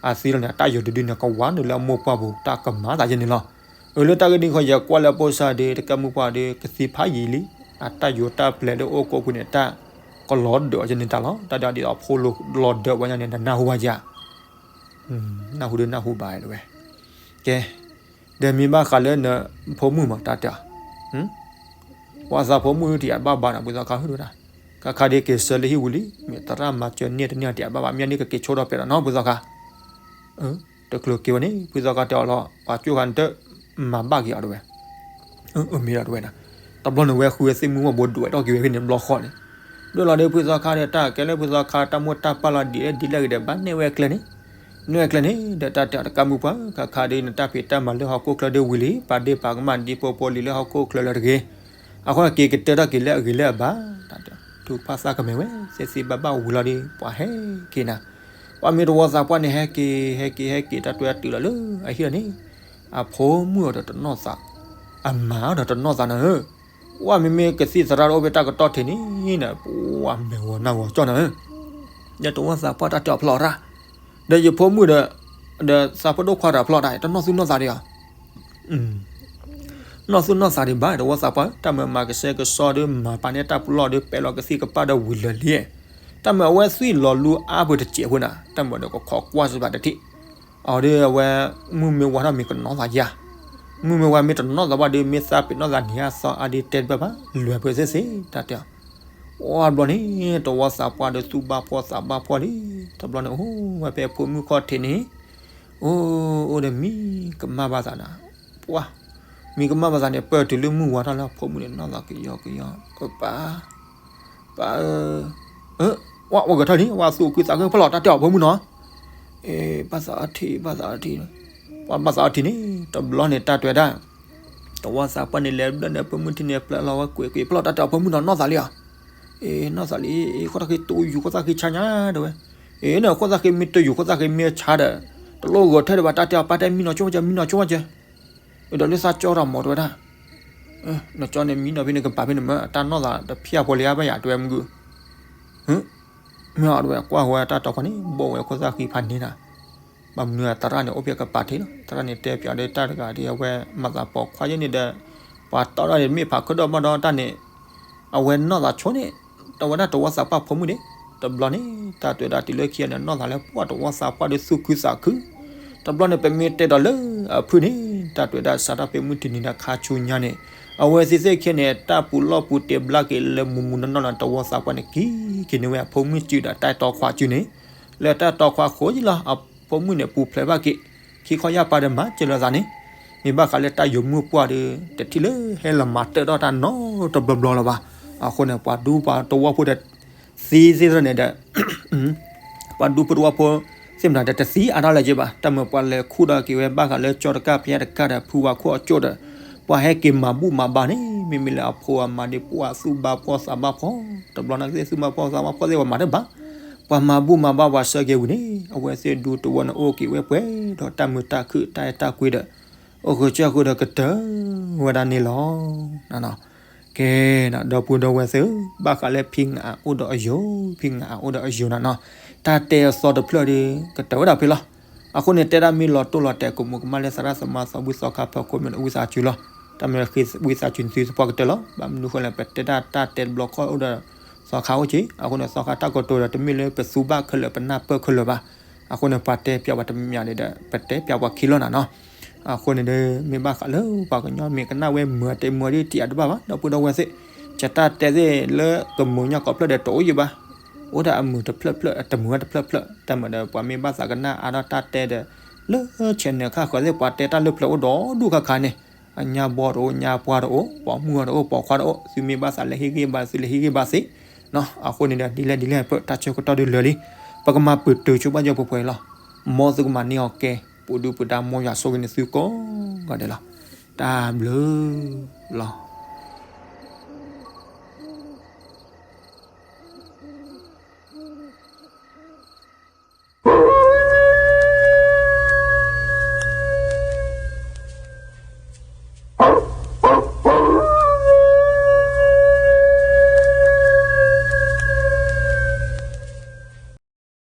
အသံလီၤန့ၣ် အတၢ်ယိၤတဒုန့ၣ် ကဝးနုာ်လၢအမိၢ်ပှၢ်ပူၤ တၢ်ကမၤသးယဲန့ၣ်လီၤ. အၢ လၢတၢ်ဂ့ၢ်ဒ်န့ၣ်အဃိ ယကွၢ်လၢအဖိစၢ်ဒီး တကၢ်မုၢ်ပှၢ်ဒီး ကသံဖးယံာ်လံ, အတၢ်ယိၤတၢ်ပျဲၤလၢအိၣ်ကိးပူၤန့ၣ် တၢ်ကလီၤဒၢးအီၤယဲန့ၣ်တၢ်လီၤ. တၢ်ဒ်အံၤဒီးအဖိလီၤဒၢးဝဲညါန့ၣ် နနၢ်ဟူဘၣ်ယၤ, နၢ်ဟူဒုနၢ်ဟူဘၣ်ဝဲ, ကဲ, ဒီးမ့ၢ်ဘၣ်ဃးလၢနဖိမုၣ်မး တၢ်တဲအီၤ ပှၤသးဖိမုၣ်တယာ်ဘၣ်ဘၣ်နီၤ ဖုသီခါဟဒၣ်, ခါခါဒ်က့ၤဆၢလၢဟံၣ်ဝံၤလံ, မ့ၢ်သရၣ်မၤစၢၤန့ၢ်တန့ၢ်တယာ်ဘၣ်ဘၣ် မ့ၢ်န့ၣ်ကက့ၤဆိဒီးပဲာ်ဒီးနီၤ ဖုသီခါ, တချုးက့ၤဝဲန့ၣ် ဖုသီခါတဲအီၤလီၤ ပှၤကၠိဃာ်နတမၤဘၣ်က့ၤအီၤတဝဲ အမ့ၢ်ဒီးတဝဲဒၣ်, တဘျီန့ၣ်ဝဲဃုဝဲသ့ၣ်မုၢ်ဝီဘိဒွဲၣ်ထီၣ်က့ၤဝဲဖဲန့ၣ်ဘျီဃီန့ၣ်, ဒွဲၣ်လီၤဒီးဖုသီခါဒီး တၢ်ကဲလၢဖုသီခါတၢ်မိၢ်တၢ်ပၢ်လီၤဒ်လဲၣ်ဒ်လဲၣ်ဂ့ၤဒီး ဘၣ်န့ၢ်ဝဲကျဲန့ၣ်, န့ၢ်ဝဲကျဲန့ၣ် ဒီးတၢ်တဲအီၤတကၢ်မုၢ်ပှၢ် ခါခါဒီး နတၢ်ဖံးတၢ်မၤလၢဟီၣ်ခိၣ်ချၢဒီးဝံၤလံ ပာ်ဒ့ၣ်ပာ်ကမၣ်ဒ်ဖိဖိလံၤလၢဟီၣ်ခိၣ်ချၢလၢတဂ့ၤ, အဃိန့ၣ်က့ၤကတၢၢ်ထီၣ်က့ၤလၢအဂ့ၤလၢအဘၣ်, တၢ်တဲအီၤ ထုကဖၣ်သးကမဲာ်ဝဲ သ့သ့ဘၣ်ဘၣ်ဝံၤလီၤဒီး ပှၤဟဲက့ၤနၤ, ပှၤမ့ၢ်တဝီသးပှၢ်န့ၣ် ဟဲက့ၤ ဟဲက့ၤ ဟဲက့ၤ တၢ်တွဲအတုၤလီၤလၢအဟံၣ်လီၤန့ၣ်, အဖိမုၣ်အီၤဒီးတနီၣ်သး, အမါအီၤဒီးတနီၣ်သးနၤဧၢ, ပှၤမ့မ့ၢ်ကသံၣ်သရၣ်တအိၣ်ဖဲတၢ်ကတီၢ်ထံးန့ၣ်, ပှၤမဲာ်ဂီၤနၢ်ဂီၤကၠီနၤဧၢ, ဒီးတဝီသးပှၢ်တၢ်တဲအီၤဖျီၣ်ရၣ်, ဒီးယဖိမုၣ်ဒီး, ဒီးသးဖိဒိၣ်ခွါတၢ်ဖျီၣ်တၢ် တနီၣ်သူၣ်နီၣ်သးဒံးဧါ နီၢ်သူၣ်နီၢ်သးဒံးဘၣ် တဝီသးပှၢ် တၢ်မၤမၤကစဲကစီဒီး မၤပာ်န့ၢ်တၢ်ပူၤလီၢ်ဒီး ပဲာ်လီၤကသံၣ်ကပၢ်ဒီးဝံၤလၢာ်လံ, တၢ်မၤအဝဲသွံၣ်လီၤလူအါပှဲၤတစဲးဖိနၤ တၢ်မၤဒီးကခိးကွၢ်စ့ၢ်ဘၣ်တထံၣ်, အီၤဒီးအဝဲ, မုၢ်မ့ၢ်ဝါထီၣ်မ့ၢ်ကနီၣ်သးယါ, မုၢ်မ့ၢ်ဝါမ့ၢ်တနီၣ်သးဘၣ်ဒီး မ့ၢ်သးပ့ၤနီၣ်သးန့ၣ်အသီအါဒ်တဲတဘၣ်ဘၣ် လွဲၢ်ပှဲၤသ့ၣ်သ့ၣ် တၢ်တဲအီၤ, ပှၢ်တဘျီန့ၣ် တဝီသးပှၢ်ဒီးသူၣ်ဘၣ်ဖှီၣ်သးဘၣ်ဖှီၣ်လံ. တဘျီန့ၣ် အိၣ်ဝဲဖဲဖိမုၣ်ခီၣ်ထံးန့ၣ်, အိၣ်အိၣ်ဒီးမံကမၣ်ဘၣ်သးနၤ, ပှၢ်, မံကမၣ်ဘၣ်သးန့ၣ် ပၢၢ်တုၤလၢမုၢ်ဝါထီၣ်လၢအဖိမုၣ်န့ၣ် နီၢ်သးကယီကယီ, အၢ ပၢ်ဧၢ, အၢ ဝဲဂဲၤထၢၣ်လံ ဝဲသူၣ်ခုသးခု ဖဲလီၤတၢ်တဲအီၤဖိမုၣ်နီၤ, ဘၣ်သးအထံး ဘၣ်သးအထံး, ပှၢ်ဘၣ်သးအထံးန့ၣ် တဘျီန့ၣ် တၢ်တဲဝဲဒၣ် တဝီသးပှၢ်န့ၣ် လဲၤဘျၢၣ်န့ၣ် ဖိမုၣ်ထံန့ၣ် ပျဲလီၤဝဲကွ့ၢ်ကွ့ၢ် ဖဲလီၤတၢ်တဲအီၤဖိမုၣ်နီၤ နီၢ်သးလံဧါ, နီၢ်သးလံ ဃိသးဃ့တိယူၤ ဃိသးဃ့ဆါညါတဲဝဲ, အ့န့ၣ် ဃိသးဃ့မ့ၢ်တိယူၤ ဃိသးဃ့မ့ၢ်ဆါဒီး တလိၣ်ဂဲၤထၢၣ်ဒံးဘၣ် တၢ်တဲအီၤပၢ်တဲ မံနီၤဆိကစၢ် မံနီၤဆိကစၢ်, ဒီးလၢသးကၠီထီၣ်မၤတဲဝဲဒၣ်, နကၠီန့ၣ် မံနီၤဖဲန့ၣ် ကပၤဖဲန့ၣ်မ့ၢ် တၢ်နီၢ်သးတဖျၢၣ်ဖိလံဧါ ဘၣ်ယၤတဲဝဲမုၢ်ဂုၢ် မ့ၢ်အီၤတဲဝဲ ကွၢ်ဃီတၢ်တီခွါန့ၣ် ဘီၣ်ဝဲခိၣ်သၣ်ဃံဖးန့ၣ်နၤ, ဘၣ်မနုၤသရၣ်န့ၣ် အိၣ်ဖဲကပၤထံးလီၤ. သရၣ်န့ၣ် တဲပၠးဒီးတၢ်တဂၤဒီး အဝဲမၤသးပိာ်ခွါယဲန့ၣ်ဒီး ပှၤတီၢ်ထီၣ်န့ၣ် မ့ၢ်ဖးခုၣ်ဒီးဘၣ်ဒီးတၢ်န့ၣ် အဝဲနီၢ်သးဆိန့ၣ် တဝဲဒၣ်တဝီသးပှၢ်ဖိမုၣ်န့ၣ် တဘျီန့ၣ် တၢ်တဲဝဲဒၣ်တုၤလၢခံန့ၣ် နီၢ်သးလၢပှၢ်တဝီသးပှၢ်ဒီးသူၣ်ခုသးခု တဘျီန့ၣ် ပမ့ၢ်တဲဒီးလၢအဖုၣ်န့ၣ် တၢ်တဲဝဲဒၣ်စးထီၣ်ဖဲမုၢ်တနံၤဒီးခါဆူညါန့ၣ် အဝဲသ့ၣ်သ့ၣ်ခံန့ၣ် တၢ်ပူၤလီၢ်ပူၤတ့ဘျါက့ၤလၢမူမူနီၢ်နီၢ်လီၤ. တဝီသးပှၢ်န့ၣ် က့ၤက့ၤန့ၢ်ဝဲအဖိမုၣ်စုဒီးတၢ်တီခွါစုန့ၣ် လၢတၢ်တီခွါဃိယံလီၤ. အဖိမုၣ်န့ၣ် ပူၤဖျဲးဘၣ်က့ၤ ခံခီယၢ်ပၤဒီးမၤစၢၤလိာ်သးန့ၣ် မ့ၢ်ဘၣ်ဃးလၢတၢ်ယိၤမုၢ်ပှၢ်ဒီး တထံၣ်လၢဟဲလီၤမၤတၢၢ်ထီၣ်တၢ်နီတဘျီဘျီလၢၤဘၣ်. အဃိန့ၣ် ပှၤဒူပှၤတဝီဖိဒီး သံသ့ၣ်တဖၣ်န့ၣ်ဒီး ပှၤဒူဖိတဝီဖိ သ့ၣ်မတၤဒီးတသံအါထီၣ်လၢၤက့ၤဘၣ်. တၢ်မ့ၢ်ပှၤလဲၤခူၣ်ဒီးက့ၤဝဲဘၣ်ဃးလၢကၠီတကၢ်ဖဲတကၢ်ဒီး ဖုဝါခိၣ်အကၠိၣ်ဒီး ပှၤဟဲက့ၤမၤဘူၣ်မၤဘါန့ၣ် မ့မ့ၢ်လၢအဖိအမါဒ်ပှၤသူၣ်ဘၣ်ဖှီၣ်သးဘၣ်ဖှီၣ် တဘျီန့ၣ်သ့ၣ်သူၣ်ဘၣ်ဖှီၣ်သးဘၣ်ဖှီၣ်သ့ၣ်ပှၤမၤတဘၣ် ပှၤမၤဘူၣ်မၤဘါပှၤဆၢက့ၤဝံၤန့ၣ် အဝဲသ့ၣ်ဒူတဝီန့ၣ်အိၣ်က့ၤဝဲပှဲၤဒီးတၢ်မုာ်တၢ်ခုၣ်တၢ်အဲၣ်တၢ်ကွံဒီး အိၣ်ဃုာ်ကၢဃုာ်ဒီးကတၢၢ်ဝဲဒၣ်န့ၣ်လီၤ. ကဲ ဒီပုၢ်ဒီဝဲၢ်သ့ၣ်ဧၢ, ဘၣ်ဃးလၢဖံးနၤအအိၣ်ဒီးအယိာ်, ဖံးနၤအအိၣ်ဒီးအယိာ်နၤနီၤ, တၢ်တဲအသီတဖျၢၣ်ဒီး ကတၢၢ်ဝဲဒၣ်ဖဲလီၤ. အဃိန့ၣ် တဲဒၣ်မ့ၢ်လီၤတိၢ်လီၤတဲာ် ကမူးကမၣ်လၢသရၣ်သမါသီဘူၣ်သီခါဖီခိၣ်မ့ၢ်ဒီး ဝံသးစူၤလီၤ. တၢ်မ့ၢ်ဝံသးစူၤန့ၣ်သုသပှၢ်ကတၢၢ်လီၤ. ဘၣ်မနုၤဃိလဲၣ် ပတဲဒၣ်တၢ်တဲတဘျီခီၣ်အိၣ်ဒီး သီခါအိၣ်က့ၤ, အဃိန့ၣ် သီခါတၢ်ကတိၤဒီး တမ့ၢ်လၢပသူဘၣ်ခဲလၢာ် ပနၢ်ပၢၢ်ခဲလၢာ်ဘၣ်. အဃိန့ၣ် ပှၤတဲပၠးပှၤတမံၤမံၤန့ၣ်ဒီး ပတဲပၠးပှၤခံလီၤနၤနီၤ. အဃိန့ၣ်ဒီး မ့ၢ်ဘၣ်ဃးလၢပှၤကညီမ့ၢ်ကနၣ်ဝဲမုာ်တဲမုာ်ဒ်တံၢ်အတဘၣ်ဘၣ် ဒီပုၢ်ဒီဝဲၢ်သ့ၣ်, ကတၢ်တဲသ့ၣ်လၢကမုာ်ညါကိးဖျၢၣ်ဒီးတအိၣ်ယံၤဘၣ်. အိၣ်ဒၣ်အမုာ်တဖျၢၣ်ဖျၢၣ် တမုာ်ဝဲတဖျၢၣ်ဖျၢၣ် တၢ်မၤဒီး ပှၤမ့ၢ်ဘၣ်သးကနၣ်အါထီၣ်တၢ်တဲဒီး လၢ channel ခါဃၢၤသ့ၣ် ပှၤတဲတၢ်လၢပျၢၤအိၣ်ဒီဒူၣ်ခါခါန့ၣ် အညါဘီတအိၣ် ညါပှၢ်တအိၣ် ပိာ်မုၣ်တအိၣ် ပိာ်ခွါတအိၣ် သုမ့ၢ်ဘၣ်သးလဲၤဟ့ၣ်ဂံၢ်ဘါ သုလဲၤဟ့ၣ်ဂံၢ်ဘါသ့နီၤ. အဃိန့ၣ်ဒီး ဒ်လဲၣ်ဒ်လဲၣ် ပတၢ်ဆၢကတီၢ်ဒုးလၢာ်လံ, ပကမၤပတုာ်ဆိပာ်စၢၤပှဲၤပှဲၤလီၤ. မ်သုကမၤန့ၢ်အီၤကဲ ပူၤဒုပူၤဒါ မ်ယွၤဆိၣ်ဂ့ၤန့ၢ်သုကိးဂၤဒဲးလီၤ. တၢ်ဘျုးလီၤ.